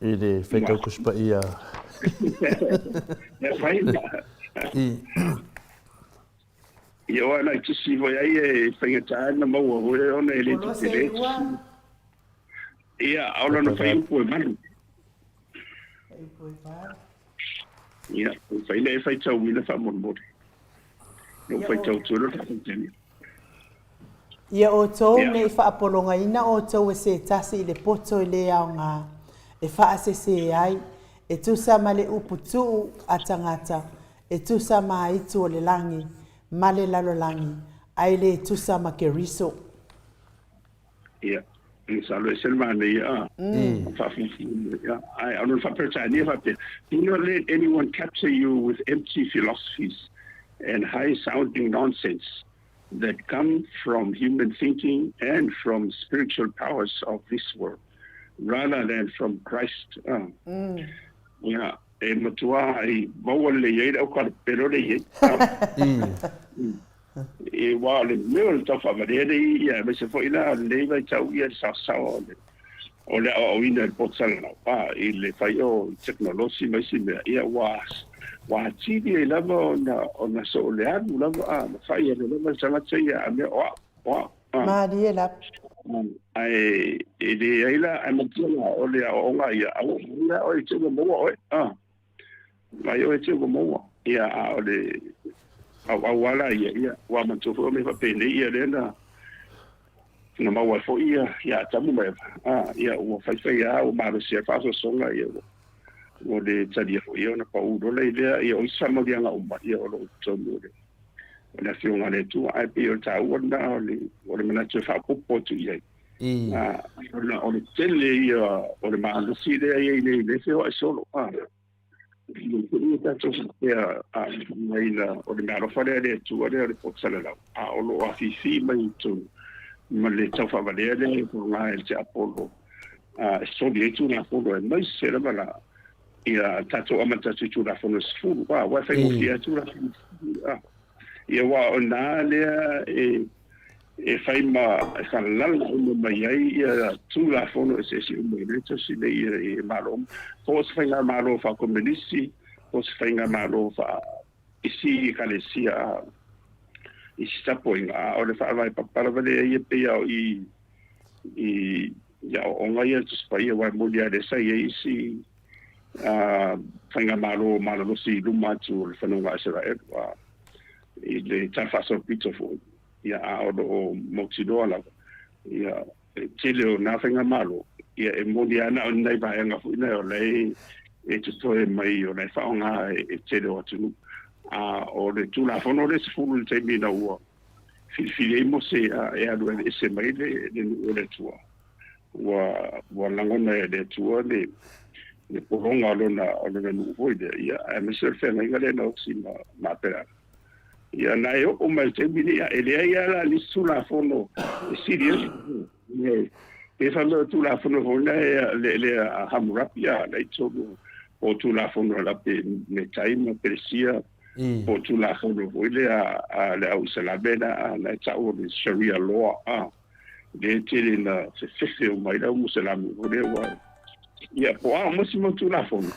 i le faitau Tusi Paia. Mea fai. Ia oa nai tusi foi ai e faigata na maua foi ona e le tetele. Ia, o lona fuaiupu e valu. Ia, fai le e faitauina faamolemole. Lou faitau atu loa le faatautaiga. Ia outou ne i faapologaina outou e se tasi i le poto e le aoga e faasese ai, e tusa ma le upu tuu a tagata, e tusa ma aitu o le lagi ma le lalolagi, ae le tusa ma Keriso. Ia, masalo e ese le manaia a faafuafua ia. Ae o lona faa-Peretania faapea, Do not let anyone capture you with empty philosophies and high-sounding nonsense that come from human thinking and from spiritual powers of this world, rather than from Christ. Ia, e matua ai maua lelei ai le aukalapelo lea i ai. E wā o le mea o le taufaavalia nei ia, aemaise foi la lenei vaitau ia le saosaoa o le o le aoaoina i le poto salalau, a, i le fai o tekonolosi ma isi mea, ia ua Ua atili ai lava ona so o le alu lava a, ma fai ale lava le tagata ia a mea o au, o au. A. Malie lava. Ae e leai la, ae manatua la, o le aoaoga ia, aua la oe te ua maua oe, a. Mai oe te ua maua. Ia, a o le auau lava la ia, ia, ua manatua foi o mea faapenei ia lea na, na maua ai foi ia, ia Atamu ma Eva. A, ia, ua faifai lava, ua malosi ai le faasoasoga, ia, ua, ua le talia foi ia ona pau lola i lea, ia, o isi faamanuiaga uma, ia, o lo o i totonu o le, o le Afioga a le Atua. Ae pei o le taua lena o le, o le manatu e faaopoopo atu i ai. A, ona o le tele ia o le malosi lea e i ai nei i le feoai solo. A, ia tatou faapea mai o le meaalofa lea a le Atua lea o le poto salalau, a o lo o afifi mai i totonu ma le taufaavalea lea e faaaoga e le tiapolo e soli ai Tulafono, aemaise lava la ia tatou amata atu i Tulafono e 10, aua e faigofie lava Tulafono e 10, ia aua o i ina lea e fai ma e faalala uma mai ai ia Tulafono eseese uma i le tasi nei i Malo uma, po o se faigamalo faakomenisi, po o se faigamalo faa isi ekalesia, isi tapuaiga, a o le faavae papa lava lea ia pei lava o i i aoaoga ia le Tusi Paia, aua e moni lava lea sa i ai isi faigamalo malolosi i luma atu o le fanauga a Isaraelu i le Tala Faasolopito foi, ia, a o lo o mautinoa lava ia e tele o nā faigamalo, ia e moni lava na o ni nai vaega foi lea o la e totoe mai o la e faaaoga e tele o atunuu. A o le Tulafono lea 10 i le taimi ina ua filifili ai Mose e alu e aveese mai le nuu o le Atua, ua lagona e le Atua le pologa o lona nuu foi lea, ia, aemaise o le feagaiga lea na osi ma Aperama. Ia, na e oo mai i le taimi nei, e leai lava la nisi Tulafono e sili ai. Pe fai mai o Tulafono foi lea le a Hammurapi a la i totonu o Tulafono a la Metai ma Peresia, po o Tulafono foi lea a le au Isalame na e tau o le Sharia law, a lea e tele na fefefe uma ai le au Musalame foi lea ua ia po o a uma isi mau Tulafono.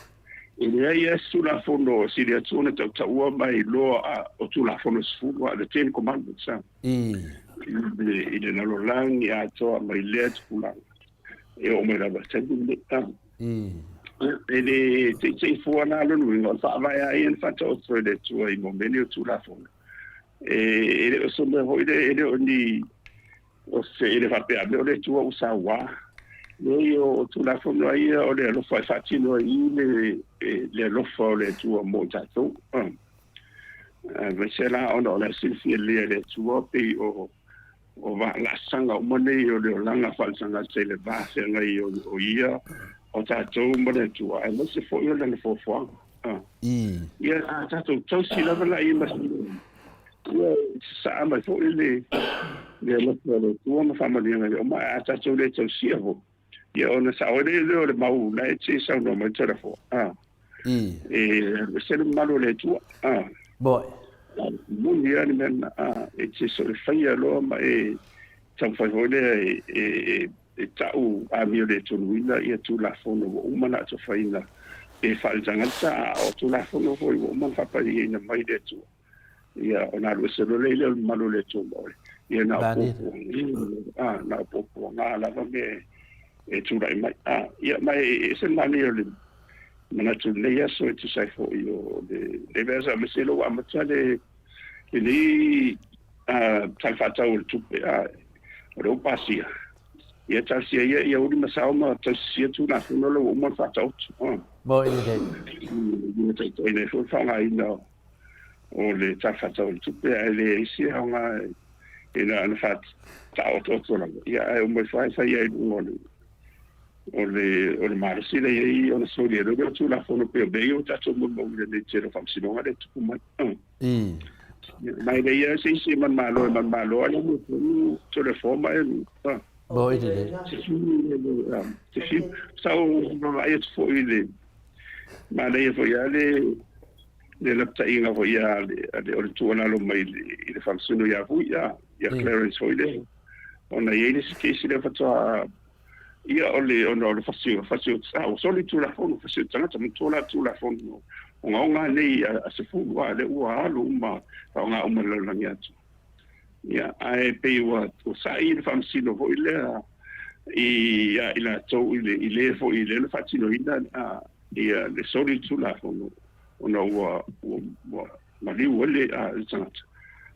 E leai lava se Tulafono e sili atu ona tautaua ma e iloa a o Tulafono e 10, a the Ten Commandments, a i le lalolagi atoa mai lea tupulaga e oo mai lava i le taimi lenei. A e le teitei fua la lona uiga o le faavae lava ia na faataoto e le Atua i mea nei o Tulafono. E le o se mea foi lea, e le o ni o se e le faapea mea o le Atua ua sauā. Leai, o Tulafono lava ia o le alofa e faatino ai i le alofa o le Atua mo i tatou. Aemaise la ona o la e silafia lelei e le Atua pei o laasaga uma nei o le olaga faaletagata i le va feagai o ia, o tatou ma le Atua, aemaise foi o lana foafoaga. Ia, a tatou tausi lava la ia ma ia sasaa mai foi le alofa o le Atua ma faamanuiaga i uma, ae a tatou le tausia foi, ia ona sao ai lea o le mau la e te saunoa mai Toleafoa. E ese le mamalu o le Atua. Boy. Moni lava le mea lena. E te solefaia loa ma e taumafai foi lea e tau amio le tonuina ia Tulafono ua uma ona atofaina pe faaletagata, a o Tulafono foi ua uma ona faapaiaina mai le Atua. Ia ona alu ese loa lea o le mamalu o le Atua ma oe. Ia na o puapuaga, na o puapuaga lava mea e tulai mai. Ia ma e ese le manaia o le manatu i lenei aso e tusa ai foi o le vea aemaise lea ua amata lenei Tala Faatatau o le Tupe, o lea ua pasia. Ia talosia ia ia uli ma sao ma tausisia Tulafono lea ua uma ona faataoto. Mo i lelei. Ia taitaiina ai foi le faaaogaina o le Tala Faatatau o le Tupe, ae leai se aoga e na ona faataotooto lava, ia ae uma ifo lava e fai ai i luga o le o le malosi lea e i ai ona soli ai loa lea o Tulafono pei o mea ia ua tatou molimauina nei i le tele o faamasinoga lea e tupu mai. Ma e leai lava se isi e manumalo e manumalo lava le mea tonu Toleafoa ma e Mo i lelei. Te fiu. Sa ou vaavaai atu foi i le manaia foi lava le lapataiga foi a le o le tuualalo mai i le faamasino ia Vui, ia Clarence foi lea, ona e i ai le isi case lea faatoa ia o le ona o le fasi fasi o ua soli Tulafono, fasi o tagata, manatua la Tulafono ogaoga nei a sefulu, a lea ua alu uma faaaoga uma i le lalolagi atoa. Ia, ae pei ua sa'i le faamasino foi lea ia i latou i le i le foi i le na faatinoina ia le soli le Tulafono ona ua ua maliu ai le tagata.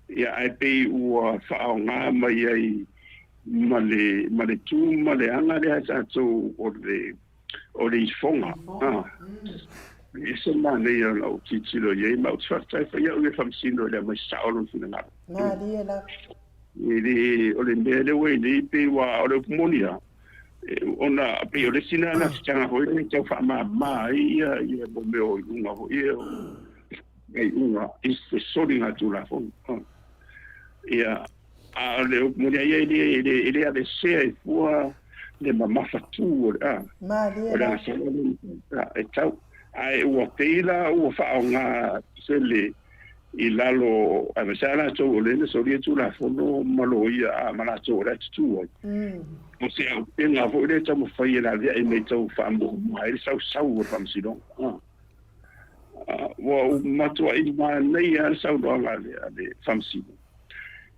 Ia, ae pei ua faaaoga mai ai ma le ma le tu ma le aga lea a tatou o le o le ifoga. E ese manaia o lau tilotilo i ai, ma ou te faafetai foi au i le Faamasino i le aumai sao o lona finagalo. Malie lava. E le, o le mea lea ua i nei, pei ua, o le upu moni lava, ona pei o le isi lena lasitaga foi lea e tau faamama ai ia, ia mo mea o iuga foi ia, o iuga i se soliga Tulafono. Ia, A o le upu moni a ia, e le, e le, e le aveesea ai fua le mamafatu o le, a, Malie o le la. agasala lea, a, e tau. Ae ua pei la ua faaaoga tele i lalo, aemaise lava latou o lea na solia Tulafono ma loia, a, ma latou o la e tutū ai. O se auupega foi lea e taumafai e laveai mai tau faamuamua ai le sausau o le Faamasinoga. A, a, ua ou matuai manaia lava le saunoaga a le, a le Faamasino.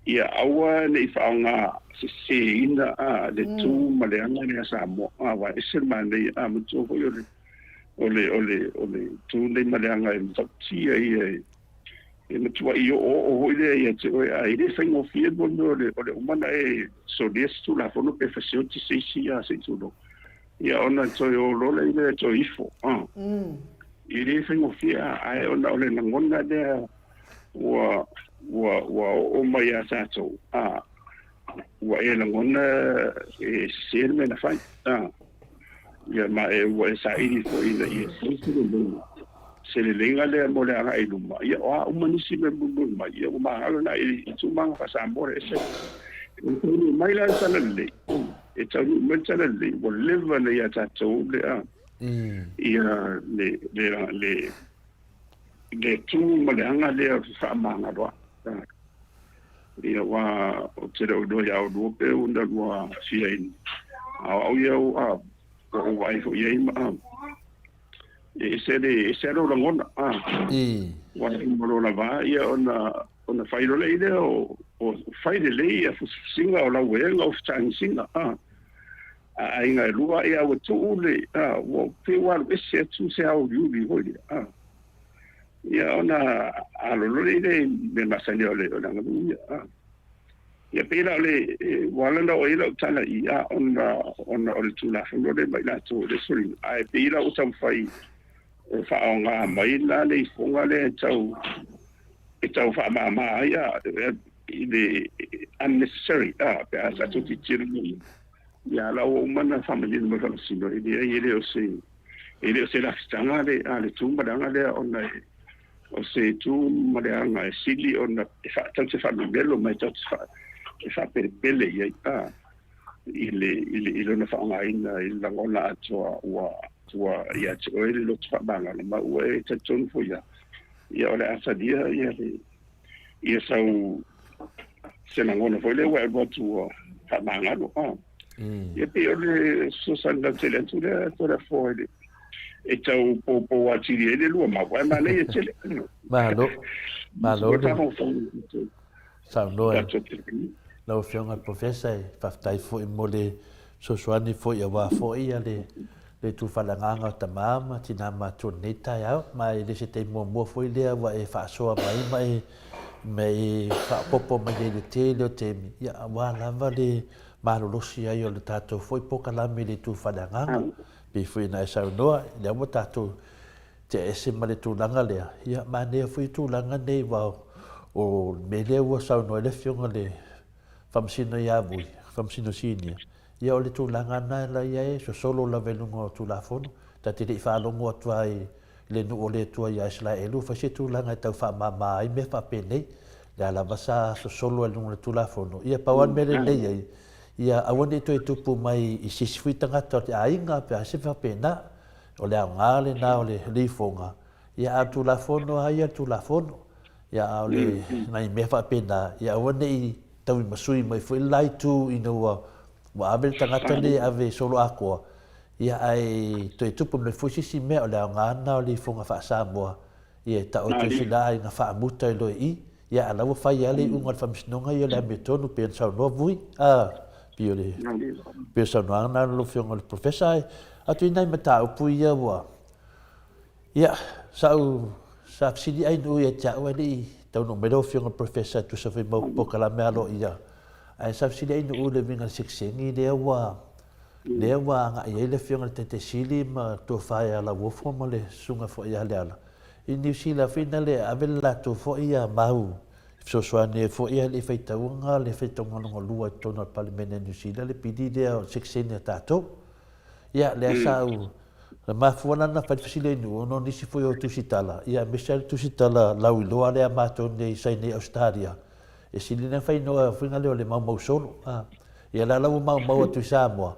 Ia aua ne i faaaoga seseina a le tu ma le aga lea a Samoa. A ua ese le manaia a manatua foi o le o le o le o le tu nei ma le aga e matautia ia e e matuai oooo foi lea ia te oe a e le faigofie mo le mea o le o le uma ona e solia se Tulafono pe fasioti se isi a se i tulou. Ia ona toe o loa lea toe ifo a. E le faigofie a ae ona o le lagona lea ua, ua, ua oo mai ia tatou, a, ua e lagona e sese le mea na fai, a, ia ma e, ua e saili foi ina ia fai se leleiga, se leleiga lea mo le agai i luma, ia o a uma nisi mea mulimuli mai, ia ua magalo na i, i tulaga faa-Samoa le ese. E taunuu mai la le talalelei, e taunuu mai le talalelei, ua leva ona ia tatou le, a, ia le, le, le, le tu ma le aga lea o le fefaamagaloa'i. Ia aua ou te le o iloa ia oulua pe ua na lua fia i a o au ia ua ou vaai foi i ai ma e ese le ese lou lagona a ua uma loa lava ia ona ona fai loa lea o fai lelei ia fusifusiga o lauega o fetagisiga a a aiga e lua, ia ua tuu le, a, ua pei ua alu ese atu se aoaliuli foi lea, a. Ia ona alolole lea i mea masani o le, o le aganuu ia, a. Ia pei la o le, ua ala ona oo i ai lau tala i i, a, ona, ona o le Tulafono lea ma i latou o le soliga, ae pei la ua taumafai e faaaoga mai la le ifoga lea e tau, e tau faamama ai, a, i le unnecessary, a, pe a tatou tilotilo mai ai. Ia, la ua uma ona faamanino mai Faamasino, e leai, e le o se, e le o se lafitaga le, a le tu ma le aga lea ona e, o se tu ma le aga e sili ona e faa, tatou te faamemelo ma e tatou te faa, e faapelepele i ai, a, i le, i le, i lona faaaogaina i le lagona atoa ua, ua ia te oe le loto faamagalo ma ua e talitonu foi ia, ia o le a talia ia le, ia sau se lagona foi lea ua e alu atu ua faamagalo. A. Ia pei o le fesoasoani lautele atu lea Toleafoa i le e tau poupou atili ai le lua mau, ae manaia tele. Malo. Malo le saunoa lau Afioga i le Professor, e faafetai foi mo le fesoasoani foi aua foi le le itu faaleagaga o tama ma tina matutua i lenei taeao, ma e le se taimi muamua foi lea ua e faasoa mai ma e ma e faaopoopo mai ai i le tele o taimi, ia aua lava le malolosi ai o le tatou foi polokalame i le itu faaleagaga. Pei foi ona e saunoa, lea ua tatou tea ese ma le tulaga lea, ia manaia foi tulaga nei aua o le mea lea ua saunoa ai le Afioga i le Faamasino ia Vui, Faamasino Sinia, Ia o le tulaga lena la ia e sosolo lava i luga o Tulafono. Ta te le i faalogo atu lava i le nuu o le Atua ia Isaraelu fai se tulaga e tau faamama ai mea faapenei. Lea lava sa sosolo ai i luga o le Tulafono. Ia pau lava le mea lelei ai, ia aua ne i toe tupu mai i se isi foi tagata o le aiga pe a se mea faapena. O le aoga lena o le lifoga, ia a o le Tulafono lava ia o le Tulafono. Ia a o le nai mea faapena, ia aua ne i tauimasui mai foi le la itu ina ua ua ave le tagata lea e ave solo atoa, ia ae toe tupu mai foi se isi mea, o le aoga lena o le ifoga faa-Samoa. Ia, e taoto i sina aiga faamuta i loe i, ia, a la ua fai lava le iuga o le Faamasinoga ia o le amiotonu, pei ona saunoa Vui, a, pei o le, pei o le saunoaga lena a lau Afioga i le Professor, ae atu i nai mataupu ia ua, ia, sa ou, sa fesili ai nuu ia te au ae le i taunuu mai lau Afioga i le Professor e tusa foi ma polokalame aloaia, ae sa fesili ai nuu i le uiga i le sekiseni lea ua, lea ua agai ai le Afioga i le Taitai Sili ma le Tofa ia Lauofo ma le Susuga foi ia Leala i Niu Sila foi na le ave le latou foi ia mau e fesoasoani ai foi ae le i faitauga le faitauga lona lua i totonu o le Palemene a Niu Sila le pili lea o le sekiseni a tatou. Ia, lea sa ou na mafua la na fai le fesili ai nuu ona o nisi foi o tusitala, ia aemaise lava le tusitala lauiloa lea a matou nei sa i nei Ausetalia, E sili ona fai noa fuiga lea o le maumau solo. A. Ia la la ua maumau atu i Samoa.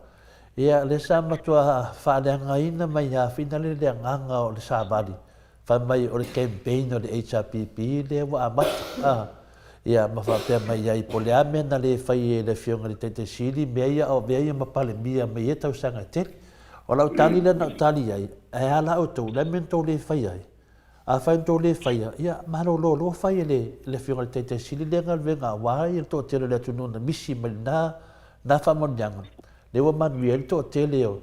Ia lea sa matua faaleagaina mai a fina le le agaga o le savali. Fai mai o le campaign o le HRPP lea ua amata. A. Ia ma faapea mai ai po o le a mea na le fai e le Afioga i le Taitai Sili mea ia a o avea ia ma Palemia mai ia tausaga e tele. O lau tali lea na ou tali ai, ae a la outou, o le a le mea na tou le faia ai? Afai na tou le faia, ia, malolo loa fai e le, le Afioga i le Taitai Sili lea galuega aua le toatele o le atunuu na misi mai lena, lena faamanuiaga, lea ua manuia ai le toatele o,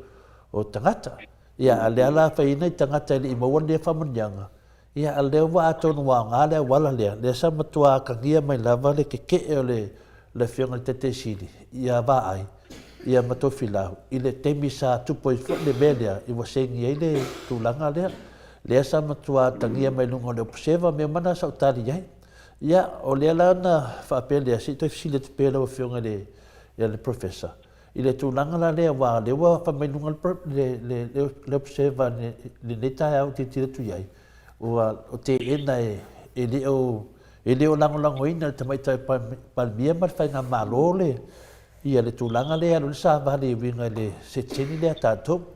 o tagata. Ia, a lea la fai ai nai tagata e le i maua lea faamanuiaga, ia, a lea ua atonu ua aoga le auala lea, lea sa matua atagia mai lava le keke'e o le, le Afioga i le Taitai Sili, ia vaai, ia ma Tofilau, i le taimi sa tupu ai foi le mea lea, i ua segi ai le tulaga lea. Lea sa matua atagia mai luga o le Observer, mea uma na sa ou tali i ai. Ia, o lea la na faapea lea, se i toe fesili atu pea lau Afioga i le, i le Professor, i le tulaga la lea, aua o lea ua fai mai luga le, le, le, le Observer i lenei taeao ou te tilotilo atu i ai, ua teena e, e le o, e le o lagolagoina e le Tamaitai Palemia ma le Faigamalo le, ia le tulaga lea e alu ai le savali e uiga i le sitiseni lea a tatou.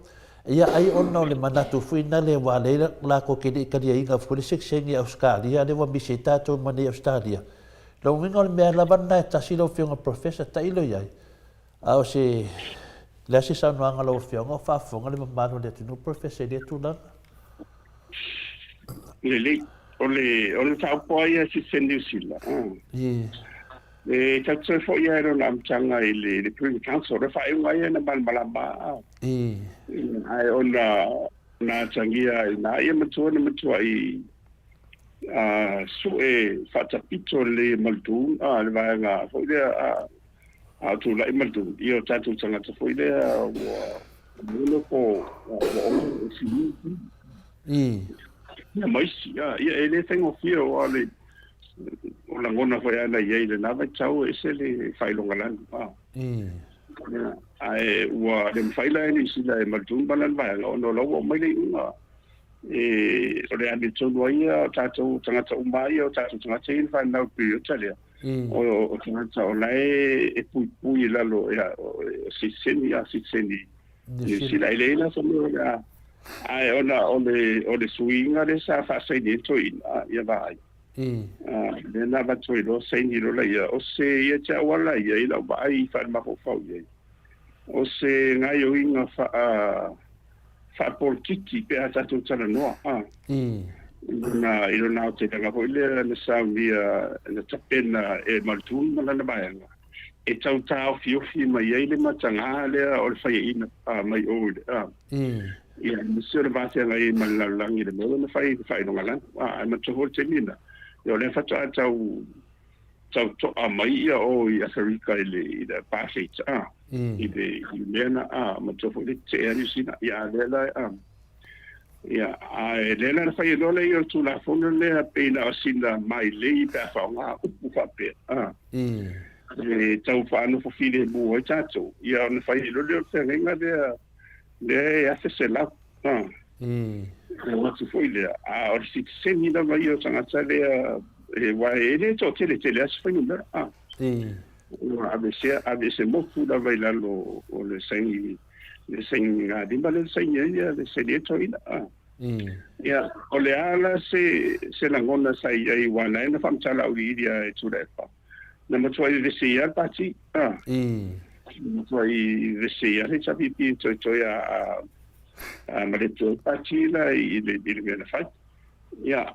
Ia ai ona o le manatu foi nale aua lea latou te le i taliaina foi le sitiseni a Ausetalia lea ua misi ai tatou ma nei Ausetalia. Lona uiga o le mea lava lena e tasi lau Afioga Professor tailo i ai. A o se le a se saunoaga a lau Afioga o faafofoga le mamalu o le atunuu Professor i lea tulaga? Lelei. O le o le mataupu lava ia i sitiseni Niu Sila, e tatou toe foi lava i lona amataga i le i le Privy Council, o le faaiuga ia na malamalama lava. Ae ona na atagia ai i ina ia matua na matuai sue faatapito lelei e Muldoon, le vaega foi lea a o tulai Muldoon, ia o tatou tagata foi lea ua nonofo ua ono Ia ma isi, ia e le faigofie aua o le o lagona foi a na i ai i lena vaitau e ese le faailogalanu. Ia, ae ua le mafai la e Niu Sila e malutu ma lana vaega ona o la ua aumai le iuga e o le amiotonu ai ia o tatou tagata uma ia o tatou tagata ia na fanau i le piriota lea o tagata o la e puipui i lalo ia o sitiseni a sitiseni Niu Sila. E leai la se mea o le a ae ona o le o le suiga lea sa faasaini ai le toeaina ia vaai. Lea na avatu ai loa saini loa laia o se ia te au lava ia i lau vaai faalemafaufau i ai o se gaoioiga faa faapolokiki pe a tatou talanoa a i lona aotelega foi lea na saunia na tapena e Muldoon ma lana vaega e tau taofiofi mai ai le mataga lea o le faiaina mai o i le ia aemaise o le va feagai ai ma le lalolagi i le mea lea na fai i le faailogalanu. Ae manatua foi le taimi lena, ia o lea faatoa tau tau toa mai ia o i Aferika i le i le apartheid a i le i le mea na a manatua foi le tetee a Niu Sila ia a lea la a ia ae lea la na fai ai loa lea o le Tulafono lea pei na o sina mailei pe a faaaoga upu faapea a e tau faanofo filemu ai tatou ia ona fai ai loa lea o le feagaiga lea lea e $1,100 a e o atu foi lea a o le sitiseni lava ia o tagata lea e aua e le toatele tele lava se fuainumera a ua aveesea aveese motu lava i lalo o le saini le sainigalima lea na saini ai le saini ai le toeaina a ia o le a la se se lagona sa i ai aua na na faamatala auiliili lava e Tuilaepa na matuai vevesi ai lava le pati a na matuai vevesi ai lava le HRPP e toetoe a malepe ai le pati la i le mea na fai ia.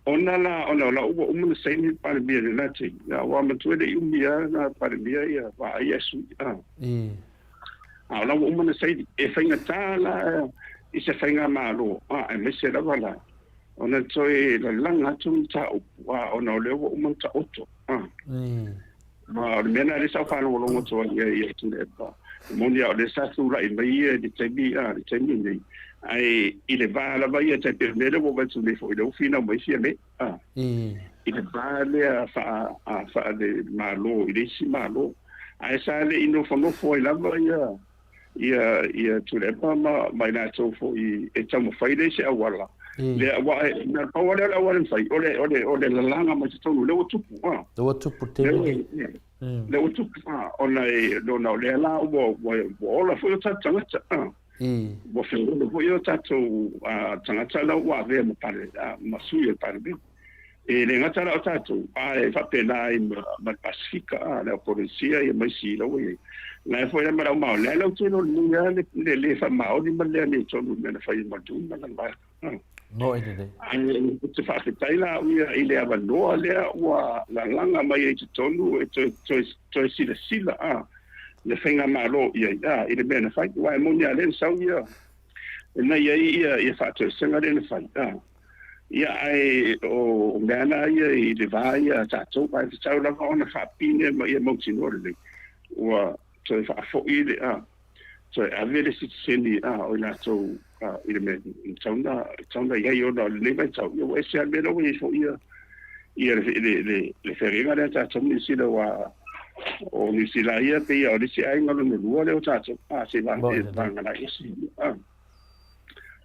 Ona la, ona o la ua uma ona saini le Palemia i lena taimi, aua manatua e le i umi lava na Palemia ia vaaia sui a. A o la ua uma ona saini. E faigata la i se faigamalo, a, aemaise lava la ona toe lalaga atu le mataupu, a, ona o lea ua uma ona taoto, a. Ma o le mea lena lea sa ou faalogologo atu ai i ai Tuilaepa, e moni lava o lea sa tulai mai ia i le taimi, a, le taimi lenei, ae i le va lava ia, tai pei o le mea lea ua ou vaai atu nei foi, lea ua finau mai Fiame, a, i le va lea faa, a, faale-Malo i le isi Malo. Ae sa le i nofonofo ai lava ia, ia, ia Tuilaepa ma, ma i latou foi e taumafai lea i se auala. Lea, aua e, na pau lava lea o le auala e mafai, o le, o le, o le lalaga mai totonu, lea ua tupu, a. Lea ua tupu i le taimi lenei. Lea ua tupu, a, ona e, ona o lea la ua, ua, ua ola foi o tatou tagata, a. Ua feola foi o tatou tagata la ua avea ma pale, a, ma sui o le Palemene. E le gata la o tatou, ae faapena ai ma, ma le Pasefika, a, le Aupolenesia ia ma isi la ua i ai. La e foi la ma le au maoli, la e lautele o lenei lava le, le le faamaoni ma le le amiotonu i le mea na fai e Muldoon ma lana vaega. A. Moe lelei. Ae ou te faafetai la au ia i le avanoa lea ua lalaga mai ai i totonu e toe, toe, toe silasila, a, le faigamalo i ai, a, i le mea na fai. Aua e moni lava lea na sau ia, na i ai ia, ia faatoesega lea na fai, a. Ia, ae o mea na ia i le va ia a tatou, ae tatau lava ona faapine ma ia mautinoa lelei, ua toe faafoi le, a, toe ave le sitiseni, a, o i latou, a, i le mea e tatau ona, e tatau ona i ai ona o lenei vaitau, ia ua ese lava le mea la ua i ai foi ia, ia le, le, le, le feagaiga lea a tatou ma Niu Sila, aua o Niu Sila ia pei lava o le isi aiga lona lua lea o tatou, a, se vagana ese, a.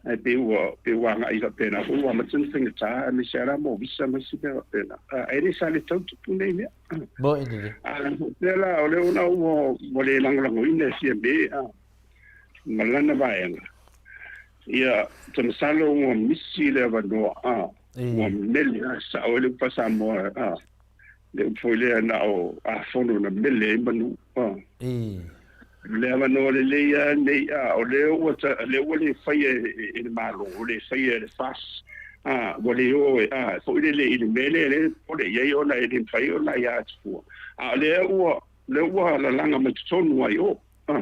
Ae pei ua, pei ua agai faapena foi, ua amata ona faigata, aemaise lava la mo visa ma isi mea faapena. Ae le sa le tau tupu nei mea. Mo e lelei. A faapea la, o lea ona ua, ua le lagolagoina e Fiame a, ma lana vaega, ia, ou te masalo ua misi le avanoa, a, ua mele lava sao ai le upu faa-Samoa, a, le upu foi lea na o Afono na mele ai manu, a. O le avanoa lelei lava lenei, a, o lea ua, lea ua le faia e le Malo, ua le faia e le FAS, a, ua le o e, a, foi lele i le mea lea lea e popole i ai ona e le mafai ona aia atu fua. A o lea ua, lea ua lalaga mai totonu ai o, a,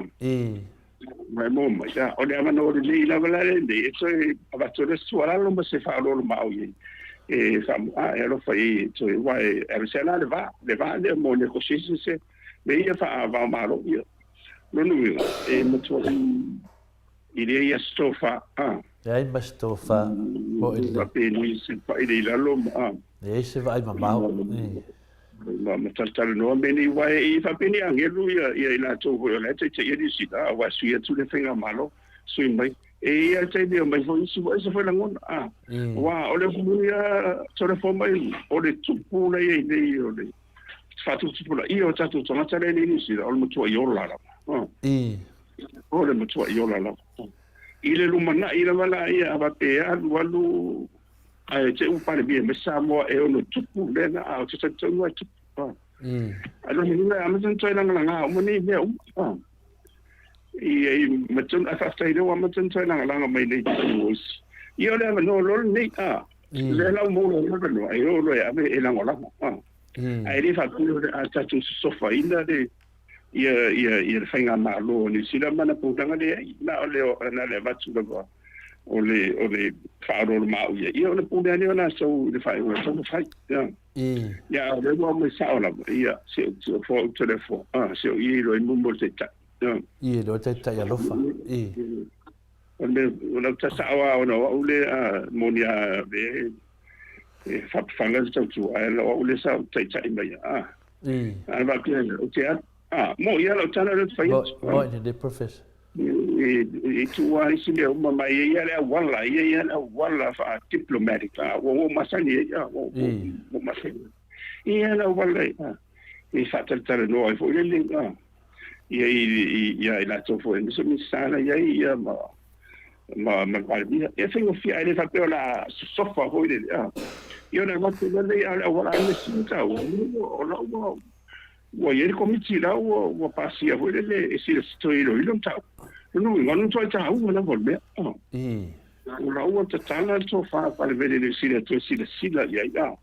ma e maua mai, a, o le avanoa lelei lava la lenei e toe avatu ai le tuualalo ma se faaoloolomaau i ai, e faamu'a, e alofa i ai e toe, aua e aveesea la le va, le va lea mo negotiations e, mea ia faava-o-Malo ia. Lona uiga, e matuai i lea ia se tofa, a. Leai ma se tofa, mo i le. Faapeni se paʻi le i lalo ma, a. Leai se vaai mamao, i. Ma, ma talatalanoa mea nei, aua e faapeni agelu ia, ia i latou foi o la e taitaia Niu Sila, aua e sui atu le faigamalo, sui mai. E i ai le taimi e omai foi isi, ua ese foi lagona, a. Aua o le upu ia, tole fou mai, o le tupu la i ai nei o le faatuputupulaia o tatou tagata lea nei i Niu Sila, o le matuai ola lava. O le matuai ola lava. I le lumanai lava la ia, a faapea e alu alu ae te i ua Palemia mai Samoa e ono tupu le mea lena, a o se talitonuga e tupu. Ae lona uiga e amata ona toe lagalaga uma nei mea uma. I ma tonu, ae faafetai lea ua amata ona toe lagalaga mai nei totonu o isi. Ia o le avanoa loa lenei, a. Lea la ua maua le avanoa, e o loa e ave e lagolago. Ae le faapea o le a tatou sosofaina le ia ia ia le faigamalo o Niu Sila ma ana punaga, leai, na o le na o le avatu lava o le o le faaoloolomaau ia ia ona pule lea o latou i le faaiuga e tatau ona fai. Ia ia o lea ua aumai sao lava ia se se fo o telefo a se o i lo i mumu o le taitai. Ia i lo taitai alofa i o le o lau tasao a ona o au le a moni a ve e faapafala le tautua, ae o au lea sa ou taitai mai a. A faapea, ou te alu. A, mo ia lau tala lea ou te fai atu. Mo i le professor. I tuua isi mea uma mai e ia le auala, ia ia le auala faa-diplomatic, a, ua ua masani ai, a, ua ua masani. Ia le auala, a, e faatalatalanoa ai foi lele, a, ia i ia i latou foi, aemaise o Minisita la i ai, ia ma ma ma le Palemia. E faigofie, ae le faapea o le a sosofa foi lele, a. Ia ona avatu loa lea, a o le auala lava le sili taua, o la ua ua i ai le Komiti la ua ua pasia foi lele e silasila toe iloilo le mataupu. Lona uiga, o le matuai taua lava o le mea. O la ua tatala le tofa a Palemene Niu Sila e toe silasila i ai, a,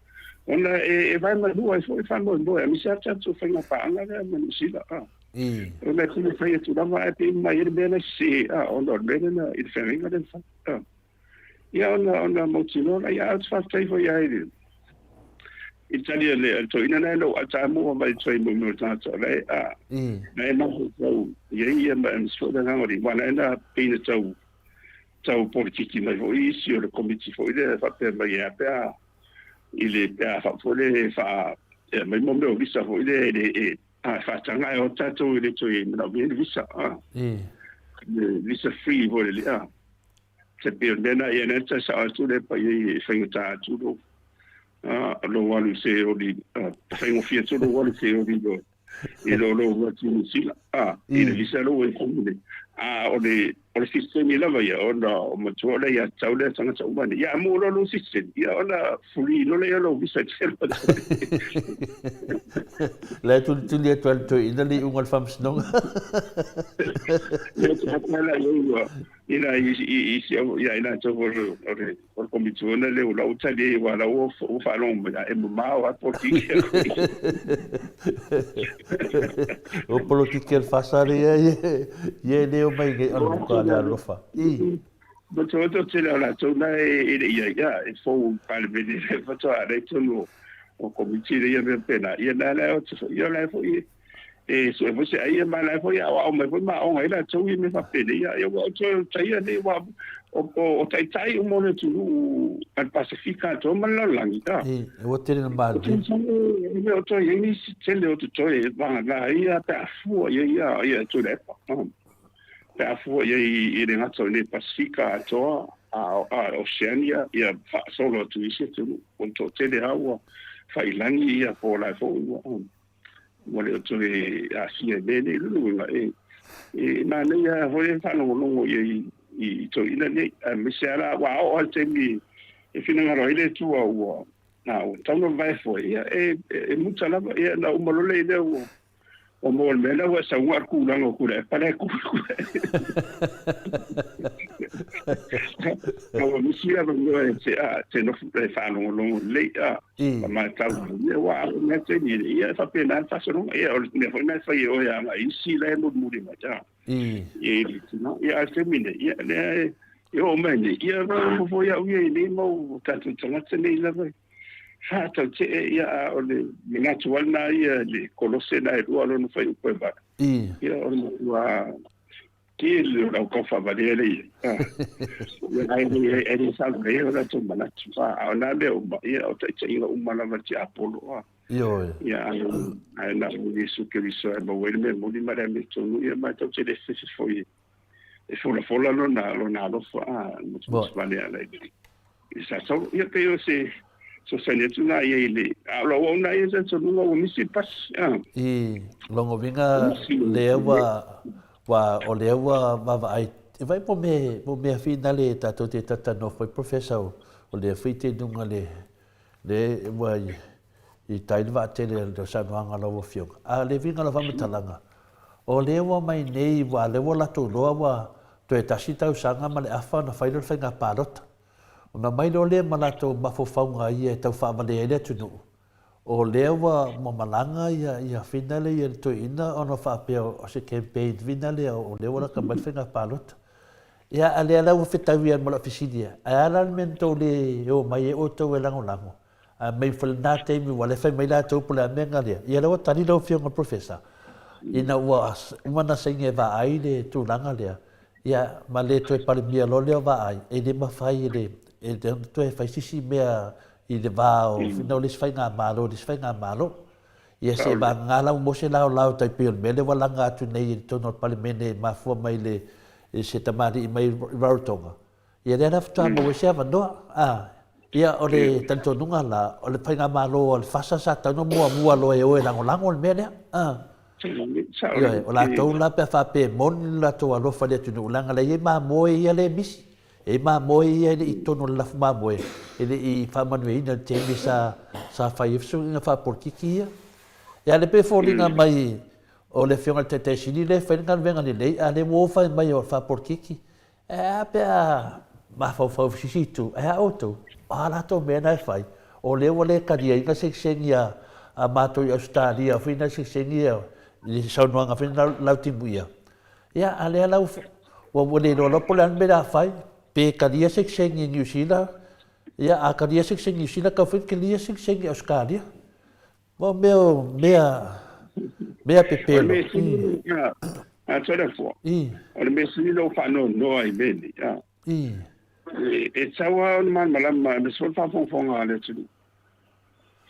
ona e vae malua ai foi le faamoemoe, aemaise lava tatou faiga paaga lea ma Niu Sila, a. Ona e pei e fai atu lava ae pei uma ai le mea la e sese, a, ona o le mea lea na, i le feagaiga lea na fai, a. Ia ona, ona mautinoa lea, ae ou te faafetai foi lava i le, i le tali a le toeaina lena e le o atamua mai i mo mea o tagata o la e, a, na e mafaufau i ai ia ma aemaise foi le agaga o le, aua na e na pei na tau, tau polokiki mai foi isi o le komiti foi lea faapea mai e a pe a i le pe a foi le faa e mai mo mea o visa foi lea e le e a faataga e o tatou e le toe manaomia le visa a le visa free foi le a te pei o le mea na ia na ta sao atu le pa i e faigata atu lo a lo alu se oli faigofie atu lo alu se oli lo i lo lo ua atu Niu Sila, a, i le visa lo ua i le, a, o le, o le citizen lava ia, ona o matua o le ia tau lea tagata uma nei. Ia, mo lo lo citizen, ia ona free loa lea o lou visa i te alu atu. La e tulituli atu ai le toeaina le iuga o le faamasinoga. Ia, te hapa la ia ua, ina i, i, i, si au, ia, ina tau o le, o le, O le komiti ona lea o lau tali ai aua la ua faalogo mai a e mamao lava polokiki a koe. O polokiki a le FASA lea ia e le omai nei o le matua le alofa. I. Ma te oto tele o latou na e le i ai ia e fou i Palemene le faatoa alai tonu o komiti le ia mea pena. Ia na la o te ia la foi e sue foi se ai ma la foi aoao mai foi ma aoga ai latou ia mea faapenei. Ia ua ou toe taia nei ua o taitai uma o le atunuu a le Pasefika atoa ma le lalolagi. E ua tele na malilie. E le o toe i ai nisi tele o totoe vagana ai ia pe a fua i ai ia ia Tuilaepa. Pe a fua i ai e le gata o nei Pasefika atoa a Oceania ia faasolo atu i isi atunuu. O le toatele lava ua faiilagi ia po o la e foi ua ua le o toe aafia i mea nei. O lona uiga, e manaia lava foi le faalogologo i ai i toeaiina nei, aemaise lava la, aua a oo lava i le taimi e finagalo ai le Atua ua ua tatau ona vavae foe, ia e muta lava, ia ona uma loa lea ua ua maua i le mea lea ua e saunoa i le tulaga o Tuilaepa la e tu. A ua misi le avanoa e te nofo e faalogologo lelei a. Ma matau ia ua alo mea taimi nei, ia e faapena le faasologa. Ia o le mea foi lena e fai e oe agai isi la e mulimuli mai a. Ia i le tina. Ia a le taimi nei, ia lea e e oo mai nei, ia ma foi au ia i nei mau tatou tagata nei lava e faatautee ia a o le manatu lava lena ia le kolose na e lua lona fuaiupu e 8. Ia o le matua Tele o lau tau faavalea lea i ai. Ia, ae le, ae le sau mai ai o latou manatu. A o na mea uma, ia, o taitaiga uma lava a le tiapolo. A. Ioe. Ia, ae, ae na o Iesu Keriso e maua ai le mea moni ma le amiotonu, ia ma tatou te le fefe foi e folafola lona, lona alofa, a, musumusu vale ala i le, i sa sau. Ia, pei o se fesoasoani atu na ia i le, a o lau auauna ia sa toluga ua misi le pasi, a. I lona uiga lea ua, ua, o lea ua vaavaai, e vaai mo mea, mo mea finale tatou te talatalanoa foi Professor, o lea foi te luga le, le ua i, i tai le vaatele o le saunoaga a lau Afioga. A o le uiga o lau faamatalaga, o lea ua omai nei, ua, lea ua latou iloa ua toe tasi tausaga ma le afa ona fai lea o le faiga palota. Ona omai loa lea ma latou mafaufauga ia e tau faavalea ai le atunuu, o lea ua malaga ia finale ia le toeaina ona faapea o se campaign finale o lea ua lata mai le faiga palota. Ia a lea la ua fetau ia ma lau fesili ia, ae a la le mea na tou le omai ai outou e lagolago? Ae mai foi lena taimi ua le fai mai latou po o le a mea na lea. Ia lea ua tali lau Afioga i le Professor, ina ua uma ona saini e Vaai le tulaga lea, ia ma le toe palemia loa lea o Vaai, e le mafai e le e ona toe fai se isi mea i le va o ina o le isi faigamalo i le isi faigamalo. Ia se i vagana la ua maua se laolao tai pei o le mea lea ua laga atu nei i totonu o le Palemene e mafua mai i le se tamalii mai Rarotonga. Ia lea la faatoa maua ai se avanoa. A, ia o le talitonuga la, o le faigamalo a le FASA sa tatau ona muamua loa e o e lagolago le mea lea. A. Ioe, o latou la pe a faapea e moni lo latou alofa i le atunuu, leaga la e i ai mamoe ia lea e misi. E i ai mamoe ia e le i totonu o le lafu mamoe, e le i faamanuiaina i le taimi sa, sa fai ai fesuiaiga faapolokiki ia. Ia a o lea pei e foliga mai o le Afioga i le Taitai Sili lea e fai le galuega lelei, a o lea ua o fai mai o le faapolokiki. Ae a pe a mafaufau i sisi itu, ae a outou, o a latou mea na e fai, o lea ua le taliaina sekiseni a a matou i Ausetalia foi nai sekiseni ia i le saunoaga foi na Lautimuia. Ia, a lea la ua ua le iloa loa po o le a le mea o le a fai, pe talia sekiseni i Niu Sila, ia a talia sekiseni i Niu Sila, tatau foi ona talia sekiseni i Ausetalia. Mo mea o mea mea pepelo. O le mea sili, a Toleafoa, o le mea sili lou faanoanoa i mea nei, a. E tatau lava ona malamalama aemaise foi le faafogafoga a le atunuu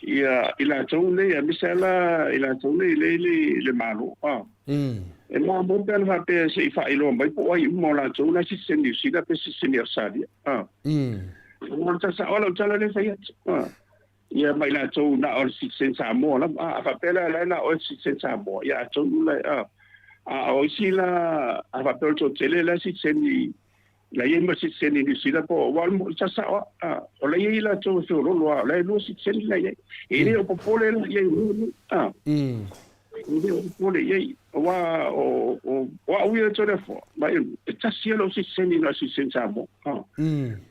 ia i latou nei, aemaise lava la i latou nei lea i le Malo, a. E mamoe pe ana faapea se i faailoa mai po o ai uma o latou la e sitiseni Niu Sila pe sitiseni Ausetalia, a. O le tala sao lava lau tala lea e fai atu, a. Ia ma i latou na o le citizen Samoa lava. A, a faapea la la na o le citizen Samoa, ia atonu la a a o isi la a faapea o le toatele la citizen la i ai ma citizen i New Zealand po o le tala sao a o la i ai latou e feololo a o la e lua citizen la i ai. E le o popole la i ai a. E le o popole i ai aua o o o au ia Toleafoa ma e tasi lava lou sitiseni na o le sitiseni Samoa.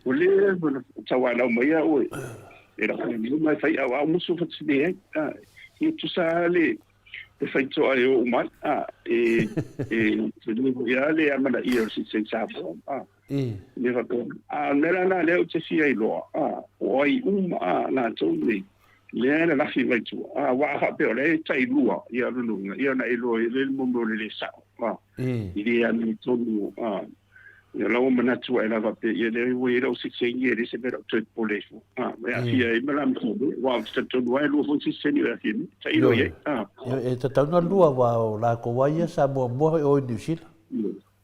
Ua leva ona tauanau mai au e lau falemai ma e fai au au musu fatisine ai. E tusa lava le faitoa e o uma ai. E tele foi lava le amanaia o le sitiseni Samoa. Me faapea. A o le mea la lena lea ou te fia iloa, o ai uma latou nei lea e lalafi mai tua, aua a faapea o lea e tailua, ia o lona uiga, ia ona e iloa ai lea le mea o le le sao, i le amiotonu, ia la ua manatu ae lava faapea, ia lea ua i ai lau sitiseni, e leai se mea o le a ou toe popole ai fua, e aafia ai ma la matou, aua ou te talitonu lava e lua foi sitiseni o e aafia nei, tailo i ai. E tatau ona lua aua o latou lava ia sa muamua foi o i Niu Sila.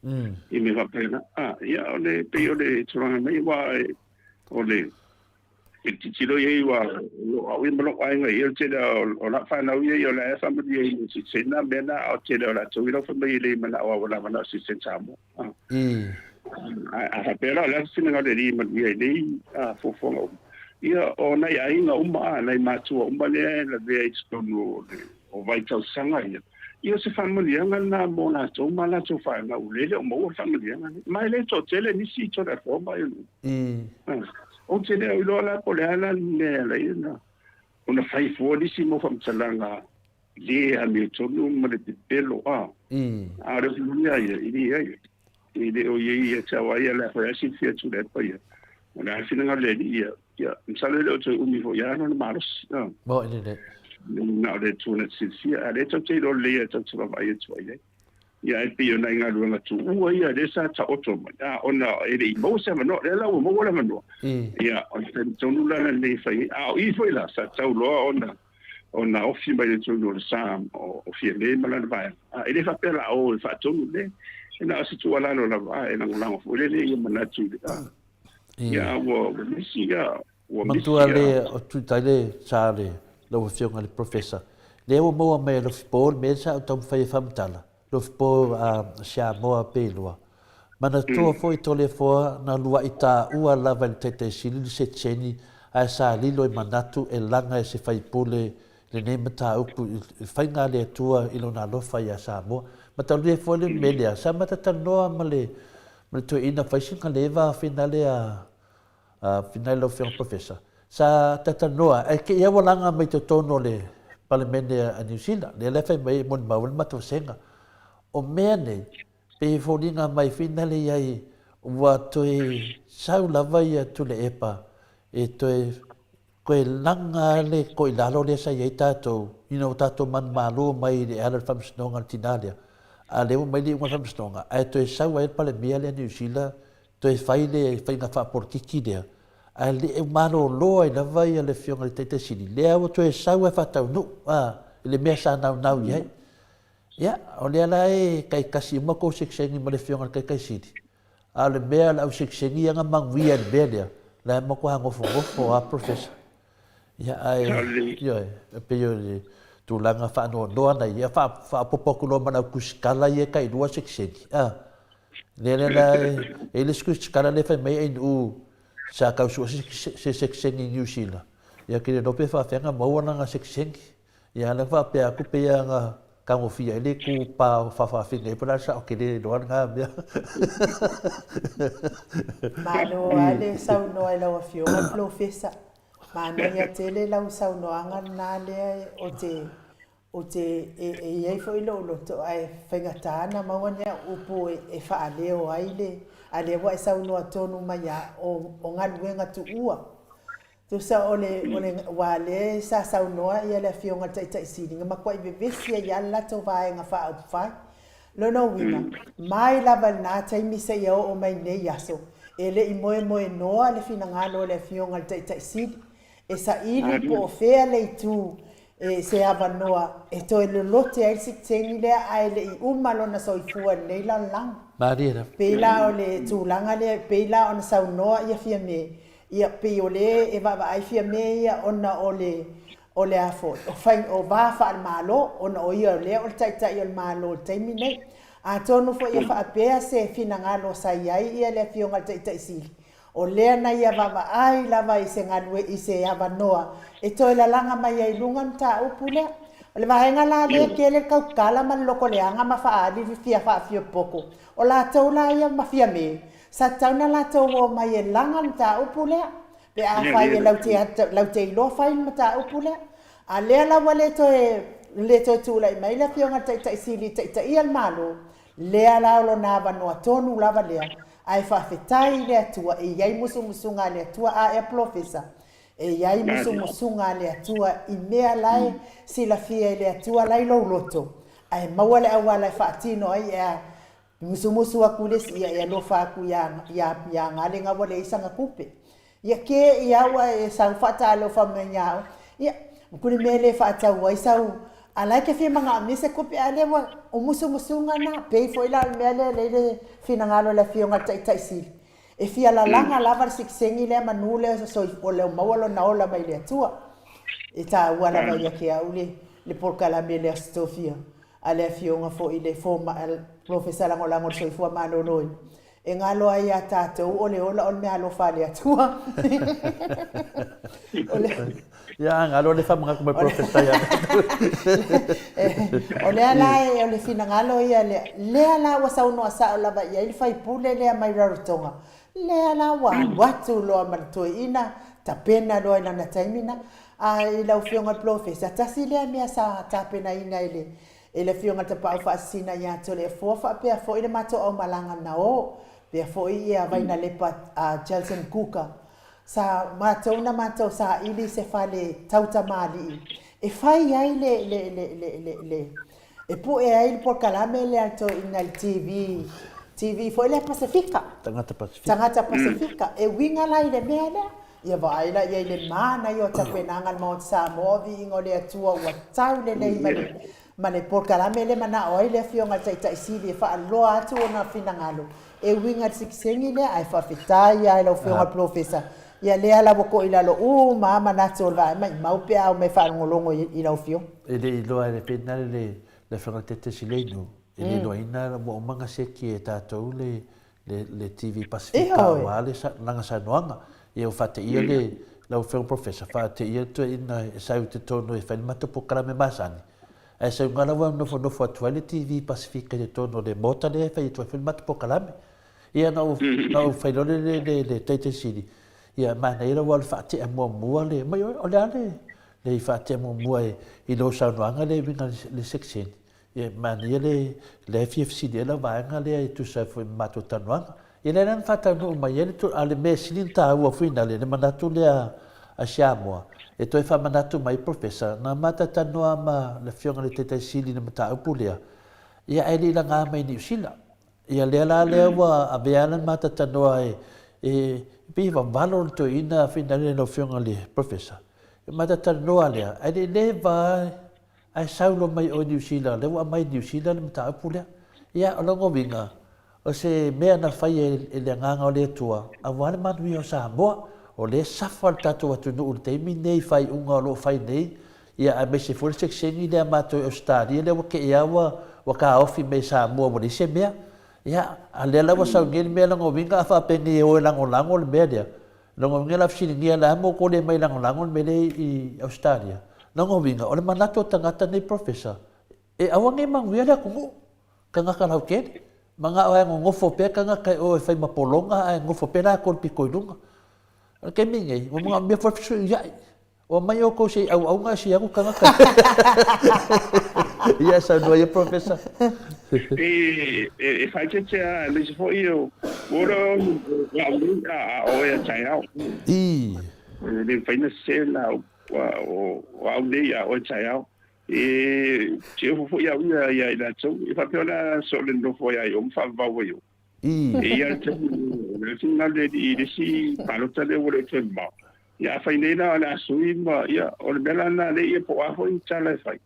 I mea faapena. Ia, o le, pei o le tulaga nei, aua o le, i le tilotilo i ai, aua o au ia ma lou aiga, ia o le tele o lau fanau ia, ia o la e faamanuia i le citizen na mea na, a o le tele o latou ia la ua fai mai e le manao lava ua lava na o le citizen Samoa. A faapea la o le a se finagalo e alii e manuia ai nei fuafuaga uma, ia o nai aiga uma, nai matua uma lea e lavea i totonu o vaitausaga ia, ia o se faamanuiaga lena mo latou ma latou fanau, lea e le o maua le faamanuiaga lea. Ma e le toatele nisi i Toleafoa ma Ou te le o iloa la po o le a la le mea e ala ai ona fai fua nisi mau faamatalaga le amiotonu ma le pepelo a. A o le upu ia, e leai. E le o i ai ia te au a ia le a fai lava silafia Tuilaepa ia. O le a le finagalo o le Alii ia, ia, masalo e le o toe umi foi lava lona malosi. A. Moni lelei. Na o le Atua na te silafia, a o lea tatou te iloa lelei lava tatou te vaavaai atu ai i ai. Ia ae pei o nai galuega tuua ia lea sa taoto mai, a, ona e le i maua se avanoa, lea la ua maua le avanoa. Ia, o le taimi tonu la lenei e fai ai. A o i foi la, sa tatau loa ona ona ofi mai i totonu o le sa o Fiame ma lana vaega. A, e le faapea la o e faatonu le, e na o se tuualalo lava, a, e lagolago foi lele ia manatu i le, a, ia, a ua, ua misi, ia, ua misi, Manatua le o Tuitai le sa le lau Afioga i le Professor, lea ua maua mai e Lofipo le mea sa ou taumafai e faamatala, Lofipo a Samoa Peiloa. Manatua foi Toleafoa na lua'i taua lava i le Taitaisili le Setšeni ae sa lilo i manatu e laga e se faipule lenei mataupu i faiga a le Atua i Lona alofa iā Samoa. Matalie foi le mea lea, sa mata talanoa ma le ma le toeaina fai sina leva finale a finale lau Afioga Professor. Sa talatalanoa ae te i lava ua laga mai totonu o le Palemene a Niu Sila, lea la e fai mai e molimau ai le matou vasega. O mea nei, pei e foliga mai finale i ai ua toe sau lava ia Tuilaepa e toe toe laga le toilalo lea sa i ai tatou ina ua tatou manumalo mai i le ala o le faamasinoga a le tina lea, a o lea ua mai le iuga o le faamasinoga ae toe sau ai le Palemia lea a Niu Sila toe fai le faiga faapolokiki lea, ae le malolo ai lava ia le Afioga i le Taitai Sili, lea ua toe sau ae faataunuu a, i le mea sa naunau i ai. Ia, o lea la e taitasi uma tou sekiseni ma le Afioga i le Taitai Sili, a o le mea o le au sekiseni ia na manuia i le mea lea, la e matua nofonofo lava Professor. Ia, ae, ioe, e pei o le tulaga faanoanoa na ia, faaopoopo atu loa ma le au tusitala ia e tailua sekiseni, a. Lea lea la e i ai le isi tusitala lea e fai mai Ainuu sa tau sue se sekiseni i Niu Sila, ia ou te le iloa pe faapefea ona maua lana sekiseni. Ia a o lea na faapea atu pei lava na tagofia ai le itu pa o faafaafina ai po o le a le sao tele loa lena mea. Malo lava le saunoa i lau Afioga Polofesa. Manaia tele lau saunoaga lena lea ou te ou te e e i ai foi lou loto ae faigata ona maua ni au upu e faaleo ai le a lea ua e saunoa tonu mai lava o galuega tuua. Tusa o le, o le, aua lea sa saunoa ia le Afioga i le Taitai Sili, na matuai vevesi ai lava le latou Vaega Faaupufai. Lona uiga, mai lava i lena taimi seia oo mai nei aso, e le i moemoenoa le finagalo o le Afioga i le Taitai Sili e saili po o fea le itu e se avanoa e toe lolote ai le sikiteni lea ae le i uma lona soifua i lenei lalolagi. Malie lava. Pei la o le tulaga lea, pei la ona saunoa ia Fiame, Ia, pei o lea e vaavaai Fiame ia ona o le, o le a foi, o fai, o va faale-Malo, ona o ia o lea o le Taitai o le Malo i le taimi nei. Atonu foi e faapea se finagalo sa i ai ia le Afioga i le Taitai Sili, o lea na ia vaavaai lava i se galue, i se avanoa e toe lalaga mai ai i luga le mataupu lea. O le vaega la lea e tele le tautala ma le lotoleaga ma faaali le fia faafiopoko, o latou la ia ma Fiame, Sa tatau ona latou o mai e laga le mataupu lea, pe afai e laute iloa fai le mataupu lea. A lea la ua le toe le toe tulai mai le Afioga i le Taitai Sili e taitaia le Malo, lea la o lona avanoa tonu lava lea, ae faafetai i le Atua e i ai musumusuga a le Atua. A ea Polofesa, e i ai musumusuga a le Atua i mea la e silafia e le Atua la i lou loto, ae maua le auala e faatino ai ea Musumusu atu le isi, ia e alofa atu ia, ia, ia Gale na ua leai sana tupe. Ia ke ia ua e sau faatalofa mai ia au. Ia, ku le mea le faatau ai sau, a la e te fia manaomia se tupe, a lea ua, o musumusuga na, pei foi la o le mea lea lea i le finagalo o le Afioga i le Taitai Sili. E fia lalaga lava le sikiseni lea manu lea o lea maua lona ola mai le Atua. E taua lava ia te au le, le polokalame lea o Tofia. a le Afioga foi i le Fomai, Polofesa Lagolago o le Soifua Maloloina, e galo ai ia tatou o le ola o le meaalofa a le Atua. O le... Ia, a galo le faamanatu mai Polofesa ia tatou. O lea la o le finagalo ia lea, lea la ua saunoa sao lava i ai le faipule lea mai Rarotonga, lea la ua alu atu loa ma le toeaina, tapena loa i lana taimi na. A i lau Afioga i le Polofesa, tasi lea mea sa tapenaina e le e le Afioga i le Tapaau Faasisina ia Toleafoa faapea foi le matou aumalaga na o, pea foi ia Vainalepa Jelson Kuka. Sa matou na matou saili i se fale tau tamalii e fai ai le le le le le le e pue ai le polokalame lea a le toeaina i le TV, TV foi lea Pasefika. Tagata Pasefika. Tagata Pasefika. E uiga la i le mea lea. Ia vaai la i ai le manaia o tapenaga a le Maota Samoa, viiga o le Atua ua tau lelei ma le, ma le polokalame lea manao ai le Afioga i le Taitai Sili e faaloa atu ona finagalo e uiga i le sikisegi lea, ae faafetai lava i lau Afioga i le Polofesa, ia lea la ua toilalo uma lava manatu o le vaega, maimau pe a omai e faalogologo i lau Afioga. E le i iloa e le pena le Afioga i le Taitai Sili inu, e le iloaina ua uma ona seki e tatou le le TV Pasifika aua le lana saunoaga. Ia ua faateia le lau Afioga Professor, faateia le toeaina e sau i totonu e fai le matou polokalame masani, ae sau nga la ua nofonofo atu ai le TV Pasifika i totonu o le maota lea e fai atu ai foi le matou polokalame. Ia na ou, na ou fai loa le, le, le, le Taitai Sili, ia manaia lava o le faatea muamua le, mai o le a le, le faatea muamua i lou saunoaga lea e uiga i le section. Ia, manaia le, lea e fia fesili ai lau vaega lea e tusa ai foi ma matou talanoaga. Ia lea la na faataunuu mai ai le a le mea sili ona taua foi na le, le manatu lea a Samoa, e toe faamanatu mai Professor, na mata talanoa ma le Afioga i le Taitai Sili i le mataupu lea, ia ae le i laga mai i Niu Sila. Ia lea la lea ua avea le mata talanoa e, e, pei e vavalo le toeaina finale lau Afioga i le Professor. E mata talanoa lea, ae le i leva Ae sau loa mai oe Niu Sila, lea ua aumai Niu Sila le mataupu lea. Ia, o lona uiga, o se mea na fai e le Agaga o le Atua aua le manuia o Samoa. O lea e safa le tatou atunuu i le taimi lenei i faaiuga o lo o fai nei, ia aemaise foi le sekeseni lea a matou i Ausetalia lea ua tei lava ua taofi mai e Samoa ua leai se mea. Ia, a lea la ua sau nei le mea, lona uiga a faapea nei e o e lagolago le mea lea, Lona uiga la fesiligia le a mo tou le mai lagolago le mea lea i Ausetalia? Lona uiga o le manatu o tagata nei Professor E aua nei manuia le atunuu, tagata lautele, manao lava e nonofo pea tagata i o e fai ma pologa ae nofo pea latou i le pito i luga. O le taimi lenei, ua manaomia foi le fesuiai. Ua omai outou se i auauna ae sii atu tagata. Ia saunoa ia Professor. E e faaeteete lava aemaise foi o ua o au nei a o oe a taeao. I. E le mafai ona sese la o au nei a oe taeao. E te ofo foi au ia ia i latou. E faapea o le a so o le nofo ai ia o ma faavavau ai o. E i ai le taimi o le finagalo o le Alii i le isi palota lea ua le o toe mamao. Ia afai nei la o le a sui ma, ia, o le mea la lena lea ia po o a foi ni tala e fai.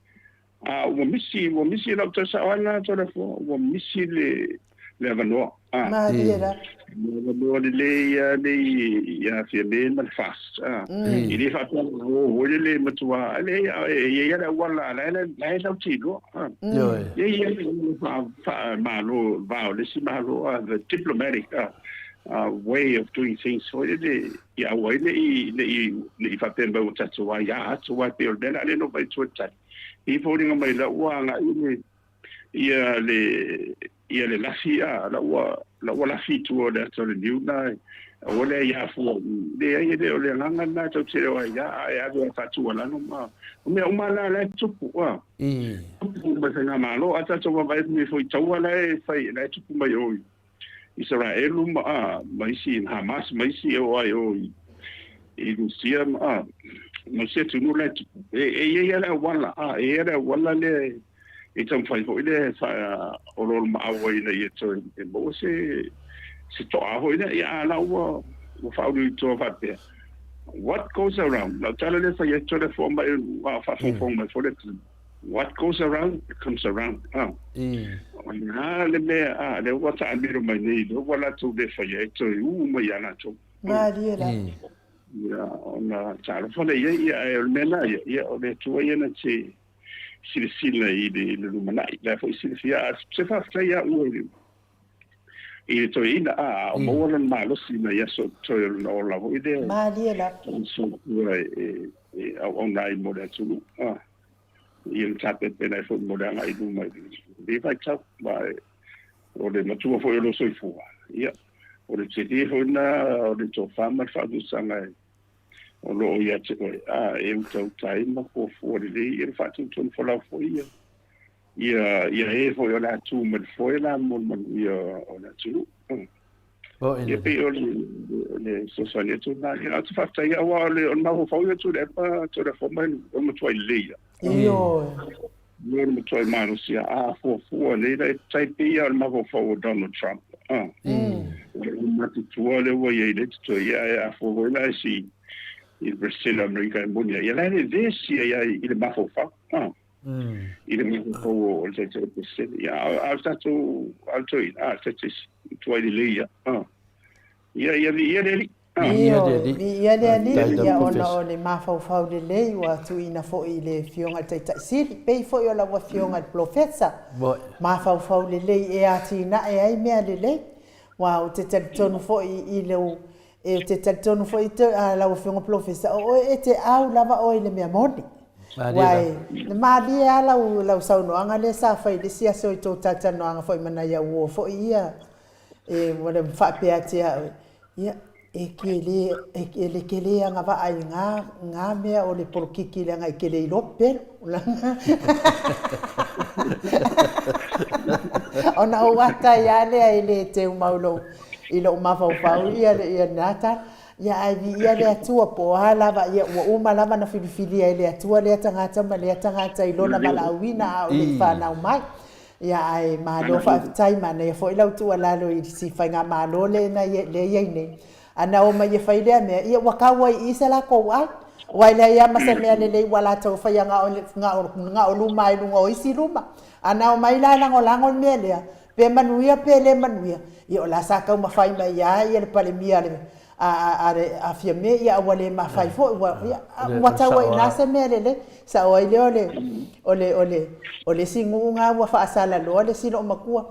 A ua misi, ua misi lau tau sao ai lena Toleafoa, ua misi le, le avanoa. A. Malie la. Le avanoa lelei ia nei ia Fiame ma le FAST. A. E le faapea na o foi le le matua, e leai, e i ai lava le auala, la e, la e lau te iloa. A. Ioe. E i ai le auala faa, faa malo, va o le isi malo, a, the diplomatic, a, way of doing things foi lele, ia aua ai ne i, ne i, ne i faapea mai ua tatou aia atu, aua e pei o le mea la lea na ou vaai atu ai tali. E foliga mai la ua agai le, ia le, ia le lafi, a, la ua, la ua lafi i tua o le ata o le niu na, aua le aia fua i, leai e le o le agaga lena e tatou te le o aia, a e ave e faatualalo ma, o mea uma la la e tupu, a. Tupu mai faigamalo, a tatou vaavaai atu nei foi i taua la e fai, la e tupu mai o i Isaraelu ma, a, ma isi Hamas ma isi e oo ai o i, i Rusia ma, a, ma isi atunuu la e tupu. E, e i ai lava le auala, a, e i ai le auala lea e, e taumafai foi lea e faaoloolomaau ai ina ia toe e maua se, se toa foi lea. Ia, a la ua, ua faauliulitoa faapea, what goes around, lau tala lea e fai atu le fua mai, a o faafogafoga mai foi le atunuu. What goes around comes around. A. O le a le mea, a, lea ua taamilo mai nei, lea ua latou le faia e toe ū mai ia latou. Malie la. Ia, ona talofa lea i ai, ia, ae o le mea lena ia, ia, o le Atua ia na te silasila i le, i le lumanai. La foi silafia, a se faafetai ia ua i le, i le toeaina, a, a o maua lona malosi mai aso o totoe o lona ola foi lea. Malie la. O soifua e, e auauna ai mo le atunuu. A. Ia na tapepena ai foi mo le agai i luma i lenei vaitau, ma o le matua foi o lou soifua, ia, o le tele foi lena o le tofa ma le faamusaga o lo o ia te oe, a e utauta ai ma fuafua lelei ia le faatonutonufolau foi ia, ia, ia e foi o le a tu mai le foe la mo le manuia o le atunuu. Ia pei o le fesoasoani atu lena. Ia ou te faafetai aua o le mafaufau ia Tuilaepa Toleafoa mai o le matuai lelei ia. Ioe. O le matuai malosi ia. A fuafua nei la e tai pei lava o le mafaufau o Donald Trump. O le matutua lea ua i ai nei totoe ia ae a fua foi la i si i le Peresetene o Amerika e moni ai ia la e vevesi ai lava i le mafaufau. I le mafaufau o le Taitai Peresetene. Ia, a o le tatou, a o le toeaina, a, le Taitai tuai lelei ia. Ia, ia, viia le Alii. Viia le Alii. Viia le Alii, ia ona o le mafaufau lelei ua tuuina foi i le Afioga i le Taitai Sili, pei foi o lau Afioga i le Polofesa, mafaufau lelei e atinae ai mea lelei. Aua ou te talitonu foi i lou, E te talitonu foi te, a, lau Afioga Polofesa, o oe e te au lava oe i le mea moni. Aua e, na malie lava lau, lau saunoaga lea sa fai i le isi aso i tou talatalanoaga foi ma nai au uo foi ia, e, ua le faapea atu ia oe, ia, e kele, e, e le kele agavaa i ngā, ngā mea o le polokiki leaga e kele iloa pepelo. Ona ou ata ai lava lea e le teu mau lou, i lou mafaufau ia ia lena tala. Ia ae viia le Atua po o a lava ia ua uma lava na filifilia e le Atua lea tagata ma lea tagata i lona valaauina a o le i fanau mai. Ia ae malo faafetai manaia foi lau tuualalo i si faigamalo lea na lea i ai nei. A na omai e fai lea mea, ia ua tau ai i i se latou ai. Aua e leai lava ma se mea lelei ua latou faia na o na o luma ai luga o isi luma. A na omai la e lagolago le mea lea, Pe manuia pe le manuia, ia o la sa taumafai mai lava ia le Palemia a le a le a Fiame, ia a ua le mafai foi, ua ia ua tau ai i ina se mea lelei. Sao ai lea o le o le o le o le isi nuu na ua faasalaloa le isi loomatua,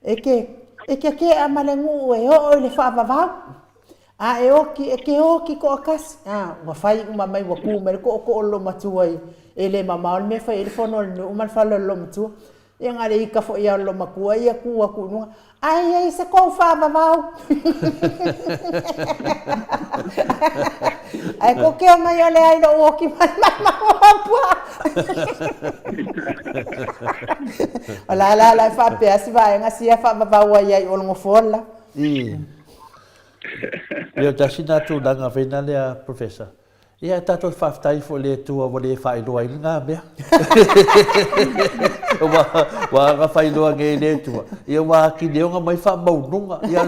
e te e te tea ma le nuu e oo i le faavavau, a e oti, e te oti toatasi, a ua fai uma mai ua tu mai le tootoo o le loomatua i E le mamao le mea e fai ai le fono a le nuu ma le fale o le loomatua. Ia na o le ika foi lava o le loomatua ia tu atu i luga, Ai ai se kou faavavau! Ae tou te omai o le ai lou oti mai mai maua O la la la e faapea si vaega sia faavavau ai ai o le nofoa le la. I. Ia tasi na tulaga fai na lea Professor. Ia tatou faafetai foi i le Atua ua le faailoa ai lena mea. Ua ua na faailoa nei e le Atua, ia ua atili ai ona aumai faamaunuga. Ia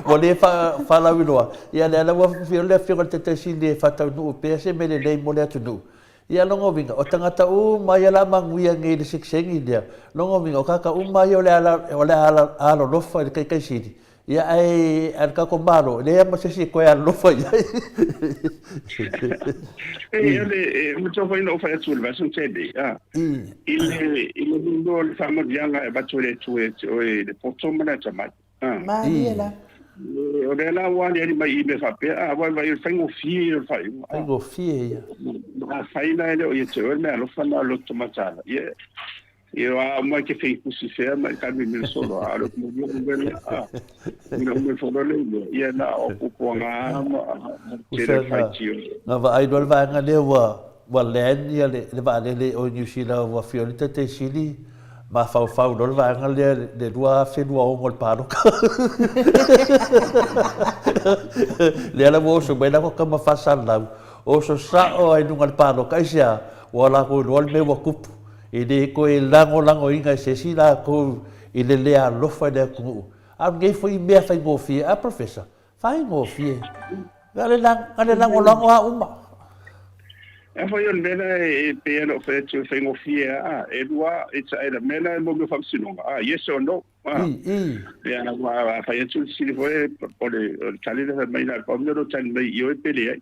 ua le faalauiloa, ia lea la ua afio le Afioga i le Taitai Sili e faataunuu pea se mea lelei mo le atunuu. Ia lona uiga, o tagata uma ia o le a manuia nei i le sekiseni lea, lona uiga o tagata uma ia o le a alolofa i le Taitai Sili, Ia, ae a le tatou Malo, e leai lava ma se isi e toe alolofa i ai. E, o le, e matua foi na ou fai atu i le vaiaso na tea nei, a, i le, i le mea o le faamanuiaga e avatu e le Atua ia te oe i le poto ma le atamai. A. Malie la. O lea la ua aliali mai i mea faapea, a, aua e faigofie ia o le faaiuga. A. Faigofie ia. Afai la e le o ia te oe le meaalofa na o le loto mataala, ia, Ia a uma ke fei kusi fea mai ka mi mi solo a lo mo mo mo le a mi no mo fo le ia na o ku ko nga ma te le fai tio. Na vaai loa le vaega lea ua ua land ia le le vaalele o New Zealand ua afio ai le Taitai Sili mafaufau loa le vaega lea le 2026 o le paloka. Lea la ua oso mai la tama faasalalau oso sao ai luga le paloka aisea ua latou iloa le mea ua tupu. E le toe lagolagoina e se isi latou i le le alofa i le atunuu. A o lenei foi mea faigofie, a Professor, faigofie. Na o le lagolago lava uma. A foi o le mea la e pei ona ou fai atu e faigofie lava, e lua, it's either mea la e mo mea o faamasinoga, yes or no. Ia, aua a fai atu le fesili foi, o le tali lea fai mai na o le pau mea o lo o tali mai i ioe pe leai.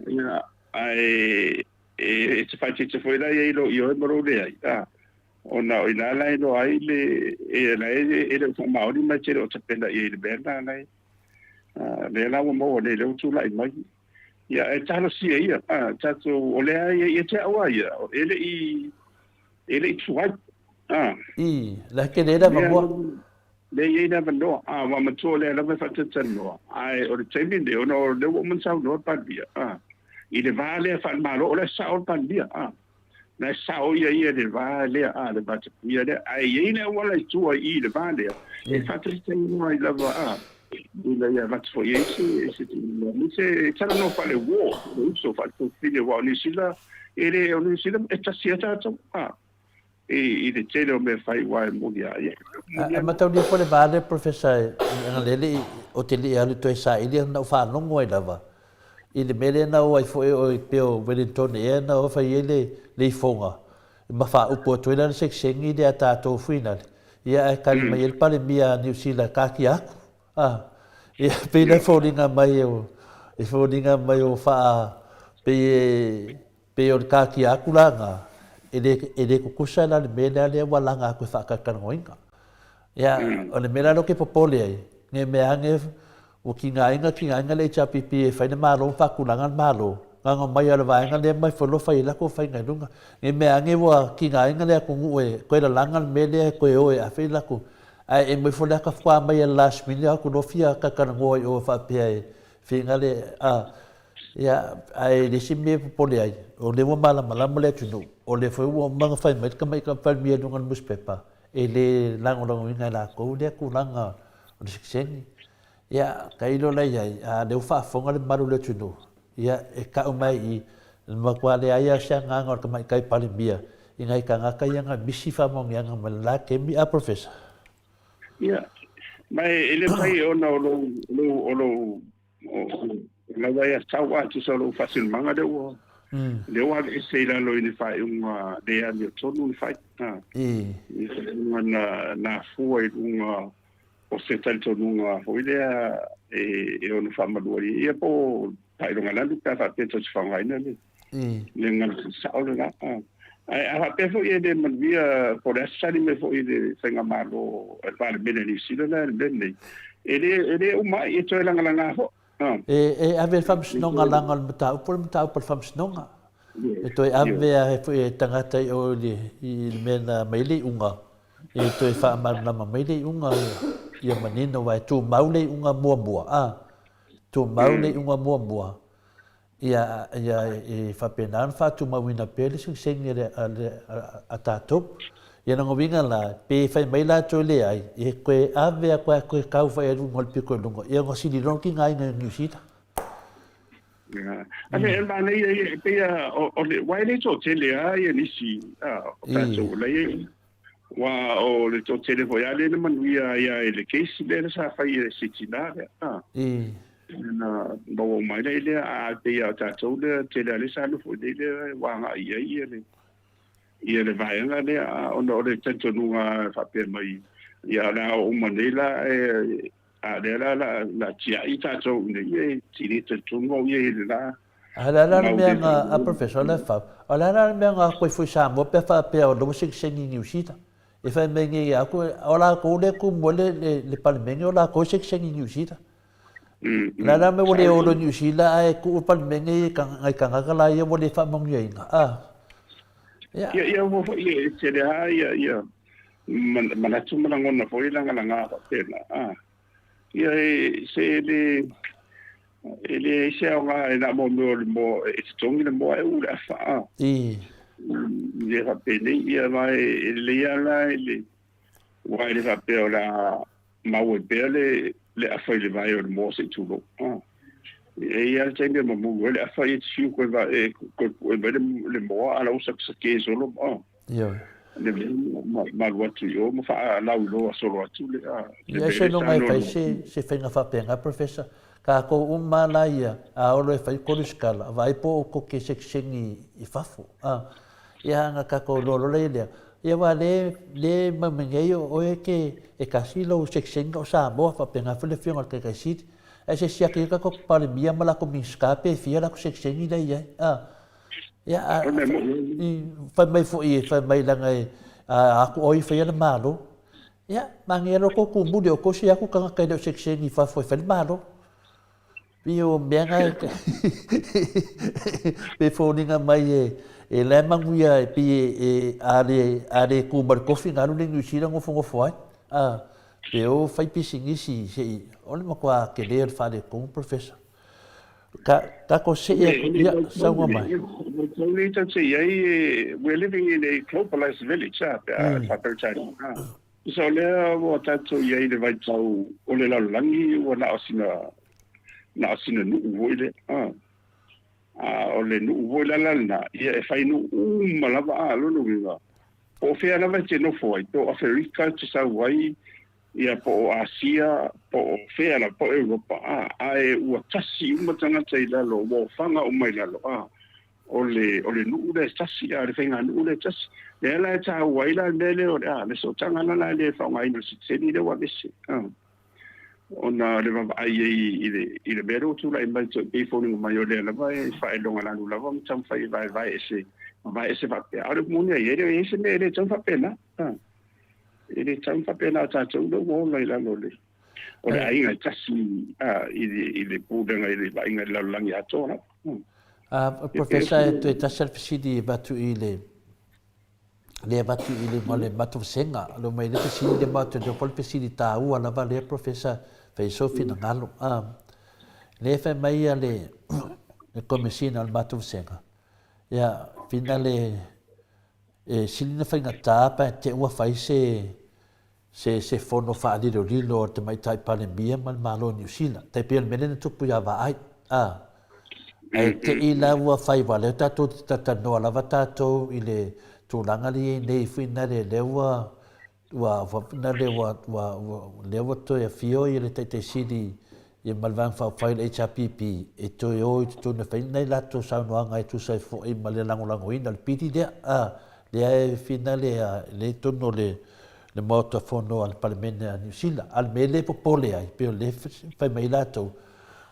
Ia, ae E te faaeteete foi la i ai lou ioe ma lou leai, a, ona o i ina la e iloa ai le, e, la e, e le o faamaoni ma e te le o tapena i ai i le mea lena la e, a, lea la ua maua nei, lea ua tulai mai. Ia, e talosia ia, a, tatou, o lea ia, ia te au lava ia, e le i, e le i tuai, a. I, la e tele ai le avanoa. Lea e i ai le avanoa, a, ua matua o lea lava e faatalatalanoa, ae o le taimi lenei, ona o lea ua uma ona saunoa le Palemia, a, i le va lea faale-Malo, o la e sao le Palemia, a, la e sao ia ia i le va lea, a, le va tapuia lea, ae i ai le auala i tua i i le va lea, e faatalitali ai lava, a, ina ia avatu foi i ai se, se, se talanoa faale-uo, le uso faale-tofile, aua o Niu Sila, e le, o Niu Sila e tasi lava tatou, a. i le tele o mea fai aua e moni a ia. A mataulia foi le va lea Professor e na lele o te lii alu toe saili na ou faalogo ai lava i le mea lea na o ai foi oe pei o Wellington ea na o fai ai le le ifoga ma faaupu atu ai la le sekiseni lea a tatou foi nale ia ae tali mai ai le Palemia a Niu Sila taatia atu a ia pei la e foliga mai o e foliga mai o faa pei e Pei o le taatia atu la lena, e le, e le tutusa la le mea lea lea ua laga atu e faatalatalanoaina. Ia, o le mea la lea ou te popole ai, ne mea ane ua tigaina tigaina le HRPP e fai le Malo ma faatulaga le Malo, na ona omai lava o le vaega lea ma ifo loa fai ai latou faiga i luga. Ne mea ane ua tigaina le atunuu e toe lalaga le mea lea e toe o e ave i latou, ae e moe ifo le ata faatoa aumai lava i le last minute o atu loa fia talatalanoa i o faapea e faiga le, a. Ia, ae le isi mea e popole ai, o lea ua malamalama le atunuu, o lea foi ua uma ona fai mai le tamaitai Palemia i luga o le nusipepa, e le lagolagoina e latou lea tulaga o le sitiseni. Ia, tailo la i ai, a o lea ua faafofoga le mamalu o le atunuu, ia, e tau mai i i, e matua leai lava se agaga o le tamaitai Palemia i nai tagata ia na misi faamaoniaga mai le la taimi, a Professor? Ia, ma e le mafai ona o lou, o lou, O lava ia sau a tusa o lou faasinomaga lea ua lea ua aveese i lalo i le faaiuga le amiotonu na fai. I faaiuga na na afua i luga o se talitonuga foi lea e ono faamalua ai ia po o faailogalanu pe a faapea tou te faaaogaina le le gagana sao lena. Ae a faapea foi e le manuia po o le a se tali mai foi i le faigamalo a le Palemene a Niu Sila la i le mea lenei, e le, e le uma ai, e toe lagalaga foi. E ave i le Faamasinoga leaga o le mataupu o le mataupu a le Faamasinoga. E toe ave a foi e tagata i o i le mea na aumai le iuga, e toe faamalamalama mai le iuga ia manino aua e tumau le iuga muamua, a, tumau le iuga muamua, ia, ia e faapena ona faatumauina pea le sigiseni a, a, a, a tatou. Ia lona uiga la, pe fai mai latou e leai, e toe ave atu lava e toe tau fai ai luga o le pito i luga, ia ona sili loa ona tigaina e Niu Sila. A le manaia ia, e pei a, o le, aua e le toatele lava ia nisi o tatou o la e i ai. Aua o le toatele foi lava lea na manuia ai lava i le case lea sa fai e si tina lea. Na maua uma ai lea, a pei lava o tatou lea, tele lava lea sa nofo i inei lea ua agai i ai ia le, ia le vaega lea, ona o le talitonuga faapea mai, ia o le a oo uma nei la, e, a lea la la la tiai tatou ina ia e tili talitonu au ia i le la. A le a la le mea na a Professor le fau, o le a la le mea na koe foi Samoa pe faapea o lou sekisengi i Niu Sila. E fai mai nei ia aku, o latou lea tumu ai le, le, le Palemene o latou e sekisengi i Niu Sila. O le a la le mea ua le olo i Niu Sila ae tuu le Palemene i nai tagata la ia ua le faamanuiaina, a. Ia. Ia, ia ua foi e tele lava ia, ia manatu ma lagona foi e lagalaga faapena. A. Ia e, se e le, e leai se aoga e na mo mea o le moa, e totogi le moa e uu le afa, a. Ia faapenei, ia ma e lelei lava la i le, aua e le faapea o le a mau ai pea le, le afa i le vae o le moa se i tulou. A. E i ai le taimi e mamulu ai le afa, ia te fiu koe e koe pue mai le, le moa a la ua sakesake solo, a. Ioe. Le mea ma alu atu i o ma faalauiloa solo atu le, a, le Ia mea se lea iloga sa e fai noanoa. se, se faiga faapena Professor. Tatou uma lava la ia, a olo e fai kolusikala, vaai po o koke sekiseni i fafo. A, ia ana tatou iloa loa lea, ia aua le, le mau mai nei o oe e te, e tasi lou sekiseni na o Samoa, faapena foi le afioga i le Taitai Sili. Ae se siaki ai tatou Palemia ma latou Minisita pe fia latou sekiseni la e i ai. A, ia, a, fai mai foi, fai mai leaga e, a atu o ai e faia le Malo. Ia, manaia loa tou tumuli, o tou siaki tagata e le o sekiseni i fafo e fai le Malo. Pei o mea na e foliga mai e e la e manuia e pei e a le a le tu ma le tofi na alu le Niu Sila nofonofo ai. A pe o fai pisinisi se i o le matua tele o le faaletonu Professor. Ka tatou see atu ia saunoa mai. Tau nei tau te i ai, we're living in a globalized village, a, pe a whakautari. So lea ua tatou i ai i le vaitau o le lalolagi ua na o sina, na o sina nuu foi lea. A, a o le nuu foi la la lena, ia e fai nuu uma lava a, lona uiga, po o fea lava e te nofo ai, po o Aferika e te sau ai, ia po o Asia, po o fea lava, po o Europa, a, ae ua tasi uma tagata i lalo, ua ofaga uma i lalo, a. O le, o le nuu lea e tasi, a o le faiganuu lea e tasi. Lea la e taua ai la le mea lea o le, a, le sootaga la la e le faaaogaina o le sitiseni lea ua aveese, a. Ona o le vaavaai ai i le, i le mea lea ua tulai mai e pei e foliga mai o lea lava e faailogalanu lava ma taumafai e vaevae ese, mavae ese faapea. A o le upu moni a ia, e le o i ai se mea e le tatau ona faapena, a. E le tatau ona faapena o tatou lea ua ola i lalo o le, o le aiga e tasi a, i le, i le pulega i le vaaiga i le lalolagi atoa lava. A, Professor, e toe tasi le fesili e avatu i le le avatu i le ma le matou vasega. Lo mai le fesili le matou leo le fesili taua lava lea Professor fai so finagalo. A, le fai mai ia le le komesina o le matou vasega. Ia, fina le e sili na faigata pa te ua fai se se se fono faalilolilo a le Tamaitai Palemia ma le Malo o Niu Sila. Tai pei o le mea lea na tupu ia Vaai. A, ae te i la ua fai aua lea tatou te talatalanoa lava tatou i le tulaga lea i ai nei foi na le lea ua ua na le ua ua lea ua toe afio ia le Taitai Sili ia ma le Vaega Faaupufai o le HRPP e toe o i totonu e fai nai latou saunoaga e tusa ai foi ma le lagolagoina o le pili lea. A, lea e finale a, lea i totonu o le le Maota Fono a le Palemene a Niu Sila. A o le mea lea e popole ai, pei o lea e fai mai ai latou,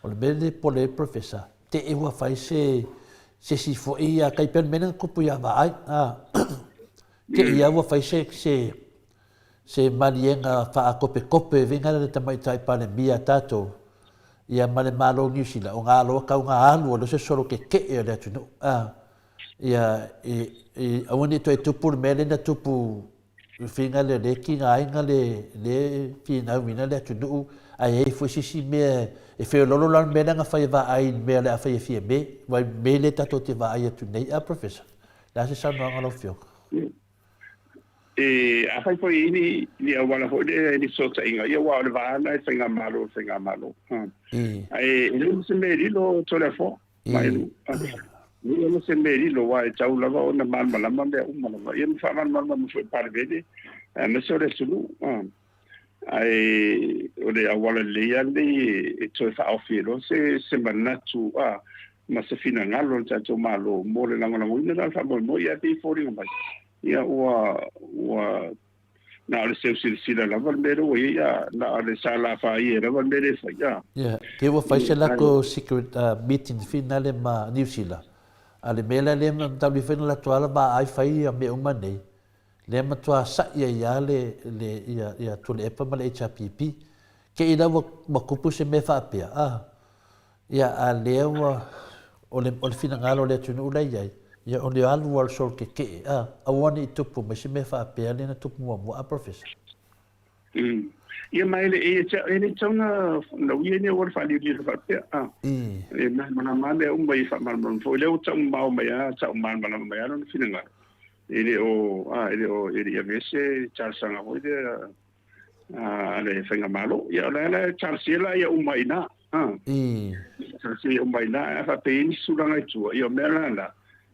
o le mea lea e popole ai le Professor, te i ua fai se se isi foi tai pei o le mea lea na tupu ia Vaai, a, te i lava ua fai se se se maliega faatopetope vega le Tamaitai Palemia a tatou, ia ma le Malo o Niu Sila, o gā loa tau gā alu o lea se solo tetee o le atunuu. A. Ia, i, i, aua ne i toe tupu le mea lea na tupu i faiga lea lea e tigaina le, le finauina le atunuu, ae i ai foi se isi mea e feololo la le mea lea na fai e vaai i le mea o le a fai e Fiame, aua i mea lea tatou te vaai atu nei, a Professor? O le a se saunoaga a lau Afioga? E, afai foi i ni, ni auala foi lea ni fesootaiga, ia aua o le va lena i le faigamalo i le faigamalo. Ae e leai ma se mea e lilo Toleafoa, Maelu. E leai ma se mea e lilo, aua e tatau lava ona malamalama mea uma lava. Ia ma faamalamalama foi i le Palemene, aemaise o le atunuu. Ae o le auala lelei lava lenei e toe faaofi ai loa se, se manatu a, ma se finagalo o le tatou Malo mo le lagolagoina la o le faamoemoe. Ia ae pei e foliga mai, ia ua, ua na o le seu silasila lava le mea lea ua i ai, a, na o le salafāia lava le mea lea e fai, a. Ia, te ua fai se latou secret meeting finale ma Niu Sila, a le mea la lea na talu ifo ai na latou ala vaai fai ia mea uma nei, lea matua sa'i ai lava le, le, ia, ia Tuilaepa ma le HRPP. Te i la ua, ua tupu se mea faapea, a, ia, a lea ua, o le, o le finagalo o le atunuu la e i ai, ia o le alu lava o le solo tetee, a, aua ne i tupu mai se mea faapea lea na tupu muamua, a Professor? Ia ma e le, e, e le tatau ona nauia ni auala faaliuliu faapea. A. E malamalama lava mea uma i faamalamalama foi. O lea ua tau mamao mai lava, tau malamalama mai lava lona finagalo. E le o, a, e le o, e le i avea se talosaga foi lea a le faigamalo. Ia o le a la talosia la ia uma i ina. A. Talosia ia uma i ina. Ae a faapea e i ai nisi tulaga i tua, ia o mea la la,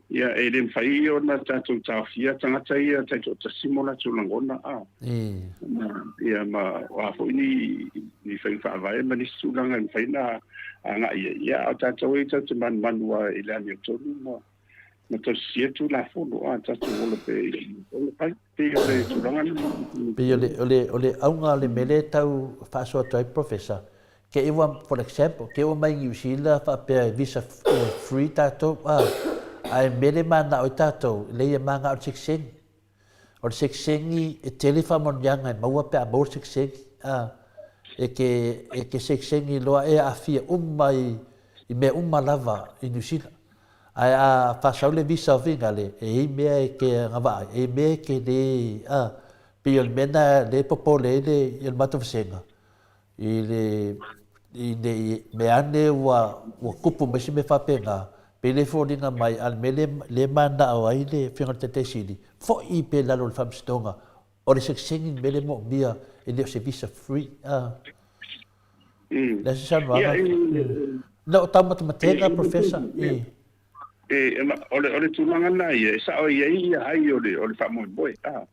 ia e le mafai ona tatou taofia tagata ia taitoatasi ma o latou lagona. A. Ia ma o a foi ni, ni faiga faavae ma nisi tulaga e mafai ona agai i ai. Ia a o tatou e tatou te manumanu lava i le amiotonu ma ma tausisia Tulafono a tatou ola pea i ola pai. Pei o le tulaga lena. Pei o le, o le, o le auga o le mea lea e tau faasoa atu ai Professor, ke i ua, for example, ke ua mai Niu Sila faapea e visa free tatou, a, ae mea lea e mananao ai tatou, leai e mananao i le sitiseni. O le sitiseni e tele faamanuiaga e maua pe a maua le sitiseni, a, e te, e te sitiseni loa e aafia uma i, i mea uma lava i Niu Sila. Ae a faasau le visa o Figale, e i ai mea e te agavaa ai, e i ai mea e te le, a, pei o le mea lena lea e popole ai le, le matou vasega, i le, i ne i mea ane ua, ua tupu mai se mea faapena, pei lea e foliga mai, a o le mea lea, lea e mananao ai le Afioga i le Taitai Sili, foi pea i lalo o le Faamasinoga, o le sitiseni le mea lea e moomia, e le o se visa free, a. Le a se saunoaga? Na o taumatematega, Professor? E, o le, o le tulaga lena ia, e sao i ai ia ai o le, o le faamoemoe. A.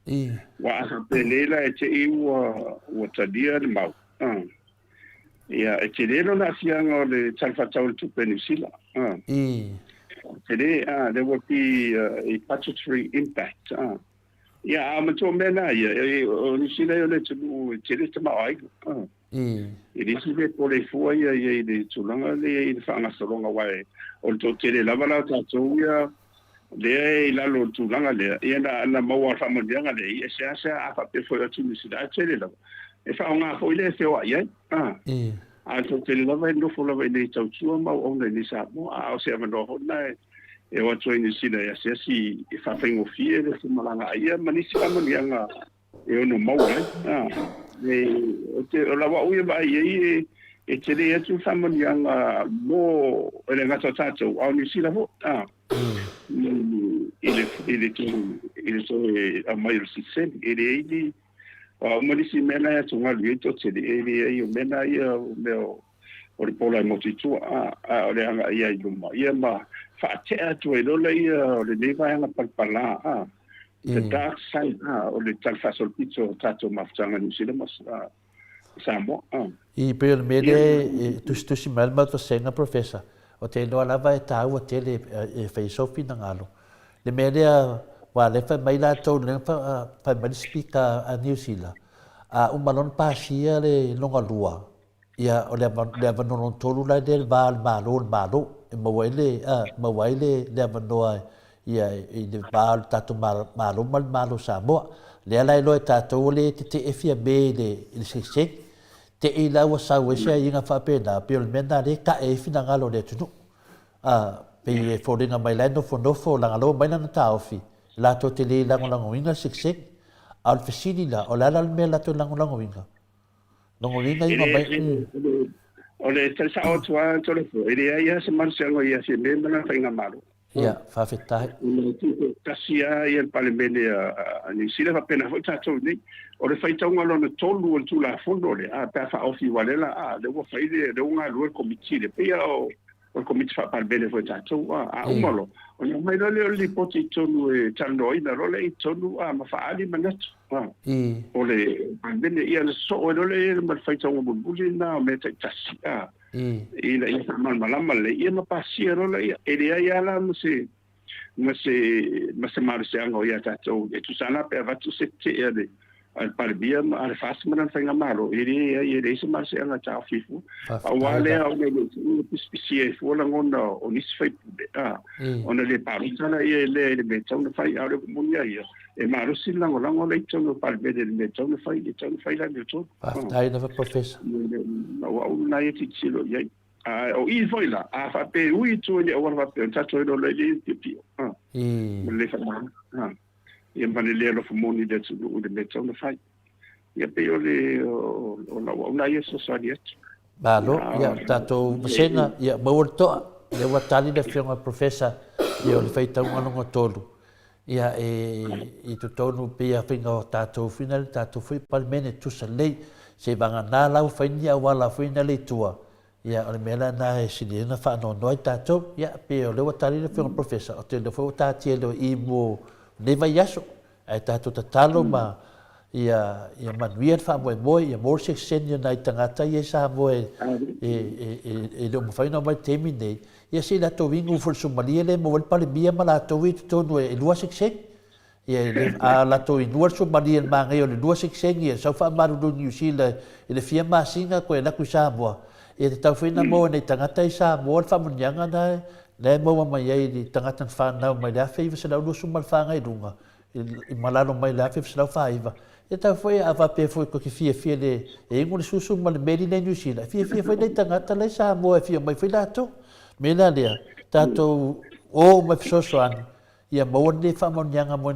Ua a faapea la e te i ua, ua talia le mau. A. Ia, e tele lona aafiaga o le Tala Faatatau o le Tupe a Niu Sila. A. Tele, a, there will be a budgetary impact. A. Ia, a matua mea na ia, e, o Niu Sila ia o le atunuu e tele tamaoaiga. A. E le isi mea pole fua ia ia i le tulaga lea i le faagasologa aua e, o le toatele lava la o tatou ia lea e i lalo o le tulaga lea, ia na, na maua le faamanuiaga lea, ia e seasea a faapea foi atu Niu Sila, ae tele lava. E faaaoga foi lea e feoai ai. A, a o le toatele lava e nofo lava i inei e tautua ma auauna i inei i Samoa, a o se avanoa foi lena e, e o atu ai i Niu Sila e asiasi e faafaigofie le femalagaai ia ma nisi faamanuiaga e ono maua ai. A, e, o te, o lau au ia vaai i ai e, e tele atu faamanuiaga mo, e le gata o tatou, a o Niu Sila foi. A, i le, i le toe, i le toe aumai o le sitiseni. E leai ni, o a uma nisi mea na e atugalu i ai toatele, e leai o mea na ia o mea o, o le pola e motu i tua, a, a o le agai ia i luma, ia ma faatea atu ai loa lea o lenei vaega palapala, a, the dark side, a, o le tala faasolopito o tatou mafutaga Niu Sila ma Samoa, a. I pei o le mea lea e tusitusi mai ai le matou vasega, Professor, ou te iloa lava e taua tele e fai ai sou finagalo. Le mea lea, aua o lea e fai mai latou, lea na fai mai le Speaker a Niu Sila, a uma loa ona pasia le lona lua, Ia, o le le avanoa lona tolu la lea i le va o le Malo i le Malo, e maua ai le, a, maua ai le, le avanoa ia, i le va o le tatou Malo ma le Malo o Samoa. Lea la e iloa e tatou o lea e tetee Fiame i le, i le selesele. Te i la ua sau ai se aiaiga faapena, pei o le mea lena lea e tae ai finagalo o le atunuu. A. pei e foliga mai la e nofonofo lagalaua mai lana taofi, latou te le lagolagoina le sekiseni. A o le fesili la, o le a la le mea latou te lagolagoina? Lona uiga e le, o le tali sao atu lava Toleafoa, e leai lava se malosiaga o ia Fiame ma lana faigamalo. Ia, faafetai. Ona e tutoatasi lava ia le Palemene a Niu Sila faapena foi tatou nei. O le faitauga lona tolu o le Tulafono lea, pe a faaofi aua o lea la a, lea ua fai le, lea ua galue le Komiti lea, pei lava o o le Komiti Faa-Palemene foi a tatou, a, a uma loa, ona aumai loa lea o le lipoti i totonu e talanoaina loa lea i totonu, a, ma faaali manatu, a, o le Palemene. Ia, ona sosoo ai loa lea ma le faitauga mulimuli lena o mea taitasi, a, ina ia faamalamalama lelei, ia ma pasia loa lea. E leai lava la ma se, ma se, ma se malosiaga o ia tatou, e tusa la pe avatu se tetee a le, a le Palemia ma a le FAST ma lana faigamalo, e leai, e leai se malosiaga e taofi ai fua. Pau lava lea ona e le o tuuina pisipisia ai fua lagona o nisi faipule, a, ona le palota laia lea i le mea e tatau ona fai, a o le upu moni lava ia, e malosi le lagolago la i totonu o le Palemene i le mea e tatau ona fai, e tatau ona fai le amiotonu. Faafetai lava Professor. O au lena ia tilotilo i ai. A o i foi la, a faapea e ui i tua i le auala faapea, ona tatou iloa loa lea i le piopio, a, ma le le faamama, a, ia ma le le alofa moni i le atunuu i le mea e tatau ona fai. Ia pei o le, o lau auauna ia e fesoasoani atu. Malo, ia o tatou vasega, ia maua le toa, lea ua tali le afioga i le Professor, ia o le faitauga lona tolu, ia e i totonu pei a faiga o tatou foi na le tatou foi Palemene tusa lelei, seivagana la ua fai ni auala foi na le i tua, ia o le mea la na e sili ai ona faanoanoa ai tatou, ia pei o lea ua tali le afioga i le Professor, ou te iloa foi ua taatia loa i i mo lenei vaiaso, Ae tatou tatalo ma ia ia manuia le faamoemoe, ia maua le sekiseni o nai tagata ia i Samoa e e e e le o mafai ona omai i le taimi lenei, ia se i latou inu ifo i le sumalie lea e maua ai le Palemia ma latou ia i totonu e lua sekiseni. Ia e le, a latou inua le sumalie i le manaia o le lua sekiseni e sau faamalulu i Niu Sila i le fia masina toe alu atu i Samoa, ia tatau foi ona maua e nai tagata i Samoa le faamanuiaga lena lea e maua mai ai i tagata na fanau mai le 1924 agai i luga, i ma lalo mai le 1949. E tatau foi a faapea foi tou te fiafia le e inu le susu ma le meli lea i Niu Sila, e fiafia foi nai tagata la i Samoa e fia omai foi latou. O le mea la lea, tatou o uma e fesoasoani ia maua lenei faamanuiaga mo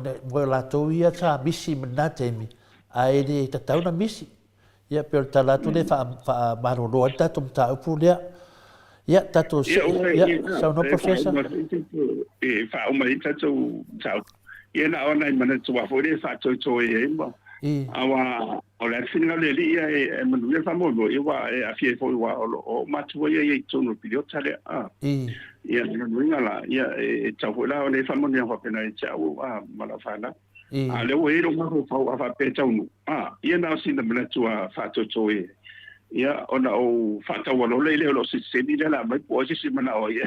latou ia sa misi mai lena taimi, ae le tatau ona misi. Ia pei o le tala atu lea e faamalolo ai le tatou mataupu lea. Ia, tatou see, ia, saunoa Professor. E faauma ai le tatou mataupu. Ia na o nai manatu lava foi lea e faatoetoe ai ma aua o le a le finagalo o le Alii ia e manuia le faamoemoe, ia aua e aafia ai foi aua o lo o matua ia i totonu o le piliota lea. Ia, o lona uiga la, ia e tatau foi la ona i ai faamanuiaga faapena ia te au ma lau fanau. A o lea ua i ai lou mafaufau a faapea e taunuu, a, ia na o sina manatu a faatoetoe, ia, ona ou faataualola lea o lou sitiseni lea o le a aumai po o ai se isi e manao ai.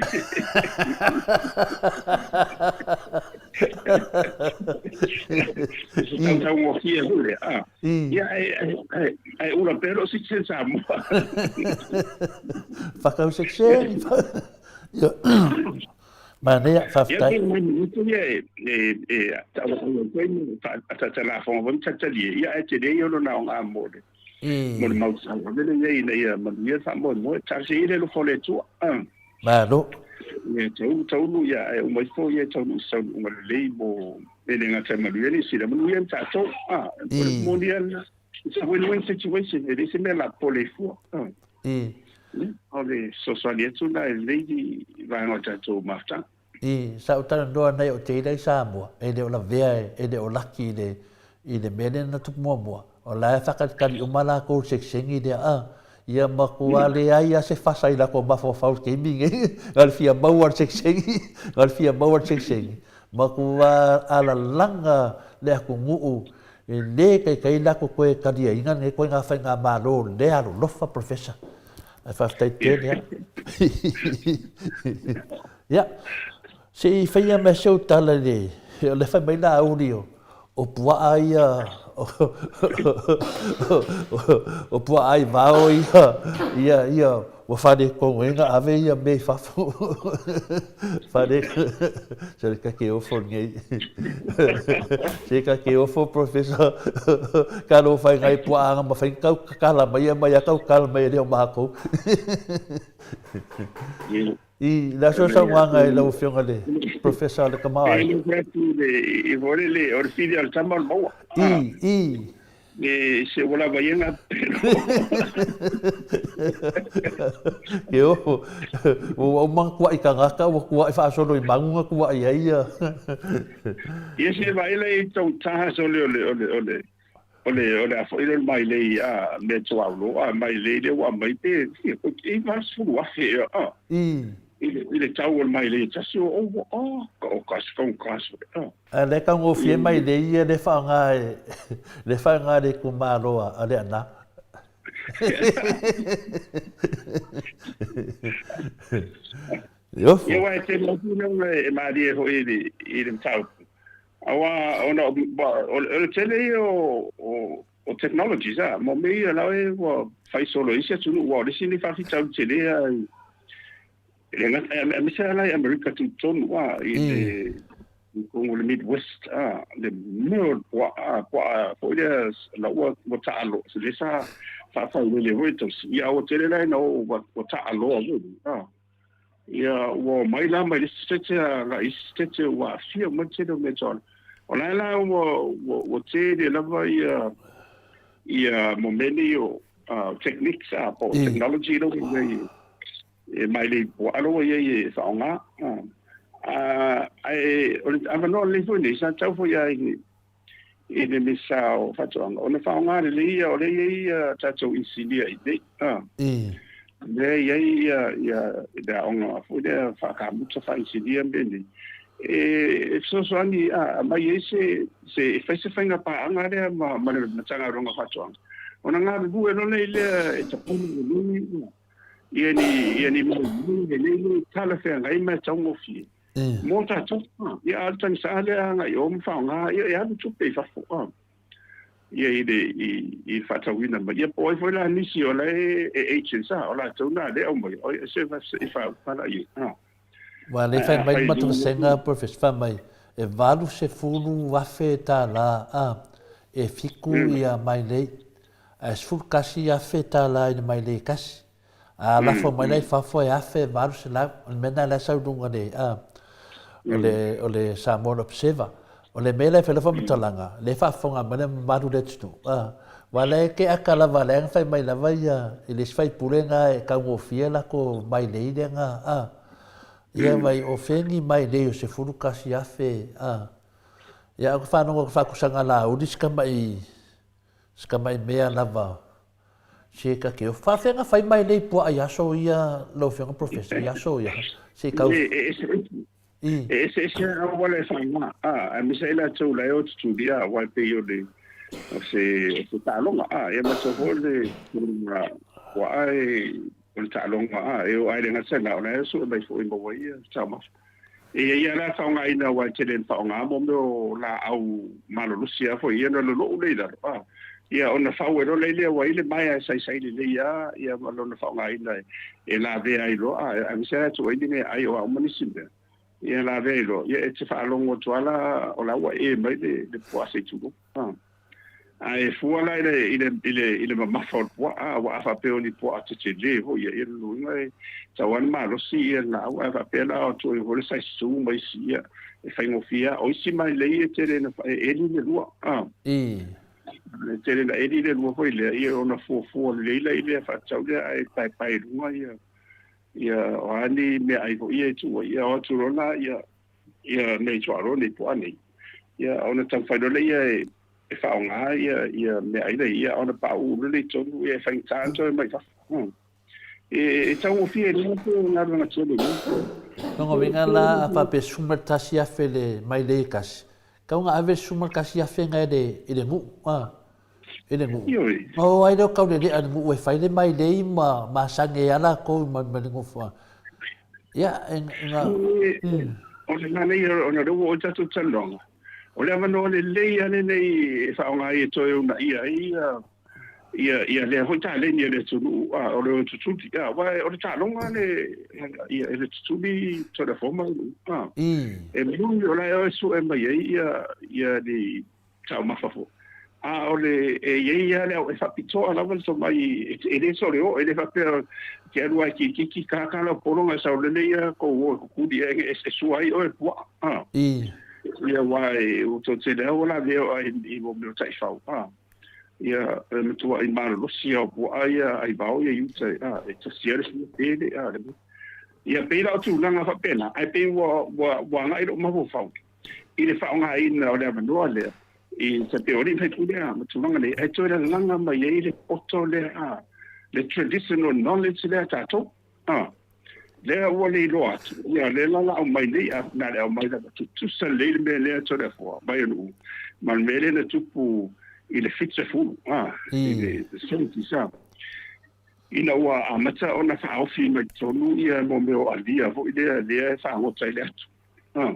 Se tautaugofie foi lea, a, ia, ae ula pea lou sitiseni Samoa. Whakau sitiseni. Manaia, faafetai. Ia, mai minutu ia e, e, e tauau ai ma faatalafoga foi ma talitalie, ia ae tele ia lona aoga mo le, mo le mau tauave lea i ai ina ia manuia le faamoemoe. Talosia ia le alofa o le Atua. Malo. Ia taulu, taulu, ia ae uma ifo ia e taunuu i se taunuuga lelei mo, e le gata e manuia Niu Sila, manuia ma tatou. O le moni lava lena. It's a win-win situation, e leai se mea lapole ai fua. O le fesoasoani atu lena i lenei vaega o le tatou mafutaga. I, sa ou talanoa nei o te ila i Samoa, e le o lavea, e le o laki i le, i le mea lea na tupu muamua. O la e faatalitali uma latou i le sekiseni lea, a, ia matua leai lava se fasa i latou mafaufau i le taimi lenei, na o le fia maua o le sekiseni, na o le fia maua o le sekiseni. Matua alalaga le atunuu E le taitai latou toe taliaina lenei ituaiga faigamalo le alolofa Professor. Ae faafetai tele a. Ia, se i faia mai se u tala i le, o lea fai mai Laauli o, o puaa ia, o puaa aivao ia, ia, ia, ua faaletonu ai ona ave ia mea i fafo. Fale, se ka ke ofo nei. Se ka ke ofo, Professor. Ka lo whai ngai pua anga ma whai kau kakala mai e mai a kau kala mai e leo mākou. I le aso saunoaga i lau Afioga i le Professor o le Tamaoaiga. E le fai atu i le, i foi le, le, o le fili a le tama o le maua. I, i. E se ua lava ia ngā pelo. Ke o, ua uma na kuaʻi tagata, ua kuaʻi faasolo i manu na kuaʻi ai ia. Ia se vaai la i tau taha sole o le, o le, o le, o le, o le a foi le mailei a mea tuaulo a mailei le ua aumai pe fia e 80,000 ea a i le i le tau o le mailei e tasi o o a ka o ka se kau ka se a. A le taugofie mailei ia le faaaoga e le faaaoga e le itumalo a Leaana. Iofo. Ia aua e tele atu le e malie foi i le i le mataupu. Aua ona o le tele ia o technologies a, mo mea ia la e ua fai solo e isi atunuu, aua o le isi lenei faafitauli tele a i le gata, aemaise lava la i Amerika tutotonu a, i le i totonu o le Midwest a, le mea o le puaa, puaa foi lea la ua taalo, lea sa faafailele foi e tausi, ia a ua tele la ina oo ua taaloa foi a. Ia, ua omai la mai le isi sitete agai i isi sitete ua aafia uma le tele o mea tauala. O la e la ua, ua, ua tele lava ia, ia mo mea nei o techniques a, po o technology la ua i ai e mailei puaa la ua i ai e faaaoga. Ae o le avanoa lelei foi lenei sa tatau foi lava i le, i le Minisita o Faatoaga ona faaaoga lelei ia, o lea e i ai ia tatou inisinia i inei, lea e i ai ia, ia le aoga foi lea faakamuta faainisinia mea nei, e fesoasoani a aumai ai se, se, e fai se faiga paaga lea ma, ma le Matagaluega o Faatoaga, ona galulue loa lea e tapuni lelei ia ni, ia ni mau e lelei le talafeagai ma e taugofie. Mo tatou, ia a o le tagisa lea agai i o ma faaaoga, ia e alu tupe i fafo, ia i le, i, i le faatauina mai. Ia po o ai foi la nisi o la e, e agents, o latou na lea e aumai, o se, se i faaupala i ai. Ua le fai mai le matou vasega Professor, fai mai e $80,000 a, e fitu ia mailei, ae $11,000 i le mailei e tasi. A lafo mai la i fafo e $1,800. O le mea lena la e sau i luga o le, a, o le, o le Samoan Observer. O le mea la e fai lau faamatalaga, lea e faafofoga mai le mamalu o le atunuu, a, aua la e keaka lava, lea na fai mai lava ia, i le isi faipule lena e taugofie latou mailei lea na, a, ia vai o fea ni mailei o $11,000, a. Ia ae ou te faalogo i faatusaga lauli si tamai, si tamai mea lava Se ta te ofu. Faafefea na fai mai lei puaa i aso ia lau Afioga Professor, i aso ia? Se i tau. E eseese. I. E eseese a auala e faaaoga, a, aemaise ai latou la e o tutuli, a, aua e pei o le, o se, o se taaloga, a, ia matou foi le tulaga puaa e, o le taaloga, a, e o ai le gata na, o la e sue mai foi e maua ai ia taumafa. E i ai lava la faaaogaina aua e tele ina faaaoga mo mea o laau malolosi lava foi ia ona lolou lea i lalo a ia ona fau ai loa lea ua i ai le maea e saisai lelei lava ia ma lona faaaogaina e lavea ai loa a aemaise lava tuu ai ni meaai o a uma nisi mea ia lavea ai loa ia e te faalogo atu lava la o la ua e mai le puaa se i tulou a. Ae fua la i le, i le, i le, i le mamafa o le puaa, aua a faapea o ni puaa tetele foi ia, ia lona uiga e tatau lava ona malosi ia le laau, ae a faapea la o tuu ai foi le size two ma isi, ia, e faigofie lava. O isi mailei e tele ina e eli le lua, a. E tele ina eli le lua foi lea, ia ona fuafua lelei la i lea faatatau lea ae paepae i luga ia, ia o a ni meaai foi ia e tuu ai, ia o atu loa la ia, ia nei tuaaloa nei puaa nei, ia ona taumafai loa lea e e faaaoga ia ia meaai lea ia ona pauu loa lea i totonu ia e faigata ona toe mai fafo. E taugofie i luga pe galuega tele i luga. Lona uiga la a faapea 11,000 le mailei e tasi, tatau ona ave le 11,000 na i le nuu a, i le nuu. Ioe. Ona o ai lea o Taulelea i le nuu e fai le mailei ma masani ai lava latou ma le nofoaga. Ia, e, na, O le manaia ona o lea ua oo i le tatou talanoaga, o le avanoa lelei lava lenei e faaaoga ai e toe uunaia ai ia, ia lea foi taleni a le atunuu, a, o le o tutuli, a, aua o le taaloga le, ia, e le tutuli Toleafoa ma a, e moni o la e sue mai ai ia, ia ni taumafa foi. A o le e i ai lava le au e faapitoa lava le tomai e le sole o e le faapea ke alu ai ki ki ki ka ka lau pologa e saolele ia kou o e kukuli e e sua ai oe puaa a. Ia aua e ua tou tele lava ua lavea o ai i mo mea o taifau a. Ia e matuai malolosi lava o puaa ia aivao ia i uta a e tasi lava le fua pele a le Ia pei la o tulaga faapena ae pei ua ua ua agai lou mafaufau i le faaaogaina o le avanoa lea i se pei o alii ma faipule a ma tulaga nei ae toe lalaga mai ai le poto lea a le traditional knowledge lea a tatou a lea ua le iloa atu ia lea la la aumai nei a na le aumai lava tutusa lelei le mea lea Toleafoa mai o Nu'u ma le mea lea na tupu i le 70 a i le 70s a ina ua amata ona faaofi mai totonu ia mo mea o alia foi lea lea e fagota ai le atu a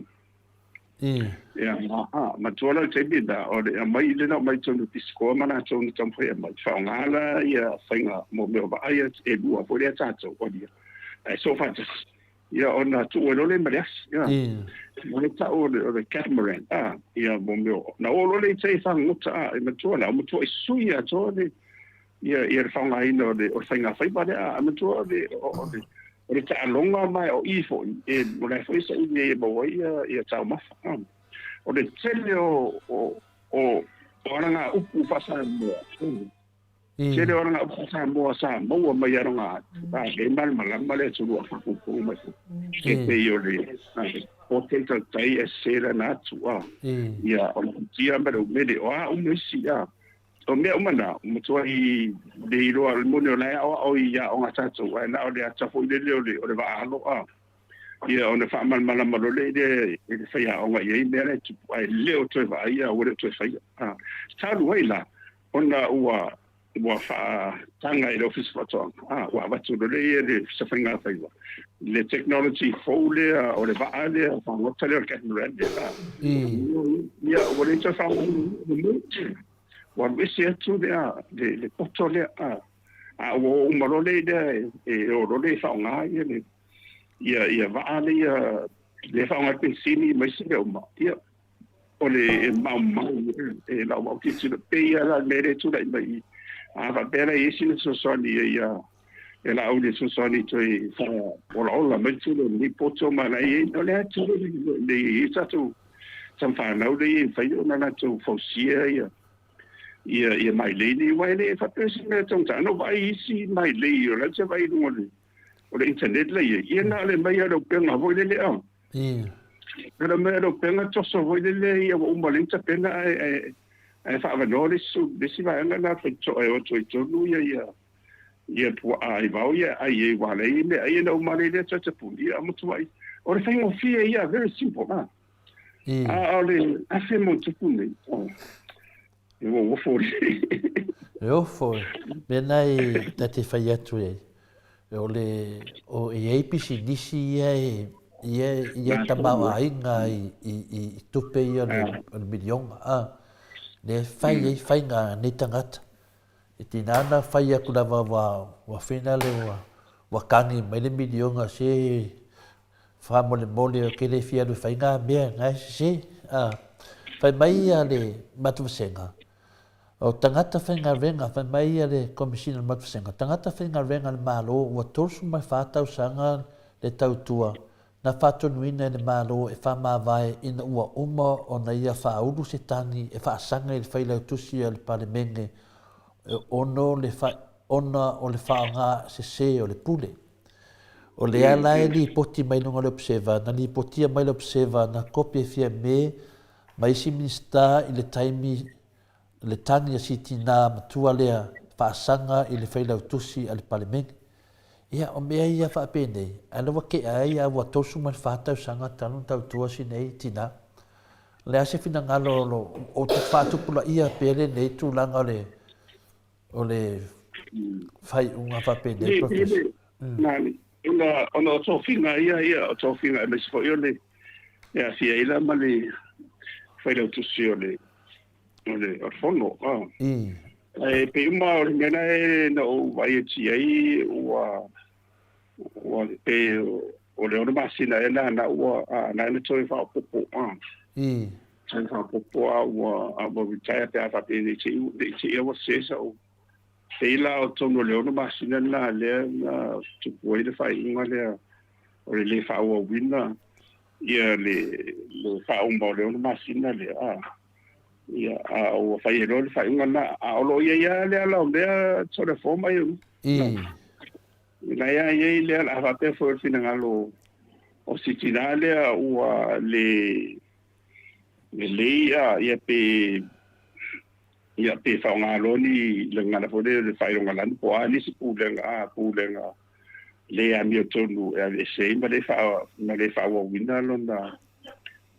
Ia, a, matua la le taimi lena, o le aumai lea na aumai i totonu o pisikoa ma latou na taumafai e aumai, faaaoga la ia faiga mo mea o vaa ia e lua foi lea tatou o alia, ae soo faatasi, ia ona tuu ai loa lea ma le afi, ia. O le tau o le catamaran, a, ia mo mea o, na oo loa lea i tai e fagogota, a, e matua la, ua matuai sui atoa le, ia, ia le faaaogaina o le, o le faigafaiva lea, a, matua o le, o le, o le taaloga ma o i foi e o la e foi e saili ai e maua ai ia, ia taumafa. O le tele o, o, o, o alagaupu faa-Samoa, tele o alagaupu faa-Samoa sa maua mai i aloga atu, a le malamalama le atunuu a faafogafoga mai foi. E pei o le o te tautai e sela na atu, a, ia, o le kutia ma le umele, o a uma isi, a. O mea uma na, ua matuai le iloa, o le moni o la e aoao i aoga a tatou, ae na o le ata foi lele o le, o le vaa alo a. Ia ona faamalamalama loa lea i le, i le faiaoga i ai mea la e tupu, ae le o toe vaaia, ua le o toe faia. A, talu ai la, ona ua, ua faataga e le Ofisa Faatoaga, a, ua avatu loa lea ia le safaigafaiva, le technology fou lea o le vaa lea, fagota lea o le catamaran lea, a. Ia, ua le toe faaaogaina, ua alu ese atu le, le, le poto lea, a. A ua o uma loa lea e o loa lea e faaaoga ia le, ia, ia vaa lea, lea faaaoga le penisini ma isi mea uma, ia, o le maumau e lau au tilotilo, pei lava la le mea lea e tulai mai i, a faapea la e i ai sina fesoasoani ia ia e la au le fesoasoani toe faaolaola mai le tele o lenei poto ma la e i ai, o le a tele le i ai tatou tamafanau lea e mafai ona latou fausia ia ia ia mailei nei, aua e le faapea se mea taugata. Na ou vaai i isi mailei o la e te vaai i luga o le internet la i ai, ia na o le aumai lava o le upega foi lele a. Na o le aumai lava o le upega toso foi lele ia ua uma lelei ona tapena ae ae ae faaavanoa le isi le isi vaega lena faitotoa e o atu ai i totonu ia ia ia puaa aivao ia e ai ai aua leai meaai ina uma lelei lea tapuni ia matuai o le faigofie ia very simple a. A o le afe mo tupu nei, e ua ofo le. E ofo e. Mena e ta te fai atu ai, o le, o e iai pisinisi ia e, ia, ia tamaoaiga i, i, i tupe ia o le, o le miliona, a. Le fai ai faiga a nei tagata. E tina ana fai atu lava ua, ua finale ua, ua kagi mai le miliona se Faamolemole ou te le fia alu e fai ngā mea na e sese. A, fai mai ia le Matua-Vasega, o tagata faigaluega, fai mai ia le Komesina o le Matua-Vasega, tagata faigaluega a le Malo ua 34 tausaga le tautua na faatonuina e le Malo e faamavae ina ua uma ona ia faaulu se tagi e faasaga i le Failautusi a le Palemene ona le ona o le faaaoga sese o le pule. O lea la e lipoti mai luga o le Observer, na lipotia mai le Observer na kopi e Fiame ma isi Minisita i le taimi le tagi a si tinā matua lea faasaga i le Failautusi a le Palemene. Ia, o mea ia faapenei, ae la ua tea ai a ua 34 tausaga talu ona tautua si nei tinā. O le a se finagalo o lo o faatupulaia pea lenei tulaga o le O le faaiuga faapenei, Professor. Ona, ona o tofiga ia, ia, o tofiga aemaise foi o le, e aafia ai la ma le failautusi o le, o le, o le fono. Ah. Ae pei uma o le mea na e na ou vaai atu i ai ua, ua pe o le 6 masina ea na, na ua, na na toe faaopoopo. Ah. Taimi faaopoopo a ua a ua retire pe a faapea ne i te i ne i te i ua sē sa'u pei la o totonu o le 6 masina lena lea na tupu ai le faaiuga lea o le lē faaauauina ia le le faauma o le 6 masina lea a ia a ua fai ai loa le faaiuga lena a o lo o i ai lava le ala o mea Toleafoa ma Ienusa. Na ia i ai le a faapea foi o le finagalo o si tinā lea ua le lelei a ia pe ia pe faaaoga loa ni gagana foi lea le faailoga lanu po o a nisi pulega a pulega le amiotonu e aveese ai ma le faa ma le faaauauina lona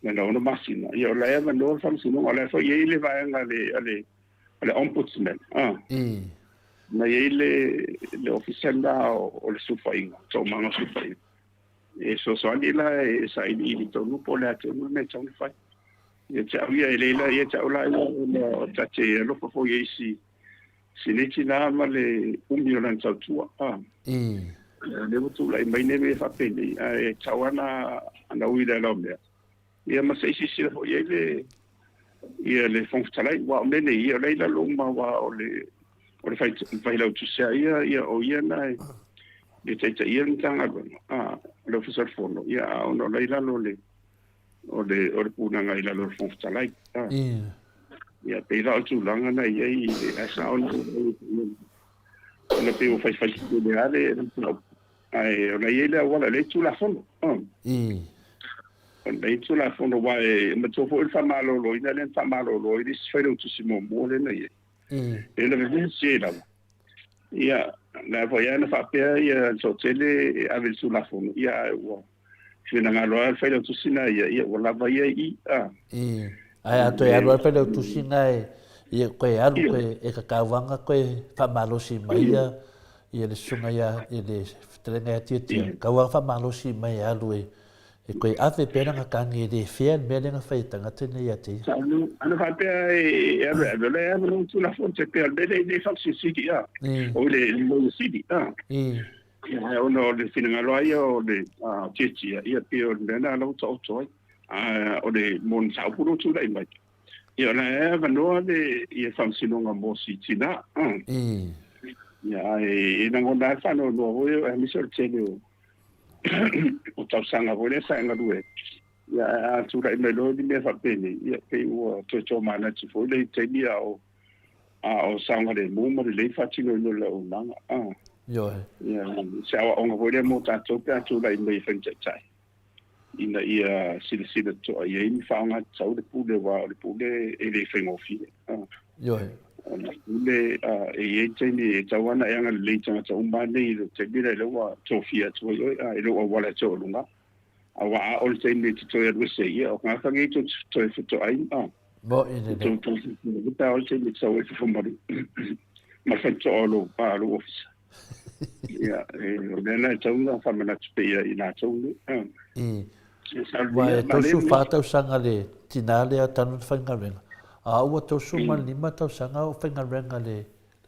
lona 6 masina. Ia o la e avanoa le faamasinoga o la e foi e i ai le vaega a le a le o le ombudsman a. Na i ai le le ofisa lena o le sulufaiga, toomaga o sulufaiga. E fesoasoani la e sailiili tonu po o le a tonu le mea e tatau ona fai. Ia te au ia e le la ia te au la ia ona o ta te alofa foi i si si nei tinā ma le umi o lana tautua. A. O lea ua tulai mai nei mea faapenei, ae tatau lava ona ana ui i le ala o mea. Ia ma se i silasila foi i ai le ia le Fofoga Fetalai, aua o mea nei, ia o la e i lalo uma aua o le o le Failautusi lava ia, ia o ia na e e taitaia le Matagaluega, a, le Ofisa o le Fono, ia a ona o la e i lalo o le o le o le punaga i lalo o le Fofoga Fetalai. A. Ia pei la o le tulaga na i ai ae sao na ona pei ua faifai tele lava le mataupu. Ae o la e i ai le auala, o la e i ai Tulafono. O la e i ai Tulafono, aua e matua foi le faamaloloina lea na faamalolo ai le isi Failautusi muamua lea na i ai. E na vevesi ai lava. Ia, la foi lava na faapea ia le toatele e ave i le Tulafono, ia ae ua finagalo lava le Failautusi na ia, ia ua lava ia i i. Ae a toe alu lava le Failautusi na e, ia koe alu koe e kakauaga koe faamalosi mai ia Ia le susuga ia, i le fetalaiga ia Tiatia, kaua faamalosi mai e alu e, e koe ave pea lana kagi e le fea le mea lea na fai e tagata nei ia te ia. Sa ana faapea e alu e ave, o lea e alu le Tulafono te pea o le mea lea i le Faamasino a, o le Loia Sili a. Ia ona o le finagalo lava ia o le Tiatia, ia pei o le mea lena la ua taoto ai. A o le mo le mataupu lea ua tulai mai, Ia o la e avanoa le ia faamasinoga mo si tina. Ia ae e lagona lava le faanoanoa foi aemaise o le tele o o tausaga foi lea sa e galue ai. Ia ae a tulai mai loa ni mea faapenei, ia pei ua toe tomanatu foi lea i taimi a o a o saogalemu ma lelei faatinoina o le auaunaga. Ioe. Ia se aoaoga foi lea mo tatou pe a tulai mai e fai ma taitai. ina ia silasila totoa i ai ma faaaoga tatau le pule, aua o le pule e le faigofie. Ioe. O le pule e i ai taimi e tatau lava ona e agalelei i tagata uma lava nei i le taimi lea lea ua tofia atu ai oe, i lou auala e toaluga. Aua a oo i le taimi e te toe alu ese ai, ia o tagata nei tou te toe fetoai ma Mo'i lelei. Tou pe a oo i le taimi e te sau ai i fafo ma le faitotoa o lou ofisa. Ia, o le mea lena e tatau ona faamanatu pea ia i latou nei. Aua e 34 tausaga le tinā lea talu ona faigaluega, a ua 35 tausaga o faigaluega le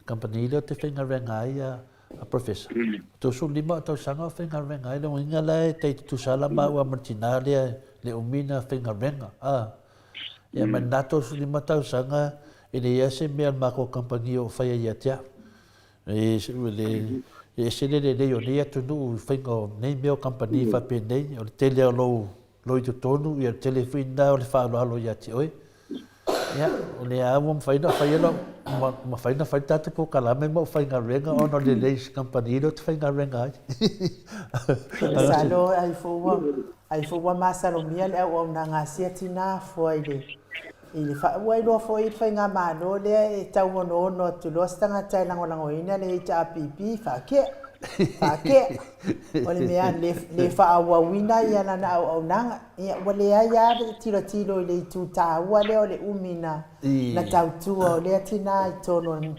kamupani lea ou te faigaluega ai a Professor. 35 tausaga o faigaluega ai, lona uiga la e tai tutusa lava maua ma le tinā lea le umi ona faigaluega. Ia ma lena 35 tausaga e leai lava se mea a le matou kamupani o faia ia te au. E ese le lelei o nei atunuu i faiga o nei mea o kamupani faapenei, o le tele o lou lou i totonu, ia le tele foi lena o le faaaloalo ia te oe. Ia, o lea lava ua mafai ona fai lau, mafai ona fai le tatou polokalame ma ou faigaluega ona o le lelei o si kamupani lea ou te faigaluega ai. Masalo ai foi ua, ai foi ua masalomia le auaunaga a sia tina fua i le I le fa, ua iloa foi i le faigamalo lea e tau onoono atu loa se tagata e lagolagoina le HRPP, faakea, faakea. O le mea le, le faaauauina ia lana auaunaga. Ia, ua leai lava le tilotilo i le itu taua lea o le umi na, na tautua o lea tina i totonu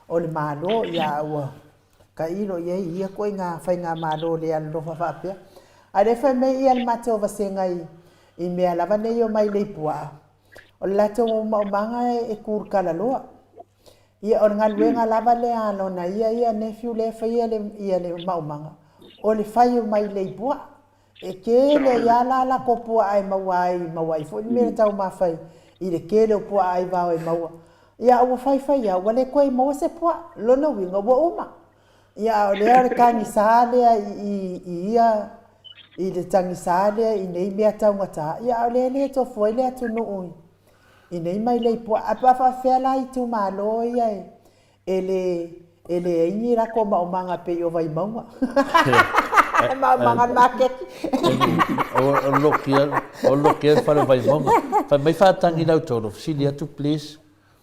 o le Malo. Ia, a ua tailo i ai i ia ituaiga faigamalo le alolofa faapea. A o lea e fai mai ia le matou vasega i, i mea lava nei o mailei puaa, o le latou maumaga e kulukalaloa. Ia o le galuega lava lea a lona ia ia nephew lea e faia le, ia le maumaga, o le fai o mailei puaa. E tele ai lava la latou puaa e maua ai, maua ai foi le mea e taumafa I le tele o puaa aivao e maua. Ia ua faifai lava ua le toe maua se puaa. Lona uiga ua uma. Ia a o lea o le tagisa lea i i ia i le tagisa lea i nei mea taugata, ia a o lea e le tofu ai le atunuu i i nei mailei puaa. Ae pe a faapefea la itumalo ia e e le e leai ni latou maomaga pei o Vaimauga. Maomaga le maketi. O lokia, o lokia le fale o Vaimauga. Fai mai faatagi lau tolo, fesili atu please.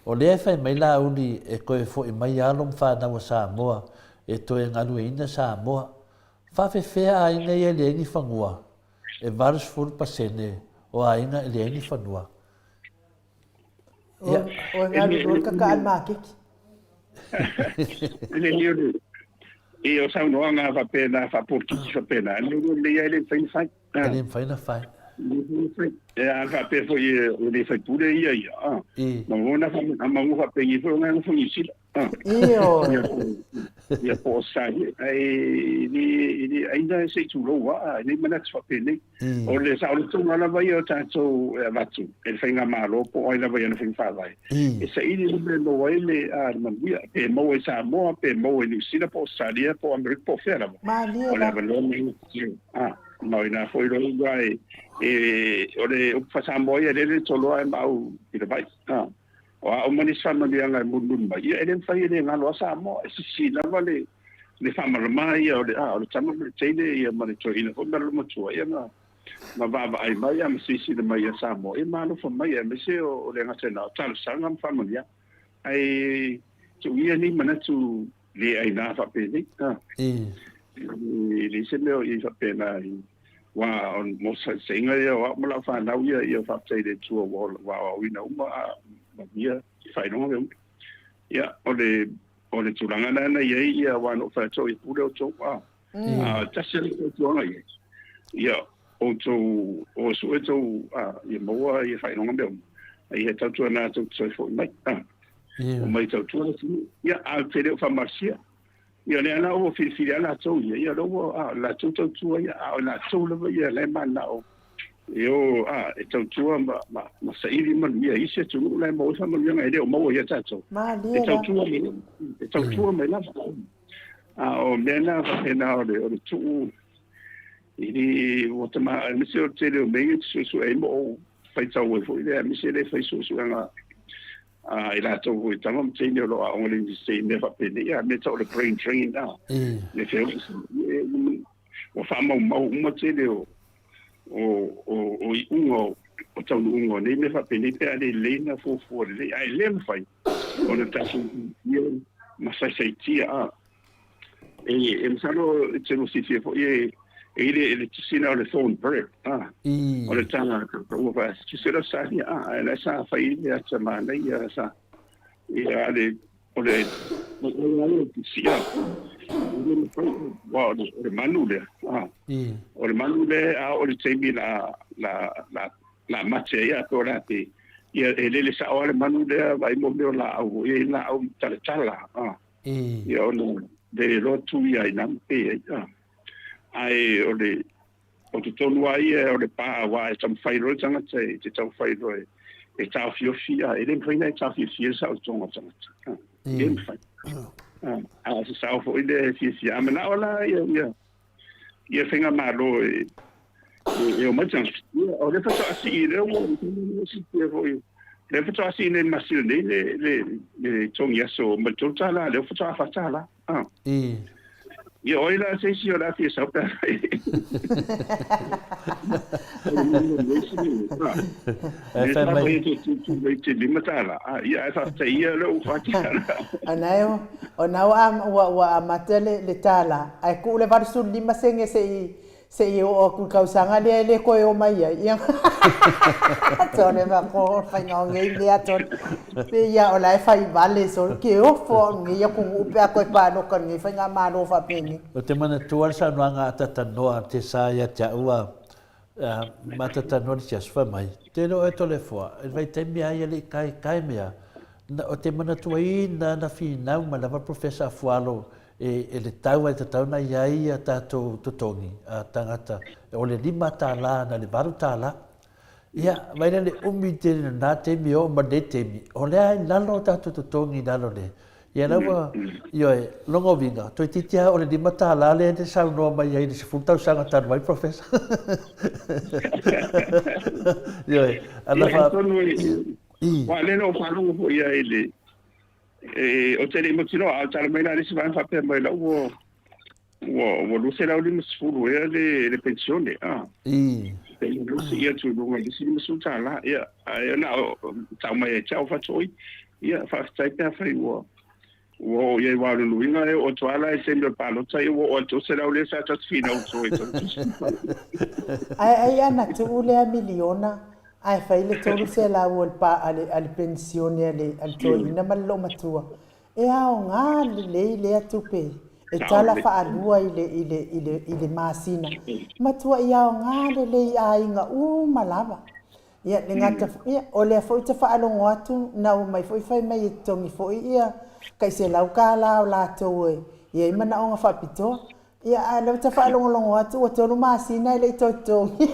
O lea e fai mai Laauli e toe foi mai alo ma fanau a Samoa e toe galueina Samoa. Faafefea aiga ia e leai ni fanua? E 80% o aiga e leai ni fanua. Ia. O e galulue le kakaa i le maketi. E le o i o saunoaga faapena faapolokiki faapena, e le e le mafai ona fai. E le mafai ona fai. E a faapea foi e le faipule ia ia. Ma ona ma ua faapea foi ona foi Niu Sila. Ioe. Ia po o sa ia e le e le aina e se i tulou a e le manatu faapenei. O le saolotoga lava ia o tatou e avatu e le faigamalo po o ai lava i ana faiga faavae e saili le mea e maua ai le a le manuia pe maua i Samoa pe maua i Niu Sila po o Australia po o Amerika po o fea lava. Malie O le avanoa lenei a ma o ina foi loa e e o le upu faa-Samoa ia lele toloa e maau i le vai. A. O a uma nisi faamanuiaga e mulimuli mai, ia e le mafai e le galo a Samoa, e sisi lava le le faamalama ia o le a o le tama ma le teine ia ma le toeaina foi ma le matua ia ma ma vaavaai mai ia ma silasila mai ia Samoa ia ma alofa mai aemaise o le gata ina o talosaga ma faamanuiaga. Ae tuu ia nei manatu le aina faapenei. A. E leai se mea o i ai faapena i aua o mo saisaiga ia o au ma lau fanau ia ia faafetai i le Atua ua ua aoaoina uma a manuia i faailoga mea uma. Ia o le o le tulaga lena na i ai ia aua na ou fai atu au ia pule outou a a tasi lava le fautuaga i ai. Ia outou o e sue tou a ia maua ia faailoga mea uma. Ia tautuana tou te toe foi mai a. Omai tautua le atunuu. Ia ae ou te le o faamalosia. Ia lea la ua filifili lava latou ia, ia lea ua a, latou tautua ia, a o latou lava ia la e mananao e o a, e tautua ma, ma, ma saili manuia i isi atunuu la e maua ai faamanuiaga e le o maua ia tatou. Malie E tautua mai lava, e tautua mai lava. A o mea na faapena o le, o le tuu i le ua tama, aemaise o le tele o mea ia e te suesue ai ma ou faitau ai foi lea, aemaise le fai suesuega a i latou foi tama ma teine o lo o aoga i le Iunivesite i mea faapenei, a mea tau o le brain drain, a le feoai ua faamaumau uma tele o o o o iuga o o taunuuga o nei mea faapenei pe a le lelei na fuafua lelei, ae le mafai ona tatou ia ma saisaitia a E, e masalo e te silafia foi e, e i le, le tusina o le Thornbury, ah, o le tanga ua fa tusina sa ia, ah, ae la sa fai le ata manaia sa, ia le, o le, o le, le tusia, wa o le manu lea, ah, o le manu lea, a o le taimi la, la, la, la mate ai a pe o le a pe, ia e lele sao lava le manu lea vaai mo mea o laau, e i ai laau talatala, ah. Ia ona lele loa tu ia i na ma pe ai. Ae o le o totonu lava ia o le pa aua e taumafai loa le tagata e te taumafai loa e taofiofi a e le mafai ona e taofiofia le saolotoga o le tagata. E le mafai. A o se sao foi lea e fiafia. A manao la ia ia ia faigamalo e e omai tagata. Ia o lea faatoa sii lea ua silafia foi lea faatoa sii nei i le masina nei le le le togi aso mai le $3 lea faatoa $4. Ah. Ia o ai la se isi o le a fia sau pe a fai. E fai mai te tu mai te $5. Ah, ia ae faafetai ia lea ua $4. Ona e ona ua ua ua amata le le tala ae tuu le 85 sene se i se i oo atu i le tausaga lea e le toe o mai ai. Ia tole ma ko whainga o ngei mea tole. Pe ia o la e whai vale so ke ofo o ngei atunuu pe a toe pāloka ngei whainga malo whapene. O te manatua le saunoaga a Tatanoa te sa ia te au a ma Tatanoa le siasi fai mai, te leo e Toleafoa, i le vaitaimi a ia le i kai kai mea, na, o te manatuaina na finau mai lava le Professor Afualo e, e le tau ai tatau na i ai a tatou totogi a tagata, o le $5 na le $8. Ia, mai le umi tele lena taimi e oo mai lenei taimi, o lea i lalo o tatou totogi i lalo le, ia la ua, ioe, lona uiga, toeitiiti lava o le $5 lea e te saunoa mai ai i le 10 tausaga talu ai, Professor. Ioe, ana fa... Atonu e, aua o lea na ou faalogo foi i ai i le, ou te le i mautinoa, a o tala mai la le isi vaega faapea mai la ua, Ua 250 ea le penisione, a. Pe ua sii atu i luga i le isi $50, ia, ae na o tau mai ia te au faatooi. Ia, faafetai pe afai ua oo i ai, aua o lona uiga e oo atu lava la i le taimi o le palota, ia ua oo atu le 300 lea sa tatou finau atu ai. Ae ai ana tuu lea miliona ae fai le 300 o le pa a le penisione a le toeaina ma le loomatua. E aoga lelei lea tupe e tala faalua i le, i le, i le, i le masina. Matuai aoga lelei i aiga uma lava. Ia, le gata, ia, o lea foi ou te faalogo atu, na omai foi fai mai e totogi foi ia tai $100 o latou e i ai manaoga faapitoa. Ia, a o lea ou te faalogologo atu ua tolu masina e le i toe totogi.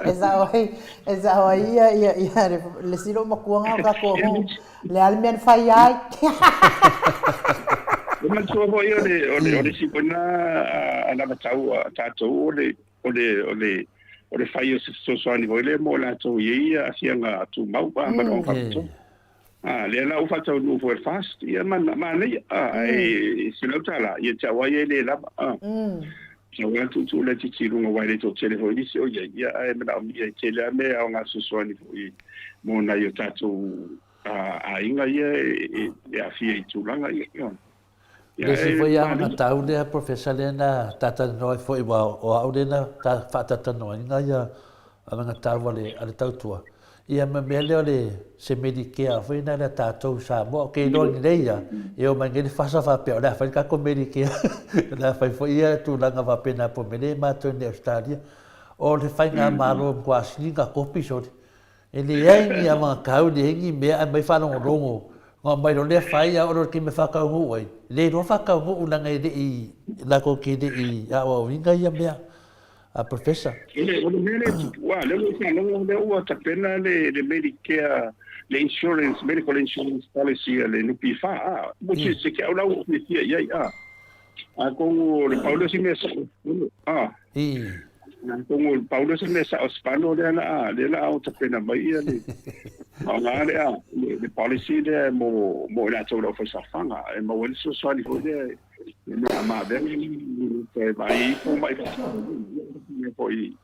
E sao ai, e sao ai ia, ia, ia, le, le isi loomatua o tatou aho, le a le mea na fai ai. E manatua foi o le, o le, o le isi foi lena anavatau a tatou o le, o le, o le, o le fai o se fesoasoani foi lea mo latou e i ai aafiaga tumau, manaoga faapitoa. A, lea la ua faataunuu foi e le FAST, ia ma, manaia, a, ae $100, ia te au lava ia e le lava, a. Sau lava tuutuu laitiiti i luga aua e le toatele foi nisi o i ai, ia ae manaomia e tele lava mea e aoga fesoasoani foi mo nai o tatou aiga ia e aafia i tulaga ia. Ia, Le isi foi alagatatau lea Professor lea na talatalanoa ai foi aua o au lea na faatalatalanoaina ia alagatatau a le a le tautua ia ma mea lea o le se Medicare foi na lea tatou i Samoa. Ou te iloa lelei lava e omai nei le fasa faapea o le a fai le tatou Medicare o le a fai foi ia tulaga faapena po o mea lea matou i Ausetalia. O le faigamalo e matua sili ona kopi sole. E leai ni avagatau, leai ni mea ae aumai faalogologo, ona aumai loa lea fai a oo loa i le taimi e faataunuu ai, le iloa faataunuu leaga e le i, latou te le i aoaoina ia mea a Professor. O le mea lea e tupu, aua o lea ua ou faalogo o lea ua tapena le Medicare, le insurance, medical insurance policy a le NPF, a, which is, te au la ua fiafia i ai, a. Atonu o le pau lea o se mea sao, a. Atonu o le pau lea o se mea sao Spano lea la a, lea la a o tapena mai ia le faaaoga lea le policy lea mo mo i latou o le aufaisaofaga e maua ai le fesoasoani foi lea i mea mavega e vaai ai fomai foi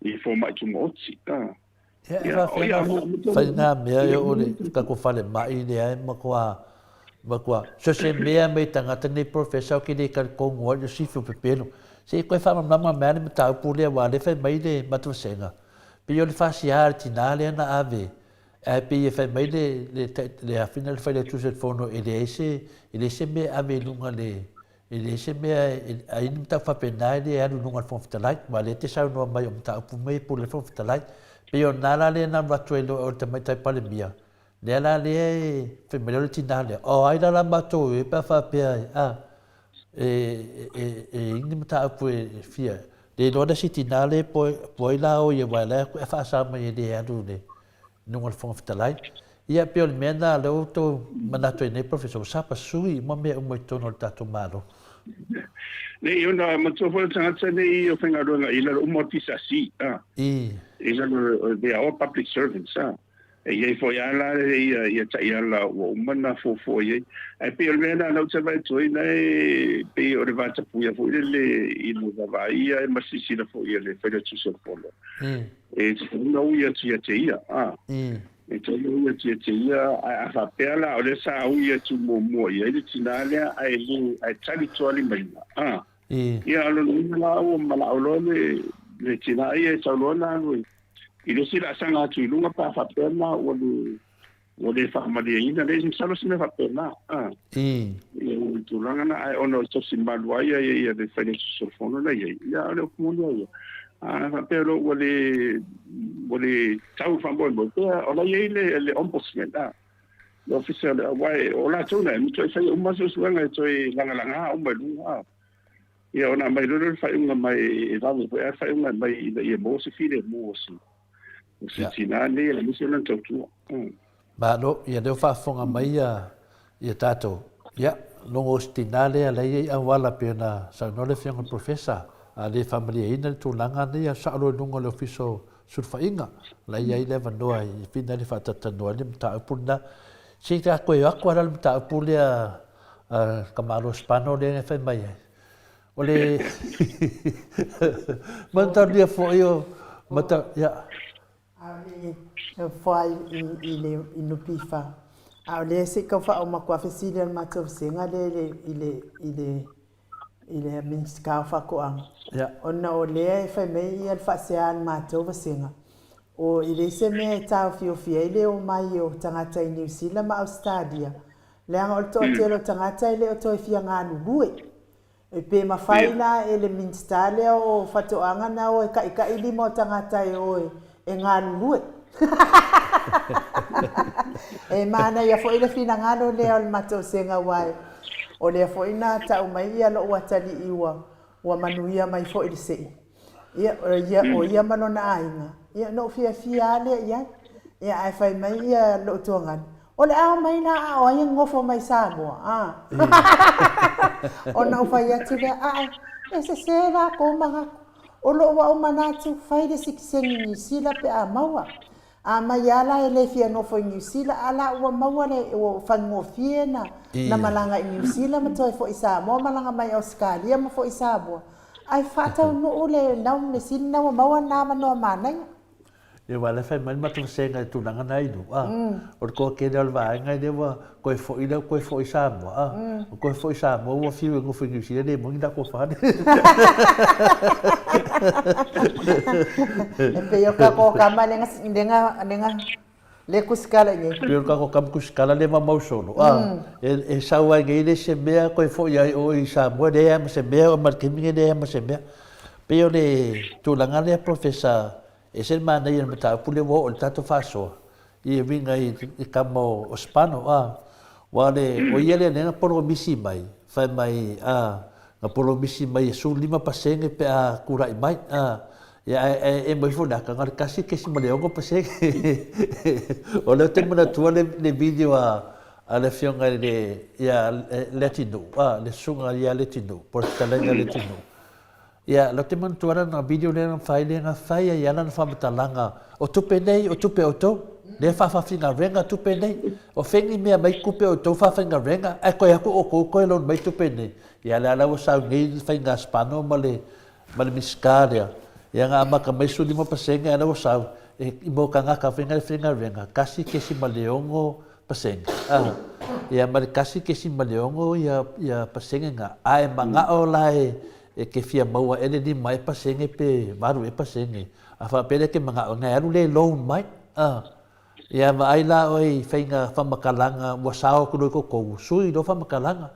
i fomai tumaoti. A. Ia, e faafefea ona fai na mea e oo i le tatou falemai lea e matua, matua, so se mea mai tagata nei professor ou te le talitonu ai i le sifi o pepelo. Se i toe faamalamalama mai lava le mataupu lea aua o lea e fai mai le matou vasega, pei o le fasia a le tina lea na ave, ae pei e fai mai le, le, le afina le Failautusi o le Fono e leai se, e leai se mea e ave i luga le, E leai se mea e ai ni mataupu faapena e le alu i luga o le Fofoga Fetalai, aua o lea e te saunoa mai o mataupu mea e pule ai le Fofoga Fetalai. E pei o lena la lea na alu atu ai loa o le Tamaitai Palemia, lea la lea e fai mai loa le tina lea, o ai la la matou e pe a faapea e, a, e, e, e i ni mataupu e fia, le iloa le isi tina lea po, po ai la o ia, aua o la e faasa mai e le alu i le, luga o le Fofoga Fetalai. Ia, pei o le mea lena o lea ua outou manatu ai nei, Professor, ua sapasui uma mea uma i totonu o le tatou Malo. Nei, ona matua foi o le tagata nei o faigaluega i lalo uma o le PSC, a. I lalo, they are all public servants, a. E i ai foi lava la ia, ia taiala ua uma ona fuafua i ai. Ae pei o le mea lena na ou te vaai atu ai, na e pei o le vatapuia foi lele i le vaavaai ma silasila foi a le Failautusi o le Fono. E tatau ona ui atu ia te ia, a. E tatau ona ui atu ia te ia, ae a faapea la o lea sa ui atu muamua i ai le tinā lea, ae le, ae tali tualimaina, a. Ia, o lona uiga la ua manao loa le, le tinā ia e tau loa ona alu i le isi laasaga atu i luga pe a faapea la ua le, ua le faamalieina le isi, masalo se mea faapena, a. Ia, o le tulaga na, ae ona o le tausi malu ai ia ia le Failautusi o le Fono na i ai, ia, o le upu moni lava ia. A faapea loa ua le, ua le tau le faamoemoe, pea o la e i ai le, le Ombudsman, a, le Ofisa, aua o latou na e matuai faia uma suesuega e toe lagalaga uma i luga, a. Ia ona aumai loa lea o le faaiuga mai e vave foi lava le faaiuga e aumai ina ia maua se filemu o si o si tinā lenei aemaise lana tautua. Malo, ia lea ua faafofoga mai ia ia tatou, ia logo o si tinā lea la e i ai auala pei ona saunoa le afioga i le Professor, a le faamalieina le tulaga lenei ia sao loa i luga o le Ofisa o Sulufaiga, la e i ai le avanoa e fina le faatalatalanoa ai le mataupu lena. Se i ta toe o atu lava la le mataupu lea a le tamaloa Spano lea na fai mai ai. O le mataulia foi o mata, ia. A o le foa i le i NPF. A o lea se i tau faauma atu lava fesili a le matou vasega lea i le i le i le i le Minisita o Faatoaga. Ona o lea e fai mai ia le faasea a le matou vasega, o e leai se mea e taofiofi ai le omai o tagata i Niu Sila ma Ausetalia, leaga o le toatele o tagata e le o toe fia galulue. E pe mafai la e le Minisita lea o Fatoaga na o e kaʻikaʻi lima o tagata e o e galulue. E manaia foi le finagalo lea o le matou sega aua o lea foi na tau mai ia lou atalii ua ua manuia mai foi le sei. Ia, o ia, o ia ma lona aiga, ia, na ou fiafia lava lea i ai. Ia, ae fai mai ia lou tuagana, O le a omai la a o ai e nofo mai Samoa, a? Ona ou fai atu lea, Ae, e sese la kou manatu. O lou au manatu, fai le sitiseni Niu Sila pe a maua. A mai lava la e le fia nofo i Niu Sila, a la ua maua le, ua faigofie na, na malaga i Niu Sila ma toe foi i Samoa, malaga mai Ausetalia ma foi i Samoa. Ae faataunuu le nau mea sili na ua maua lena avanoa manaia. Ia aua o la e fai mai le matou vasega i le tulaga na i luga, o le toatele o le vaega lea ua toe foi lea ua toe foi i Samoa, ua toe foi i Samoa ua fiu e nofo i Niu Sila le moni latou fale. E pei o tatou tama lea na, lea na, lea kusikala i nei. Pei o le tatou tama kusikala lea mamau solo, e sau ai nei le isi mea toe foi ai oe i Samoa e leai lava ma se mea, oo mai i le taimi lenei e leai lava ma se mea. Pei o le tulaga lea Professor, e ese le manaia o le mataupu lea ua oo i le tatou faasoa, i e uiga i le tama o Spano, a, aua o le, o ia lea lea na polomisi mai, fai mai, a, na polomisi mai e 15% pe a tulai mai, a, ia ae, ae e mai foi le ata, na o le 1.6%. O lea ou te manatua le, le video a, a le afioga i le, ia Leatinuu, a, le susuga ia Leatinuu, po o le fetalaiga a Leatinuu. Ia, la te manatua lana video lea na fai, lea na fai ai lana faamatalaga, o tupe nei, o tupe outou, lea faafafaigaluega tupe nei, o fea ni mea mai tupe outou faafaigaluega, ae toe atu outou toe loan mai tupe nei. Ia, lea la ua sau nei le faiga Spano ma le, ma le Minisita lea, ia na amata mai 15% ae la ua sau, e, mo tagata foi na faigaluega, 1.6%. A, ia ma le 1.6 ia, ia pasene na, ae manao la e, E te fia maua e le lima e pasene pe valu e pasene, a faapea lea e te manao na e alu le loan mai, a. Ia vaai la oe i faiga faamatalaga ua sao atu loa i totonu, sui loa faamatalaga.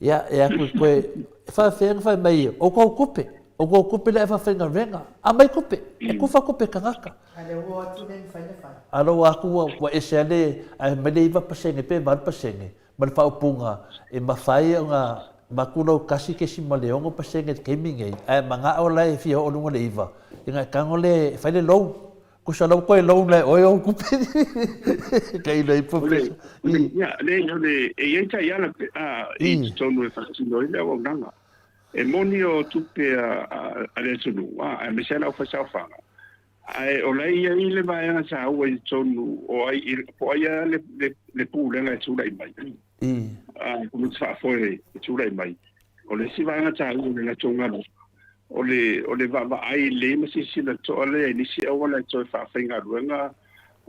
Ia e atu i koe, e faafefea ona fai mai outou tupe, outou tupe lea e faafaigaluega, aumai tupe, e tufa tupe tagata. A lea ua o atu le mafai ona fai. A lea ua o atu ua ese lava le, ae fai mai le 9% pe 8% ma le faaupuga e mafai ona avatu lau 1.6% i le taimi lenei, ae manao la e fia oo i luga o le 9, ina e tago lea e fai le loan. Tusa la ua toe loan la e oe ou tupe. Tailo ai Professor. Ia, leai, o le, e i ai taiala pe a i totonu e faatino ai le auaunaga. E moni o tupe a le atunuu, aemaise lava le aufaisaofaga, Ae o la e i ai le vaega taua i totonu o ai, po o ai lava le, le, le pulega e tulai mai, a komiti faafoe e tulai mai. O le isi vaega taua o le latou galuega, o le, o le vaavaai lelei ma silasila totoa lea i nisi auala e toe faafaigaluega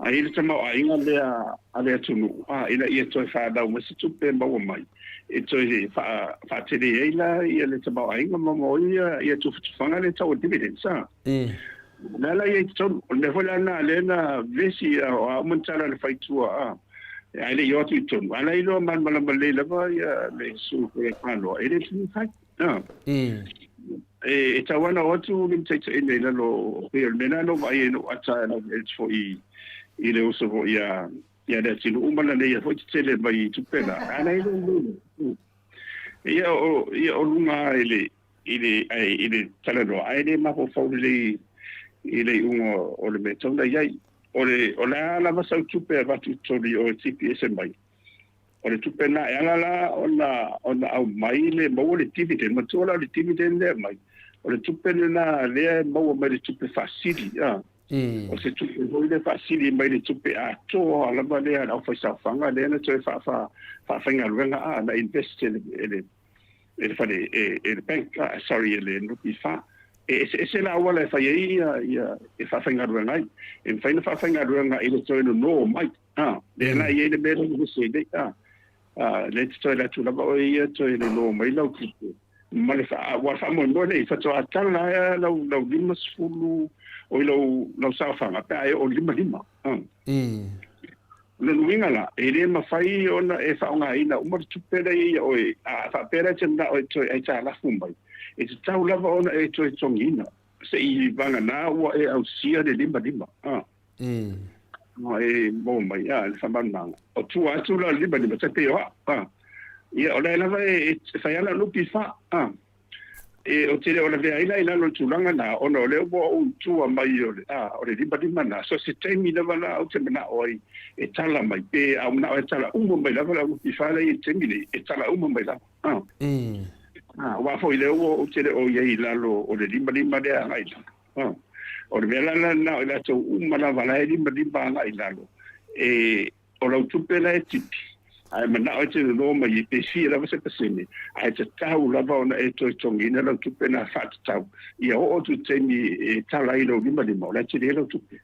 ai le tamaoaiga lea a le atunuu, a, ina ia toe fanau mai se tupe e maua mai e toe faatele ai la ia le tamaoaiga ma maua ai ia tufatufaga lea e tau o dividends, a. O le ala ia i totonu. O le mea foi la lena lea na vevesi o a uma ni tala na fai i tua a, ae le i o atu i totonu. A la e iloa malamalama lelei lava ia le Susu foi a Panoa, e le mafai ona fai. E tatau lava ona o atu le limataitaiga i lalo o, pei o le mea lena na ou vaai ai na ou ata atu foi i le uso foi ia Leatinuu ma lana ia foi tetele mai i tupe la, a la e iloa lelei. Ia o luga lava i le. i le i le talanoa ae le mafaufau lelei i le iuga o le mea e tatau ona i ai. O le o le a lava sau tupe e avatu i totonu i o e TPS mai, o le tupe lena e ala la ona ona aumai le maua le dividend. Manatua la o le dividend lea e aumai, o le tupe lena lea e maua mai le tupe faasili a. O se tupe foi lea faasili mai le tupe atoa lava lea a le aufaisaofaga lea na toe faafaigaluega a na invest e le e le e le fale e le bank sorry e le NPF. E eseese la auala e fai ai ia ia e faafaigaluega ai. E mafai ona faafaigaluega i le toe nono mai a lea la e i ai le mea lea ua vevesi ai nei a lea e te toe alu atu lava oe ia toe nono mai lau tupe ma le ua faamoemoe nei faatoa tala lava lau lau 50 oi lau lau saofaga pe a e oo i le 55. O lona uiga la, e le mafai ona e faaaogaina uma le tupe lea e i ai oe, a faapea la e te manao e toe aitalafu mai, e tatau lava ona e toe totogiina se i vagana ua e ausia le 55. E maua mai le faamalamalamaga. O tua atu la o le 55, tai pei o au. Ia, o lea lava e fai lava lau NPF. E, ou te le o lavea ai la i lalo o le tulaga lena, ona o lea ua ou i tua mai o le, a, o le 55 lena. So se taimi lava la ou te manao ai e tala mai, pe a ou manao e tala uma mai lava lau NPF lea e i ai i le taimi nei, e tala uma mai lava. A. Aua foi o lea ua ou te le o i ai i lalo o le 55 lea agai i lalo. A. O le mea la lena o i latou uma lava la e 55 agai i lalo, e, O lau tupe la e tipi, ae manao e te nono mai ai pe fia lava se pasene, ae tatau lava ona e toe totogiina lau tupe na faatatau ia oo atu i le taimi e tala ai lou limalima, o la e tele lau tupe.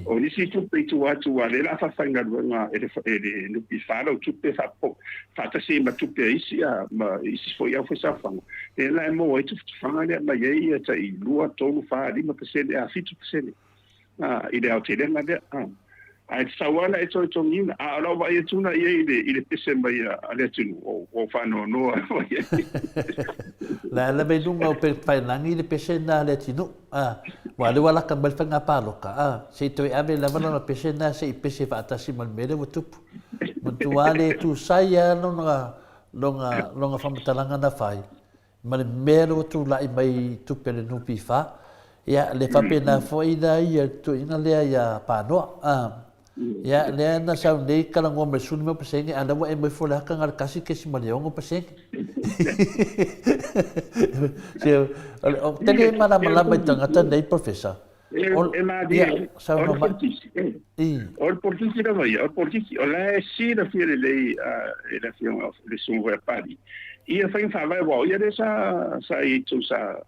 O nisi tupe i tua atu aua o lea o le a faafaigaluega e le NPF lau tupe faatasi ai ma tupe a isi ma isi foi aufaisaofaga, lea la e maua ai tufatufaga lea e aumai ai ia tai 2, 3, 4, 5% a 7% i le aotelega lea. Ae tatau lava ona e toe totogiina. A o lau vaai atu la i ai i le pese mai a le atunuu, ua ou faanoanoa lava i ai. La e lava i luga o Upegatafailagi le pese lena a le atunuu, aua o lea ua laka mai le faiga palota, se i toe ave lava lana pese lena se i pese faatasi ma le mea lea ua tupu. Matua le tusai lava lona faamatalaga na fai, ma le mea lea ua tulai mai i tupe a le NPF, ia le faapena foi la ia le toeaina lea ia Panoa. Ia lea na sau nei talanoa mai le 15%, a o lea ua e moe le ata na o le 1.6%. Se o te le malamalama i tagata nei Professor. E malie, o le polokiki, o le polokiki lava ia, o le polokiki, o la e silafia lelei e le Afioga le Susuga foi a Pali ia faiga faavae, aua o ia lea sa sa i ai i totonu sa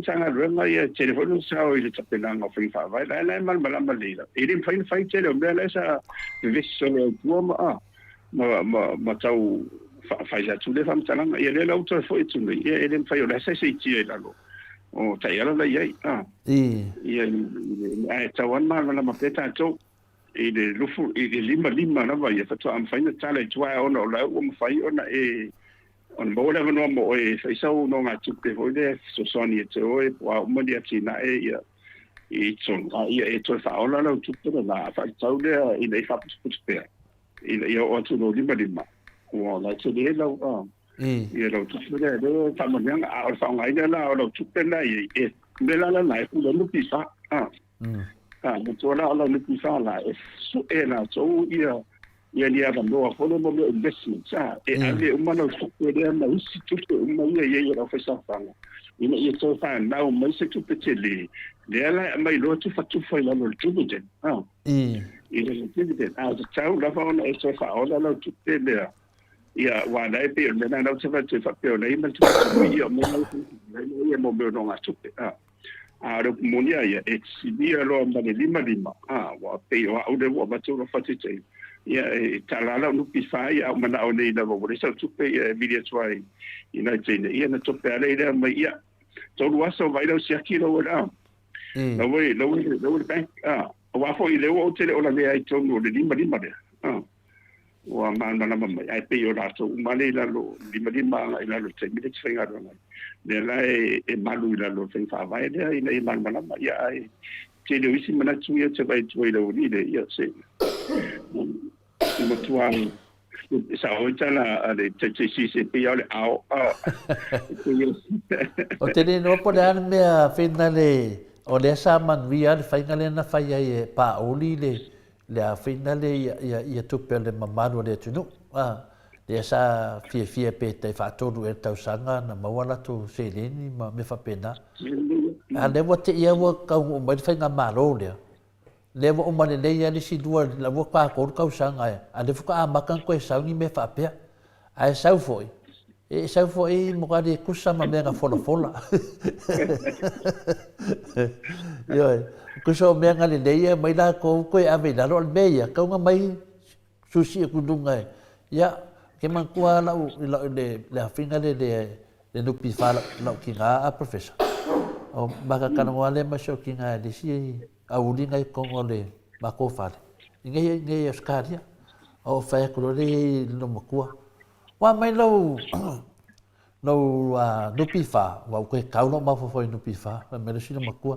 sa galuega ia, e tele foi lona sao i le tapenaga o faiga faavae, la e malamalama lelei lava, e le mafai ona fai tele o mea la e sa vevesi solo ai i tua ma ma ma ma tau fai atu lea faamatalaga. Ia lea la ua toe foi atu nei, ia e le mafai o la e saisaitia i lalo o taiala la i ai. A. Ia ae tatau lava ona malamalama pea tatou i le lufu i le 55 lava ia faatoa mafai ona tala i tua ona o la ua mafai ona e ona maua le avanoa mo oe e fai sau nogatupe foi lea e fesoasoani e te oe po o a uma ni atinae ia i totonu a ia e toe faaola lau tupe lena faatatau lea ina ia faaputuputu pea ina ia oo atu lou 55 ua la e tele lau ia lau tupe lea lea faamanuiaga a o le faaaogaina la o lau tupe la i e mea la la e pule NPF a a matua la o lau NPF la e sue latou ia ia ni avanoa foi lea mo mea investments a e ave uma lau tupe lea ma isi tupe uma ia i ai e le aufaisaofaga ina ia toe fanau mai se tupe tele lea la e aumai loa tufatufa i lalo o le dividend a i le dividend a tatau lava ona e toe faaola lau tupe lea ia aua la e pei o le mea lena ou te fai atu ai faapea o la e i ai ma le tupe ia o mea la ia mo mea o nogatupe a a o le upu moni lava ia e silia loa ma le 55 a ua pei o au lea ua avatu lau faataitaiga ia e tala lau NPF ia a ou manao nei lava ua leai sau tupe ia e vili atu ai i nai teine ia na tope lava lea mai ia tolu aso vaai lau siaki lau a lau lau lau le bank a Aua foi lea ua ou te le o lavea ai i totonu o le 55 lea, ua malamalama mai, ae pei o latou uma lea i lalo, 55 agai i lalo i le taimi lea e te faigaluega ai. Lea la e malu i lalo o le faiga faavae lea ina ia malamalama. Ia ae tele o isi manatu ia ou te vaai atu ai i le aualii lea, ia se matua. E sao ai tala a le Taitaisisi e pei lava o le ao. Ou te le iloa po o le a le mea finale o lea sa manuia le faiga lea na fai ai e Paauli le le a finale ia ia ia tupe a le mamalu o le atunuu. A lea sa fiafia pe tai faatolu ea le tausaga na maua latou seleni ma mea faapena. A lea ua te'i lava ua taunuu mai le faigamalo lea, Lea ua uma lelei lava le isi lua, la ua patolu tausaga a o lea faatoa amata ona toe sau ni mea faapea. Ae sau foi, e sau foi matua le tusa ma mea na folafola. Ioe, tusa o mea na lelei e aumai latou toe ave i lalo, o le mea ia, tatau ona aumai susi atu i luga e, ia, ou te manatua lava lau, i lau, le, le afiga lea le, le NPF lau, lau tina a Professor. O mata talanoa lea ma si ou tina i le isi auliga i totonu o le matou fale, i nei, i nei Ausetalia. O fai atu loa lea i le loomatua, Ua mai lou, lou NPF, ua ou toe tau lou mafaufau i NPF, fai mai loa si loomatua,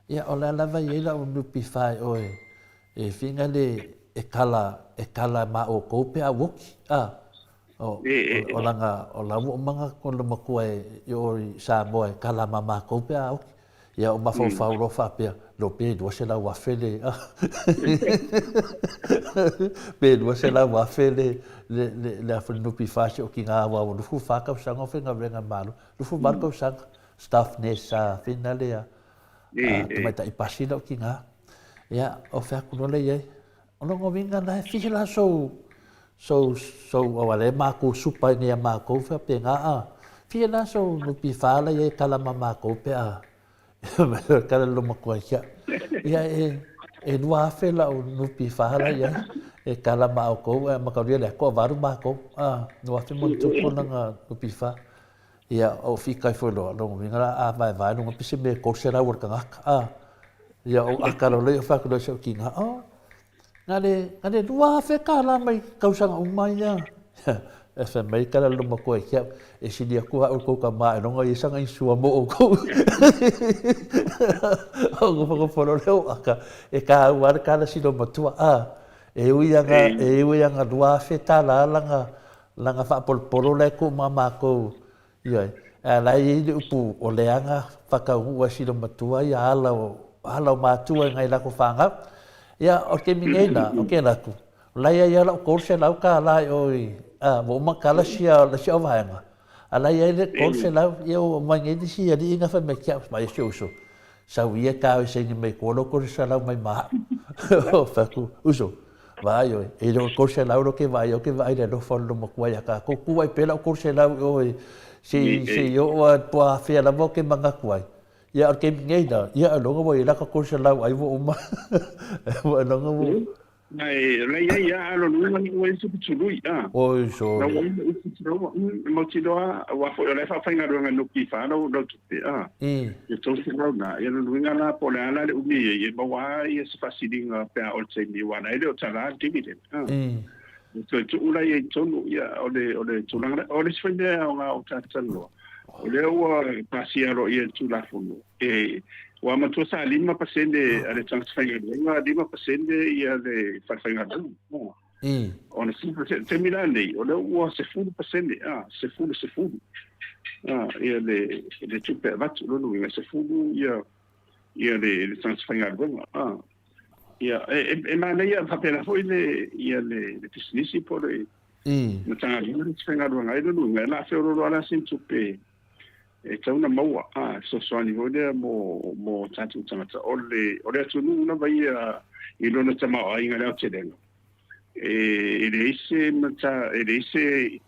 ia o le a lava e i ai lau NPF e oe e finga le e kala, e kala ma outou pe a ua oti, a. O, o, lana, o la ua uma ona loomatua e, i o i Samoa e kala ma matou pe a oti. Ia o mafaufau loa faapea, lo pe 200,000 le pe 200,000 le le le le afa NPF si o kina aua ua 24 tausaga o faigaluega a le Malo, 28 tausaga staff nurse sa fina le a tamaitai pasi lau tina. Ia o fea atu loa lea i ai. O lona uiga la e fia la sou sou sou aua lea e matou supa i nei a matou faapena a fia la sou NPF la i ai e kala ma matou pe a kala le loomatua ia ia e e 2000 lau NPF la i ai e kala ma outou ae mataulia lea toavalu matou a 2000 ma ona tupu lana NPF. Ia ou fikai foi loa lona uiga la a vaevae luga pe se mea e 300 o le tagata a ia ou aka loa lea fai atu loa i si ou tina, oh, na le, na le $2,000 mai tausaga uma ia. E fai mai tala le loomatua ia te au, e sili atu au i le tou tama ailoga e i ai sana insua mo outou. Ou nofonofo loa lea ou aka, e taua lava le tala si loomatua, a, e ui lava, e ui lava ina $2,000 lana, lana faapolopolo la e tuu ma matou, ioe, ae la e i ai le upu o leaga faataunuu ai si loomatua ia ala o, ala o matua i nai latou fanau. Ia, o le taimi nei la, ou te alu atu, o la e i ai lava lau $300 i o i, a, ua uma ona kala sia, le isi au vaega, a o la e i ai le 300, ia ua omai nei le isi alii na fai mai ki au, vaai si ou uso, sau ia ta o e saini mai tua lou 300 mai ma au. Ou fai atu, uso, Vaai oe, e le o le 300 lea ou te vaai ai, ou te vaai i le alofa o le loomatua ia tatou. Tu ai pea lau 300 i o e, se i, se i oo lava po o afea lava ou te manatu ai. Ia, a o le taimi nei la, ia ailoga ua i ai la ta 300 ai ua uma. Ailoga ua... Ae o la e i ai lava a o lona uiga ua i ai se pitului, a. Oi, sole. La ua i ai le pitului, e mautinoa, aua foi o la e faafaigaluega e NPF lau tupe, a. Ia 300 na, ia lona uiga la po o le a la le umi i ai, e maua lava ia se faasiliga pe a oo i le taimi aua o la e le o tala le dividend. E toe tuu la ia i totonu, ia o le, o le tulaga lea. O le isi foi mea e aoga o talatalanoa, o lea ua pasia aloaia le Tulafono, e, ua matua sa 5% a le tagata faigaluega, 5% ia le falefaigaluega. Ona 10%, taimi la nei, o lea ua 10%, a, 10, 10, a, ia le, le tupe e avatu, lona uiga, 10 ia, ia le, le tagata faigaluega, a. Ia, e, e, e manaia faapena foi le, ia le, le pisinisi po o le Matagaluega lea e te faigaluega ai, lona uiga, e la feoloolo lava la sina tupe e tatau ona maua, a, fesoasoani foi lea mo, mo tatou tagata. O le, o le atunuu lava ia i lona tamaoaiga i le aotelega, e, e leai se mata, e leai se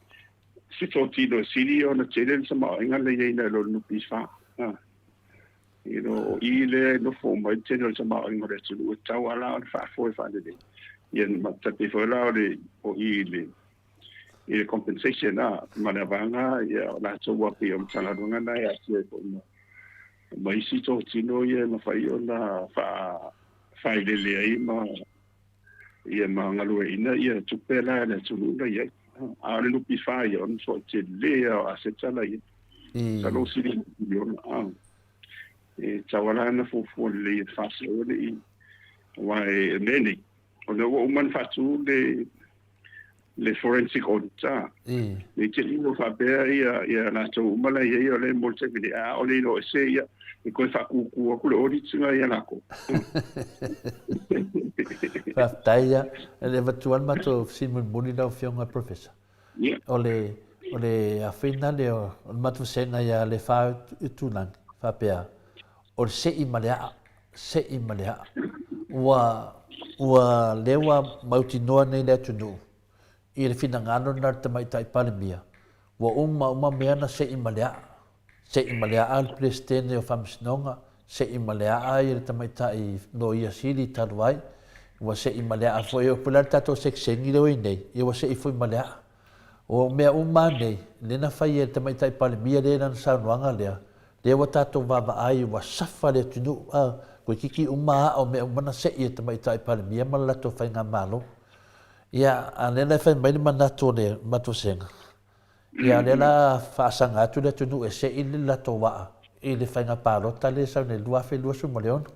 se totino e sili ona tele le tamaoaiga la i ai nai lo le NPF. A, you know, o i lea e nofo uma ai le tele o le tamaoaiga o le atunuu, e tatau lava la ona faafoe faalelei. Ia, ma tai pei foi la o le, o i i le, i le compensation a, ma le avaga ia o latou ua pei o Matagaluega na e aafia ai foi ma, ma isi totino ia e mafai ona faa, faailele ai ma ia ma galueaiina ia tupe la a le atunuu la i ai. A o le NPF ia, o le matuai tele lava o aseta la i ai. Masalo ua sili atu i le piliona. A, e tatau lava la ona fuafua lelei e le FAST aua ne i, aua e mea nei, o lea ua uma ona faatu le Le forensic audit a. Ne i te i ua faapea ia ia latou uma la i ai o lea mo le taimi nei, a ʻaʻole iloa ese ia e toe faakūkū atu le audit na ia lakou. Faafetai ia. E le avatua le matou fesili mulimuli lau Afioga Professor. Ia. O le o le afeina lea o le matou vasega ia le fa itulagi faapea o le seʻi ma le aʻa, seʻi ma le aʻa. Ua, ua, lea ua mautinoa nei le atunuu i le finagalo lena o le Tamaitai Palemia, ua uma uma mea na seʻi ma le aʻa. Seʻi ma le aʻa le Peresetene o Faamasinoga, seʻi ma le aʻa ia le Tamaitai Loia Sili talu ai, ua seʻi ma le aʻa foi, e oo pea la le tatou sekeseni lea ua i ai nei, ia ua seʻi foi ma le aʻa. O mea uma lava nei, lea na fai e le Tamaitai Palemia lea i lana saunoaga lea, lea ua tatou vaavaai ua safa le atunuu, a, toeitiiti uma aa o mea uma na seʻi e le Tamaitai Palemia ma le latou faigamalo. Ia, a lea la e fai mai le manatu o le matou sega, ia, lea la faasaga atu le atunuu e seʻi le latou aa i le faiga palota lea e sau nei 2026.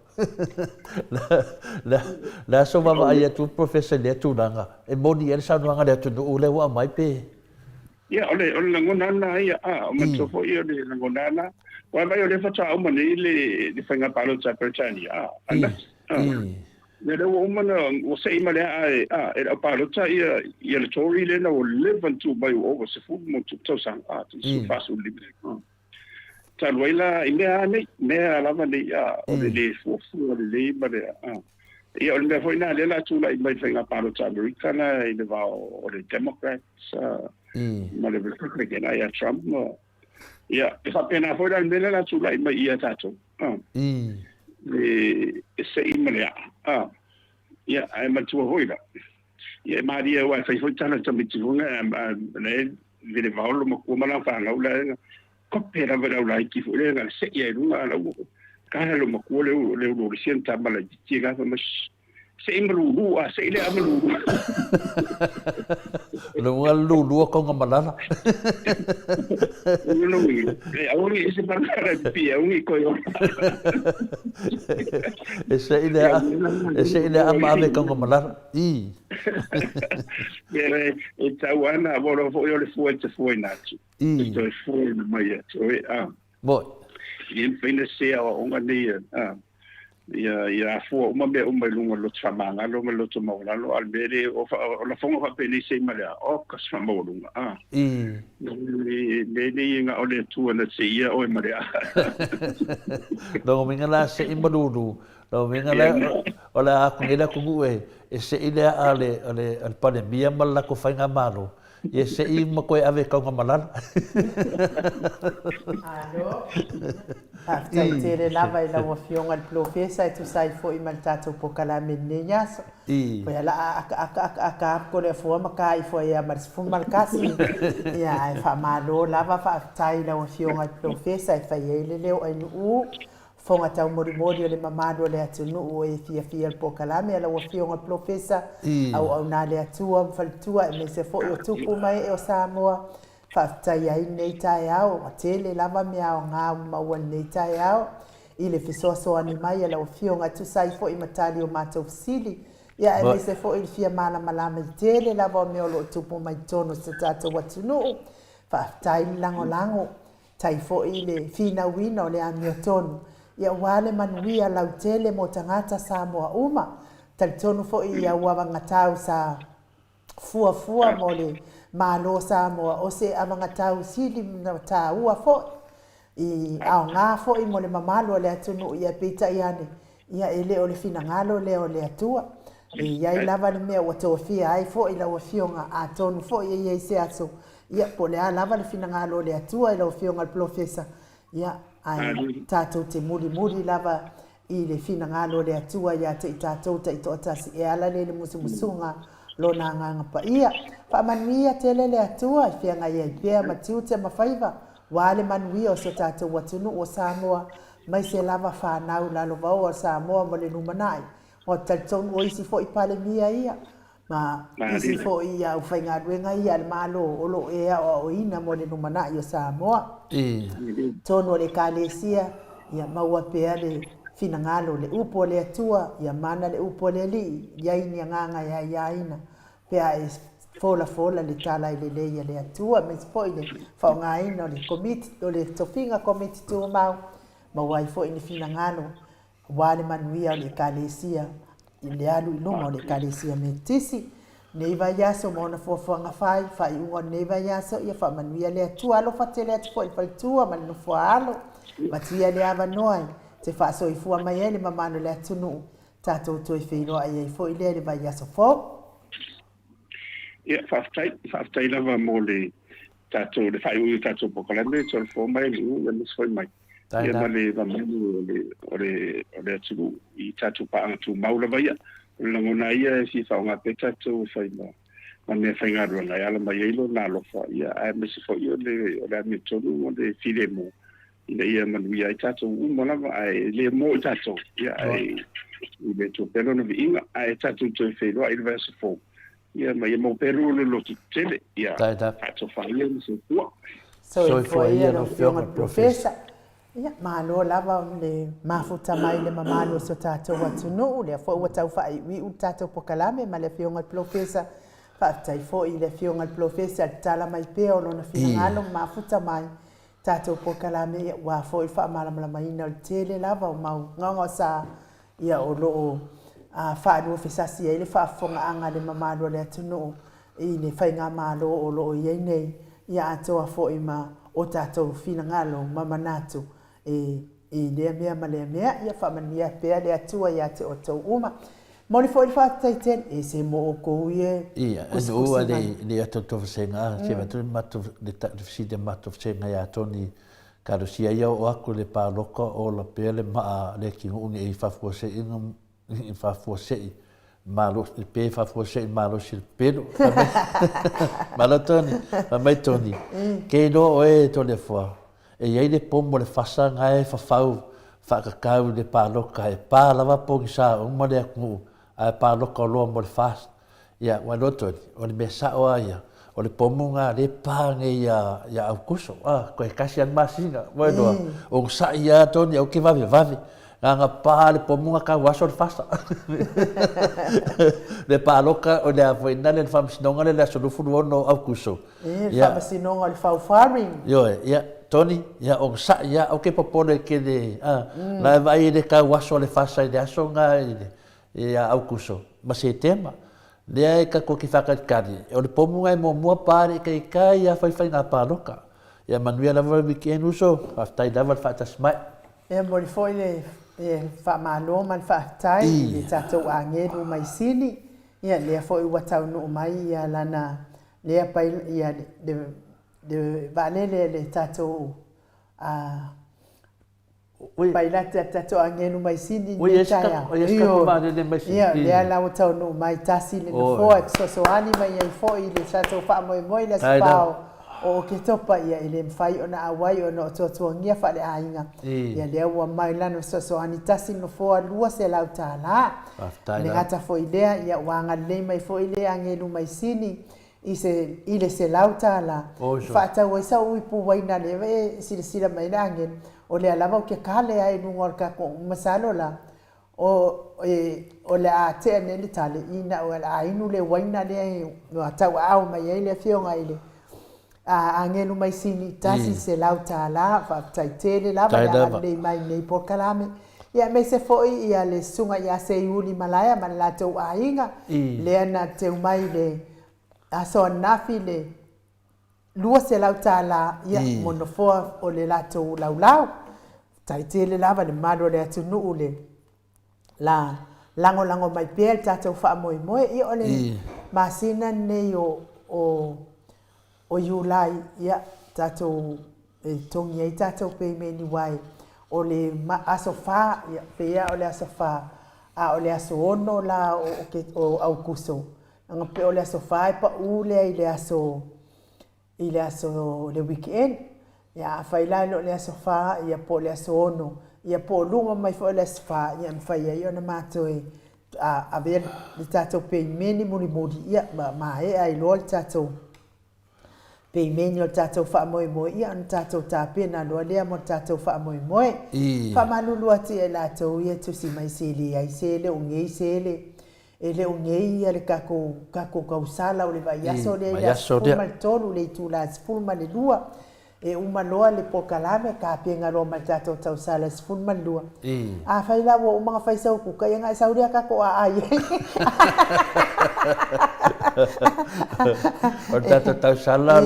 Le a sou vaavaai atu Professor i lea tulaga, e moni ai le saunoaga a le atunuu lea ua aumai pe? Ia, o le, o le lagona lena ia, a, o manatua foi o le lagona lena, aua vaai o lea faatoa uma nei le, le faiga palota a Peretania, a, ananafi, a. Ia lea ua uma na, ua seʻi ma le aa e, a, e le aupalota ia, ia le Tory lea na ua leva ona tu mai ua ova 10 ma ona tupu tausaga, a, 45, a. Talu ai la i mea lava nei, mea lava nei, a, o le lē fuafua lelei ma le, a. Ia, o le mea foi lena lea o le a tulai mai i le faiga palota Amerika na i le va o le Democrats ma le Republican a ia Trump ma, ia, e faapena foi la le mea lea o le a tulai mai ia tatou, a, le seʻi ma le aa, a. Ia, ae matua foi la, ia e malie aua e fai foi tala i tamaiti foi na, a, e vele vao lo matua ma lana fanau la e kope lava i le aulaiti foi lea na le seʻi ai i luga a la ua kala lo matua le le ulu o le sia na tama laitiiti e gafa mai seʻi ma lulu a seʻi le a ma lulu. Luga lulu o konga malala. E aua ne i ese palapala e pipii aua ne i toe ola. E seʻi le aʻa, e seʻi le aʻa ma ave konga malala. I. E, e tau ana, ua loa foi o le fua i te fuaina atu. I. E toe fuaina mai atu, e, a. Moi. E le mafai ona sese aoaoga nei, a, ia, ia afua uma mea uma i luga o le loto faamagalo ma le loto maualalo, a o le mea lea, o, o lafoga faapenei se i ma le a, oka se faamaualuga, a. I. Le mea nei e na o le Atua na seia oe ma le a. Lona uiga la seʻi ma lūlū, lona uiga la o le a aku nei le atunuu e, e seʻi le aʻa a le, a le, a le Palemia ma le latou faigamalo, ia seʻi ma toe ave i Kaugamalala. Malo. Faafetai tele lava i lau Afioga i le Polofesa e tusa ai foi ma le tatou polokalame i lenei aso. Koe ala a akaaka akaaka aku ko le afua ma ka ifo ai ia ma le 11. Ia ae faamalo lava faafetai i lau Afioga i le Polofesa e fai ai le leo ainuu Fofoga taumolimoli o le mamalu o le atunuu e fiafia le polokalame a lau Afioga Polofesa, auauna a le Atua ma faletua aemaise foi o tupu ma ee o Samoa. Faafetai ai lenei taeao, ua tele lava mea aoga ua maua i lenei taeao i le fesoasoani mai a lau Afioga e tusa ai foi ma tali o matou fesili, ia aemaise foi le fia malamalama i tele lava o mea o lo o tupu mai totonu o si o tatou atunuu. Faafetai le lagolago. Tai foi le finauina o le amiotonu, ia aua le manuia lautele mo tagata Samoa uma. Talitonu foi i au avagatau sa fuafua mo le Malo Samoa o se avagatau sili na taua foi, i aoga foi mo le mamalu o le atunuu, ia peitai ane, ia e le o le finagalo lea o le Atua. E i ai lava le mea ua tofia ai foi lau Afioga, atonu foi e i ai se aso, ia, po o le a lava le finagalo o le Atua i lau Afioga i le Polofesa, ia, ae tatou te mulimuli lava i le finagalo o le Atua ia te i tatou taitoatasi e ala lea i le musumusuga Lona Agaga Paia. Faamanuia tele le Atua i feagai ai pea ma tiute ma faiva, aua le manuia o si o tatou atunuu o Samoa, maise lava fanau lalovaoa o Samoa mo le lumanai. Ua talitonu o isi foi Palemia ia, ma isi foi aufaigaluega ia a le Malo o lo o e aoaoina mo le lumanai o Samoa. Totonu o le Ekalesia, ia maua pea le finagalo, le upu a le Atua, ia mana le upu a le Alii, i ai ni agaga e aiaina pe a e. folafola le tala i lelei a le Atua, aemaise foi le faaaogaina o le Komiti, o le tofiga Komiti Tumau, maua ai foi ni finagalo aua le manuia o le Ekalesia i le alu i luma o le Ekalesia Metotisi. Nei vaiaso ma ona fuafuaga fai, faaiuga o lenei vaiaso, ia faamanuia le Atua. Alofa tele atu foi i le faletua ma le nofoa-alo, matua le avanoa e te faasoifua mai ai le mamalu o le atunuu, tatou toe feiloai ai foi lea i le vaiaso fou. Ia, faafetai, faafetai lava mo le tatou, le faaiuiu o le tatou polokalame, tolofoa mai le u, aemaise foi mai. Ia ma le mamalu o le, o le, o le atunuu i tatou paaga tumau lava ia. O le lagona ia e fia faaaoga pea tatou e fai ma, ma mea faigaluega e ala mai ai lona alofa, ia aemaise foi o le, o le amiotonu ma le filemu ina ia manuia ai tatou uma lava, ae le mo i tatou, ia ae i le Atua pea lona viiga, ae tatou toe feiloai i le vaiaso fou, ia ma ia maua pea lo loto tetele, ia faatofa ia ma soifua. Soifua ia lau Afioga i le Polofesa. Ia, malo lava le mafuta mai le mamalu o si o tatou atunuu, lea foi ua tau faaiuiu le tatou polokalame ma le Afioga i le Polofesa. Faafetai foi i le Afioga i le Polofesa i le tatala mai pea o lona finagalo ma mafuta mai tatou polokalame, ia, aua foi le faamalamalamaina o le tele lava o mau gaogaosa, ia, o lo o faaluafesasi ai le faafofogaaga a le mamalu o le atunuu i le faigamalo o lo o i ai nei, ia atoa foi ma o tatou finagalo ma manatu e i lea mea ma lea mea, ia faamanuia pea le Atua ia te outou uma. Momoli foi le faafetai tele, e se mo outou ia e kusikusi mai. Ia, le ata o vasega, se vatu le matou, le fesili a matou vasega ia Tony Kalosia ia oo atu le paloka o ola pea le maa le atunuu nei faafuase'i faafuase'i malosi pe faafuase'i malosi le pelo. Malo Tony, fai mai Tony, ke iloa oe Toleafoa, E i ai le pomu o le fasa na e fafau faakakau i le paloka e pa lava pogisa uma le atunuu ae paloka loa mo le fast. Ia, ua iloa Tony, o le mea sao lava ia, o le pomu na lea e pa nei ia, ia Aukuso, a, toe tasi lava le masina, ua iloa, onosai lava Tony aua te vavevave, na ona pa le pomu na tau aso le fasa. Le paloka, o le a foi na le faamasinoga lea i le aso 26 o Aukuso, E, le faamasinoga o le Faufaring. Ioe, ia, Tony, ia, onosai ia, aua te popole ke le, a, la e vaai i le tau aso o le fasa i le aso na i le, ia Aukuso, ma Setema. Lea e tatou te faatalitali, o le pomu na e muamua pa le ikaika ia fai faiga paloka. Ia manuia lava le weekend uso, faafetai lava le faatasi mai. E momoli foi le faamalo ma le faafetai i le tatou agelu mai Sini, ia lea foi ua taunuu mai ia lana lea pai ia le le vaalele a le tatou a pailate a le tatou agelu mai Sini i lenei taeao. Ioe, lea la ua taunuu mai tasi le nofoa e fesoasoani mai ai foi i le tatou faamoemoe i le Aso Fa o Oketopa, ia e le mafai ona auai ona o tuatuagia faaleaiga. Ia lea ua mai lana fesoasoani tasi le nofoa $200. E le gata foi i lea, ia ua agalelei mai foi le agelu mai Sini i se i le $100 e faatau ai sau ipu uaina lea e silasila mai ai le agelu, o lea lava ou te kale ai i luga o le tatou masalo la o e o le a tea nei le tale ina o le a inu le uaina lea e ua tauaao mai ai le afioga i le agelu mai Sini $100. Faafetai tele lava le agalelei mai i lenei polokalame. Ia aemaise foi ia le Susuga ia Seiuli Malaea ma le latou aiga, lea na teu mai i le aso ananafi le $200 ia mo nofoa o le latou laulau. Faafetai tele lava le mamalu o le atunuu le la lagolago mai pea le tatou faamoemoe. Ia o le masina lenei o o o Iulai, ia tatou e togi ai tatou peimeni wai o le aso fa, ia pei lava o le aso fa, a o le aso 6 la o o Aukuso, leaga pei o le aso fa e pau lea i le aso i le aso le weekend. Ia afai la e le o le aso fa, ia po o le aso 6, ia po o luma mai foi o le aso fa, ia e mafai ai ona matou avea le tatou peimeni mulimuli, ia ma maea ai loa le tatou peimeni o le tatou faamoemoe, ia ona tatou tapena loa lea mo le tatou faamoemoe. Faamalulu atu ia i latou ia e tusi mai se leai se le o nei se le. E le o nei ia le tatou, tatou tausala o le vaiaso lea i le aso 13 i le itula 12. E uma loa le polokalame, tapena loa ma le tatou tausala i le 12. Afai la ua uma ona fai sau kuka, ia ona e sau lea tatou aai ai. O le tatou tausala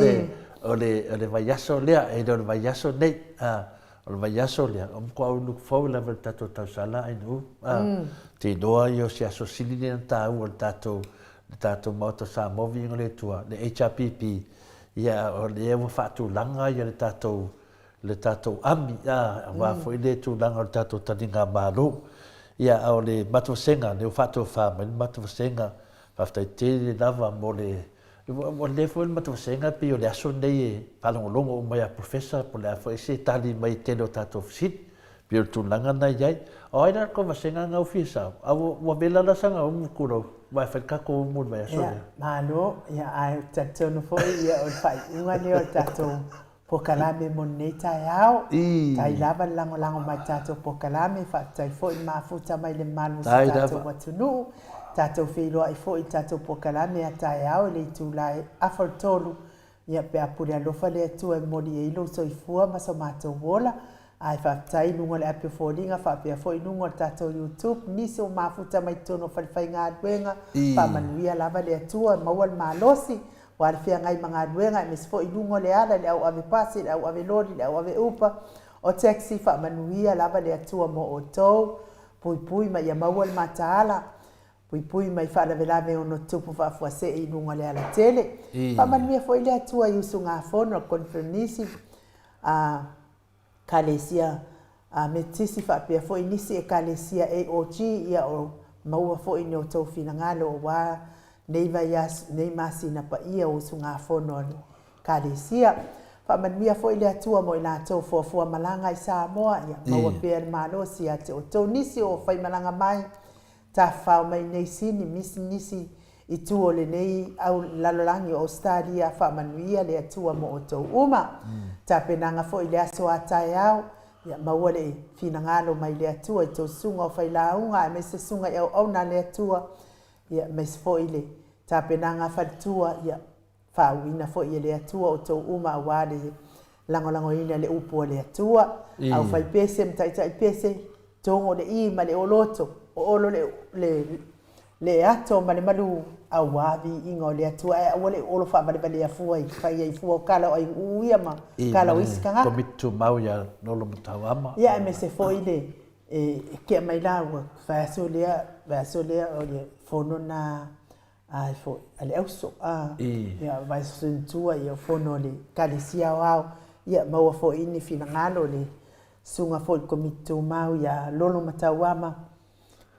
o le vaiaso lea, e le o le vaiaso nei. O le vaiaso lea, o matua ou look forward lava i le tatou tausala ainu. Te iloa ia o se aso sili lea ona taua i le tatou Maota o Samoa, viiga o le Atua, le HRPP, Ia, o lea ua faatulaga ia le tatou, le tatou ami, a, aua foi le tulaga o le tatou taligamalo. Ia, a o le matou vasega, lea ua faatofa mai le matou vasega, faafetai tele lava mo le, ua lelei foi le matou vasega pei o le aso lenei e faalogologo uma ia Professor po o le a foi se tali mai i le tele o tatou fesili. Pei o le tulaga lena e i ai. O ai la le tou vasega na ua fia sao? A ua vela la saga umu tulou, aua e fai le tatou umu i le vaiaso lea. Ia, malo. Ia, ae ou te talitonu foi ia o le faaiuga lea o le tatou polokalame mo lenei taeao. Tai lava le lagolago mai i le tatou polokalame, faafetai foi le mafuta mai le malu o si tatou atunuu. Tatou feiloai foi i le tatou polokalame a taeao i le itula e afa o le tolu Ia, pe a pule alofa le Atua e momoli ai lou soifua ma so matou ola, ae faafetai i luga o le api o foliga faapea foi i luga o le tatou YouTube, nisi ua mafuta mai totonu o falefaigaluega, faamanuia lava le Atua e maua le malosi, aua le feagai ma galuega aemaise foi i luga o le ala i le au ave pasi, le au ave loli, le au ave upa, o taxi, faamanuia lava le Atua mo outou, puipui ma ia maua le mataala. Puipui mai faalavelave ono tupu faafuasei i luga o le alatele. Faamanuia foi le Atua i usugafono a le Koniferenisi a Ekalesia Metotisi faapea foi nisi Ekalesia AOG ia o maua foi ni outou finagalo aua nei vaiaso, nei masina paia o usugafono a le Ekalesia. Faamanuia foi le Atua mo i latou fuafua malaga i Samoa, ia maua pea le malosi ia te outou nisi o faimalaga mai Tafafao mai nei sini misi nisi i tu o lenei au lalolagi o Ausetalia faamanuia le Atua mo outou uma. Tapenaga foi le aso a taeao, ia maua le finagalo mai le Atua i tou susuga o failauga aemaise susuga i auauna a le Atua, ia aemaise foi le tapenaga a faletua, ia faauuina foi e le Atua outou uma aua le lagolagoina le upu a le Atua. Aufai pese ma taitai pese, togo le i ma le oloto, oolo le, le, le ato ma le malu, aua viiga o le Atua, ae aua le olo faavalevalea fua i fai ai fua o kala o aiuu ia ma kala o isi tagata. Komiti Tumau ia Lolo Matauama. Ia aemaise foi le e kea mai la ua vaiaso lea, vaiaso lea o le fono na ai foi a le auso a ia vaiaso ia fono a le Ekalesia Aoao ia maua foi ni finagalo le susuga foi i le Komiti Tumau ia Lolo Matauama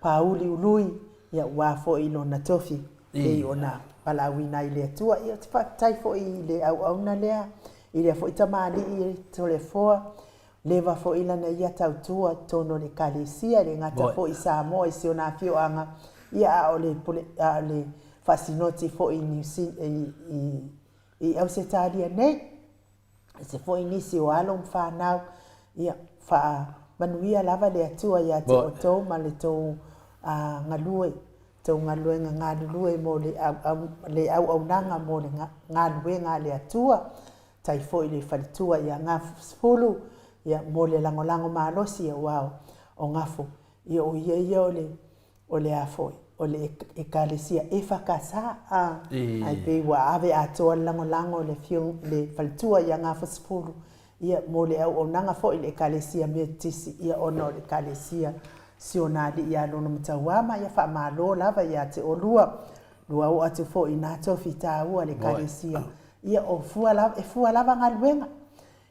Pauli Ului ia aua foi lona tofi pei ona valaauina ai le Atua. Ia ou te faafetai foi i le auauna lea i lea foi tamalii e Toleafoa Leva foi lana ia tautua i totonu o le Ekalesia, e le gata foi i Samoa i si ona afioaga, ia a o le pule, a o le faasinoti foi i Niu Si, i, i, i Ausetalia nei. Aemaise foi nisi o alo ma fanau, ia faamanuia lava le Atua ia te outou ma le tou galue, tou galuega galulue mo le, au, le auaunaga mo le galuega a le Atua. Tai foi le faletua ia Gafo ia mo le lagolago malosi aua o Gafo ia o ia ia o le o le a foi o le Ekalesia EFKS a ae pei ua ave atoa le lagolago le afio le faletua ia Gafo ia mo le auaunaga foi le Ekalesia Metotisi ia ona o le Ekalesia si ona alii ia Lonomatauama ia faamalo lava ia te oulua lua oo atu foi i na tofi taua le Ekalesia Ia, o fua lava, e fua lava galuega.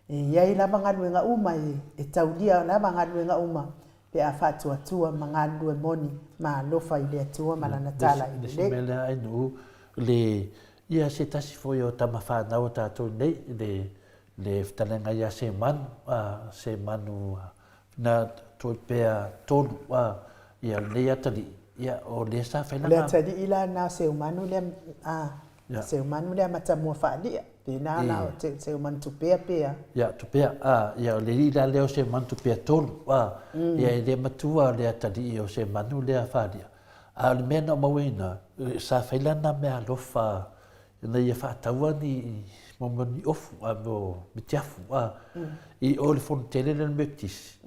E i ai lava galuega uma e, e taulia lava galuega uma pe a faatuatua ma galulue moni ma alofa i le Atua ma Lana tala e lelei. Le isi mea lea Ainuu, le, ia se tasi foi o tama fanau a tatou nei, le, le fetalaiga ia Semanu, a, Semanu Na toe pea tolu a ia lenei atalii, ia o lea sa fai lana. O le atalii la na o Seumanu lea a Seumanu lea matamua faalia pe na na o Seumanu tupea pe a. Ia tupea a ia o le alii la lea o Seumanu tupea tolu a ia e le matua le atalii o Seumanu lea faalia. A o le mea na ou mauaina, sa fai lana meaalofa ina ia faataua ni mo mea o ni ofu, a mea o mitiafu, a, i o i le fono tele lea o le Metotisi,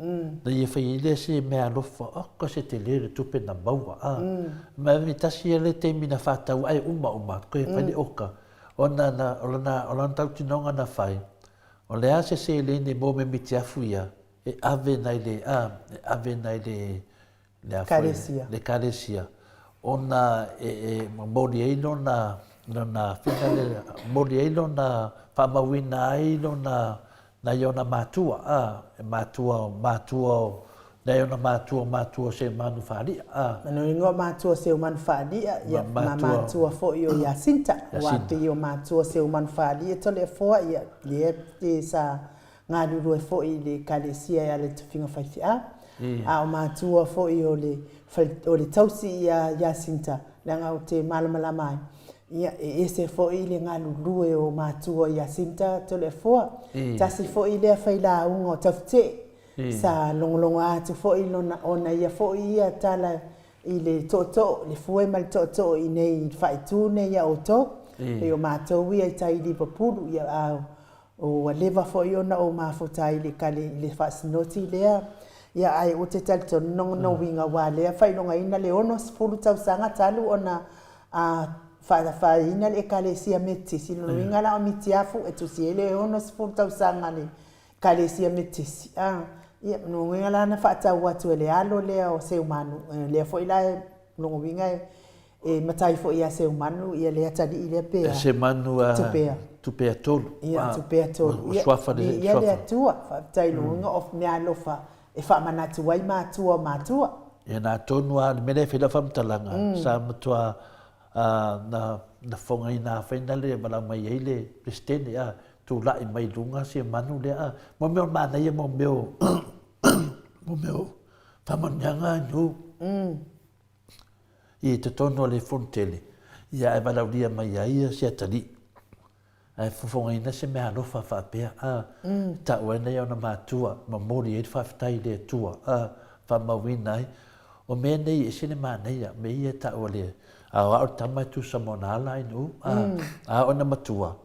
na ia fai ai lea se meaalofa, oka se tele le tupe na maua, a. Ma e tasi ia le taimi na faatau ai uma uma, toe fai le oka, ona na, o lana, o lana tautinoga na fai, o le a se seleni mo mea mitiafu ia, e ave nai le, a, e ave nai le, le a foi, le Ekalesia, ona e, e momoli ai lona, lona fina le, momoli ai lona, faamauina ai lona, nai ona matua, a, e matua, matua, nai ona matua, matua o Seumanu Faali'a, a. Manu ingoa matua o Seumanu Faali'a, ia, ma matua foi o Iasinta, aua pei o matua o Seumanu Faali'a Toleafoa, ia, lea e sa galulue foi i le Ekalesia e ala i tofiga faifeau, a o matua foi o le o le tausi ia Jacinta, leaga ou te malamalama ai, ia, e ese foi le galulue o matua o Jacinta Toleafoa. Tasi foi lea failauga o Tautetee, sa logologo atu foi lona, ona ia foi ia tala i le tootoo, le fue ma le tootoo i inei i le faaitu nei ia outou, pei o matou ia i tai i Lipapulu, ia, a Ua leva foi ona ou mafuta ai i le kale i le faasinoti lea, ia ae ou te talitonu no uiga aua lea faailogaina le 60 tausaga talu ona a faafaina le Ekalesia Metotisi, lona uiga la o Mitiafu e tusi ai le 60 tausaga le Ekalesia Metotisi, a ia lona uiga la na faatau atu e le alo lea o Seumanu, lea foi la lona uiga e E matai foi ia Seumanu ia le atalii lea pe a. Seumanu a Tupea. Tupea tolu. Ia Tupea tolu. Ia suafa le suafa. Ia le Atua, faafetai i lona uiga o meaalofa e faamanatu ai matua o matua. Ia na atonu a le mea lea e fai lau faamatalaga sa matua na na fofogaina fai na le valaau mai ai le Peresetene a tulai mai luga Seumanu lea a mo mea o manaia mo mea o mo mea o faamanuiaga nu. I totonu o le Fonotele, ia ae valaaulia mai ai ia si atalii, ae fofogaina se meaalofa faapea, a, tau ai nai ona matua, momoli ai le faafetai i le Atua, a, faamauina ai. O mea nei e ese le manaia, mea ia e tau a le, a o au le tama e tusa ma ona ala ainu, a, a o ona matua,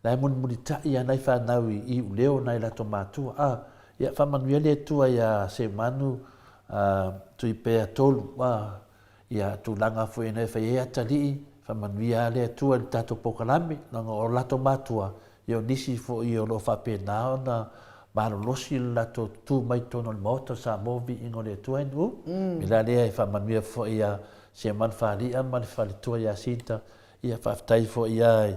La e mulimulitai a nai fanau i iuleo nai latou matua a ia faamanuia le Atua ia Seumanu a Tuipea Tolu a ia tulaga foi ina e fai ai atalii faamanuia a le Atua i le tatou polokalame leaga o latou matua ia o nisi foi o lo o faapena ona malolosi le latou tu mai totonu o le Maota o Samoa viiga o le Atua NU me la lea e faamanuia foi ia Seumanu Faali'a ma le faletua ia Sinta Ia faafetai foi a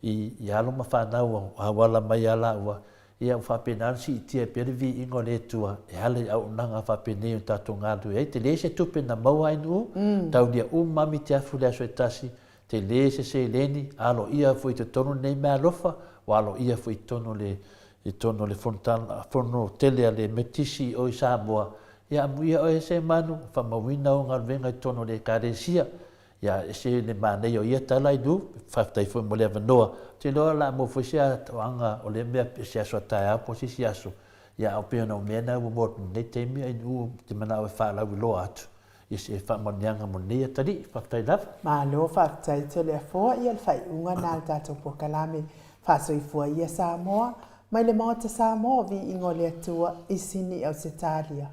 i alo ma fanau ua auala mai a laua, ia ua faapena ona siitia ai pea le viiga o le Atua e ala i auaunaga faapenei o tatou galulue ai. Tele se tupe na maua ai Nu'u, taulia uma lava mitiafu i le aso e tasi, tele se seleni, aloaia foi i totonu lenei meaalofa, ua aloaia foi i totonu o le i totonu o le fonotaga, fono tele a le Metotisi o i Samoa. Ia amuia oe e Semanu, faamauina ou galuega i totonu o le Ekalesia. Ia, ese le manaia o ia tala i lu, faafetai foi mo le avanoa. Ou te iloa o le a maua foi se atoaga o lea mea se aso a taeao po o se isi aso, ia a o pei ona o mea na ua maua atu i lenei taimi, ai nuu ou te manao e faalauiloa atu i se faamanuiaga mo lenei atalii. Faafetai lava. Malo faafetai Toleafoa ia le faaiuga na le tatou polokalame Faasoifua ia Samoa mai le Maota Samoa Viiga o le Atua i Sini Ausetalia.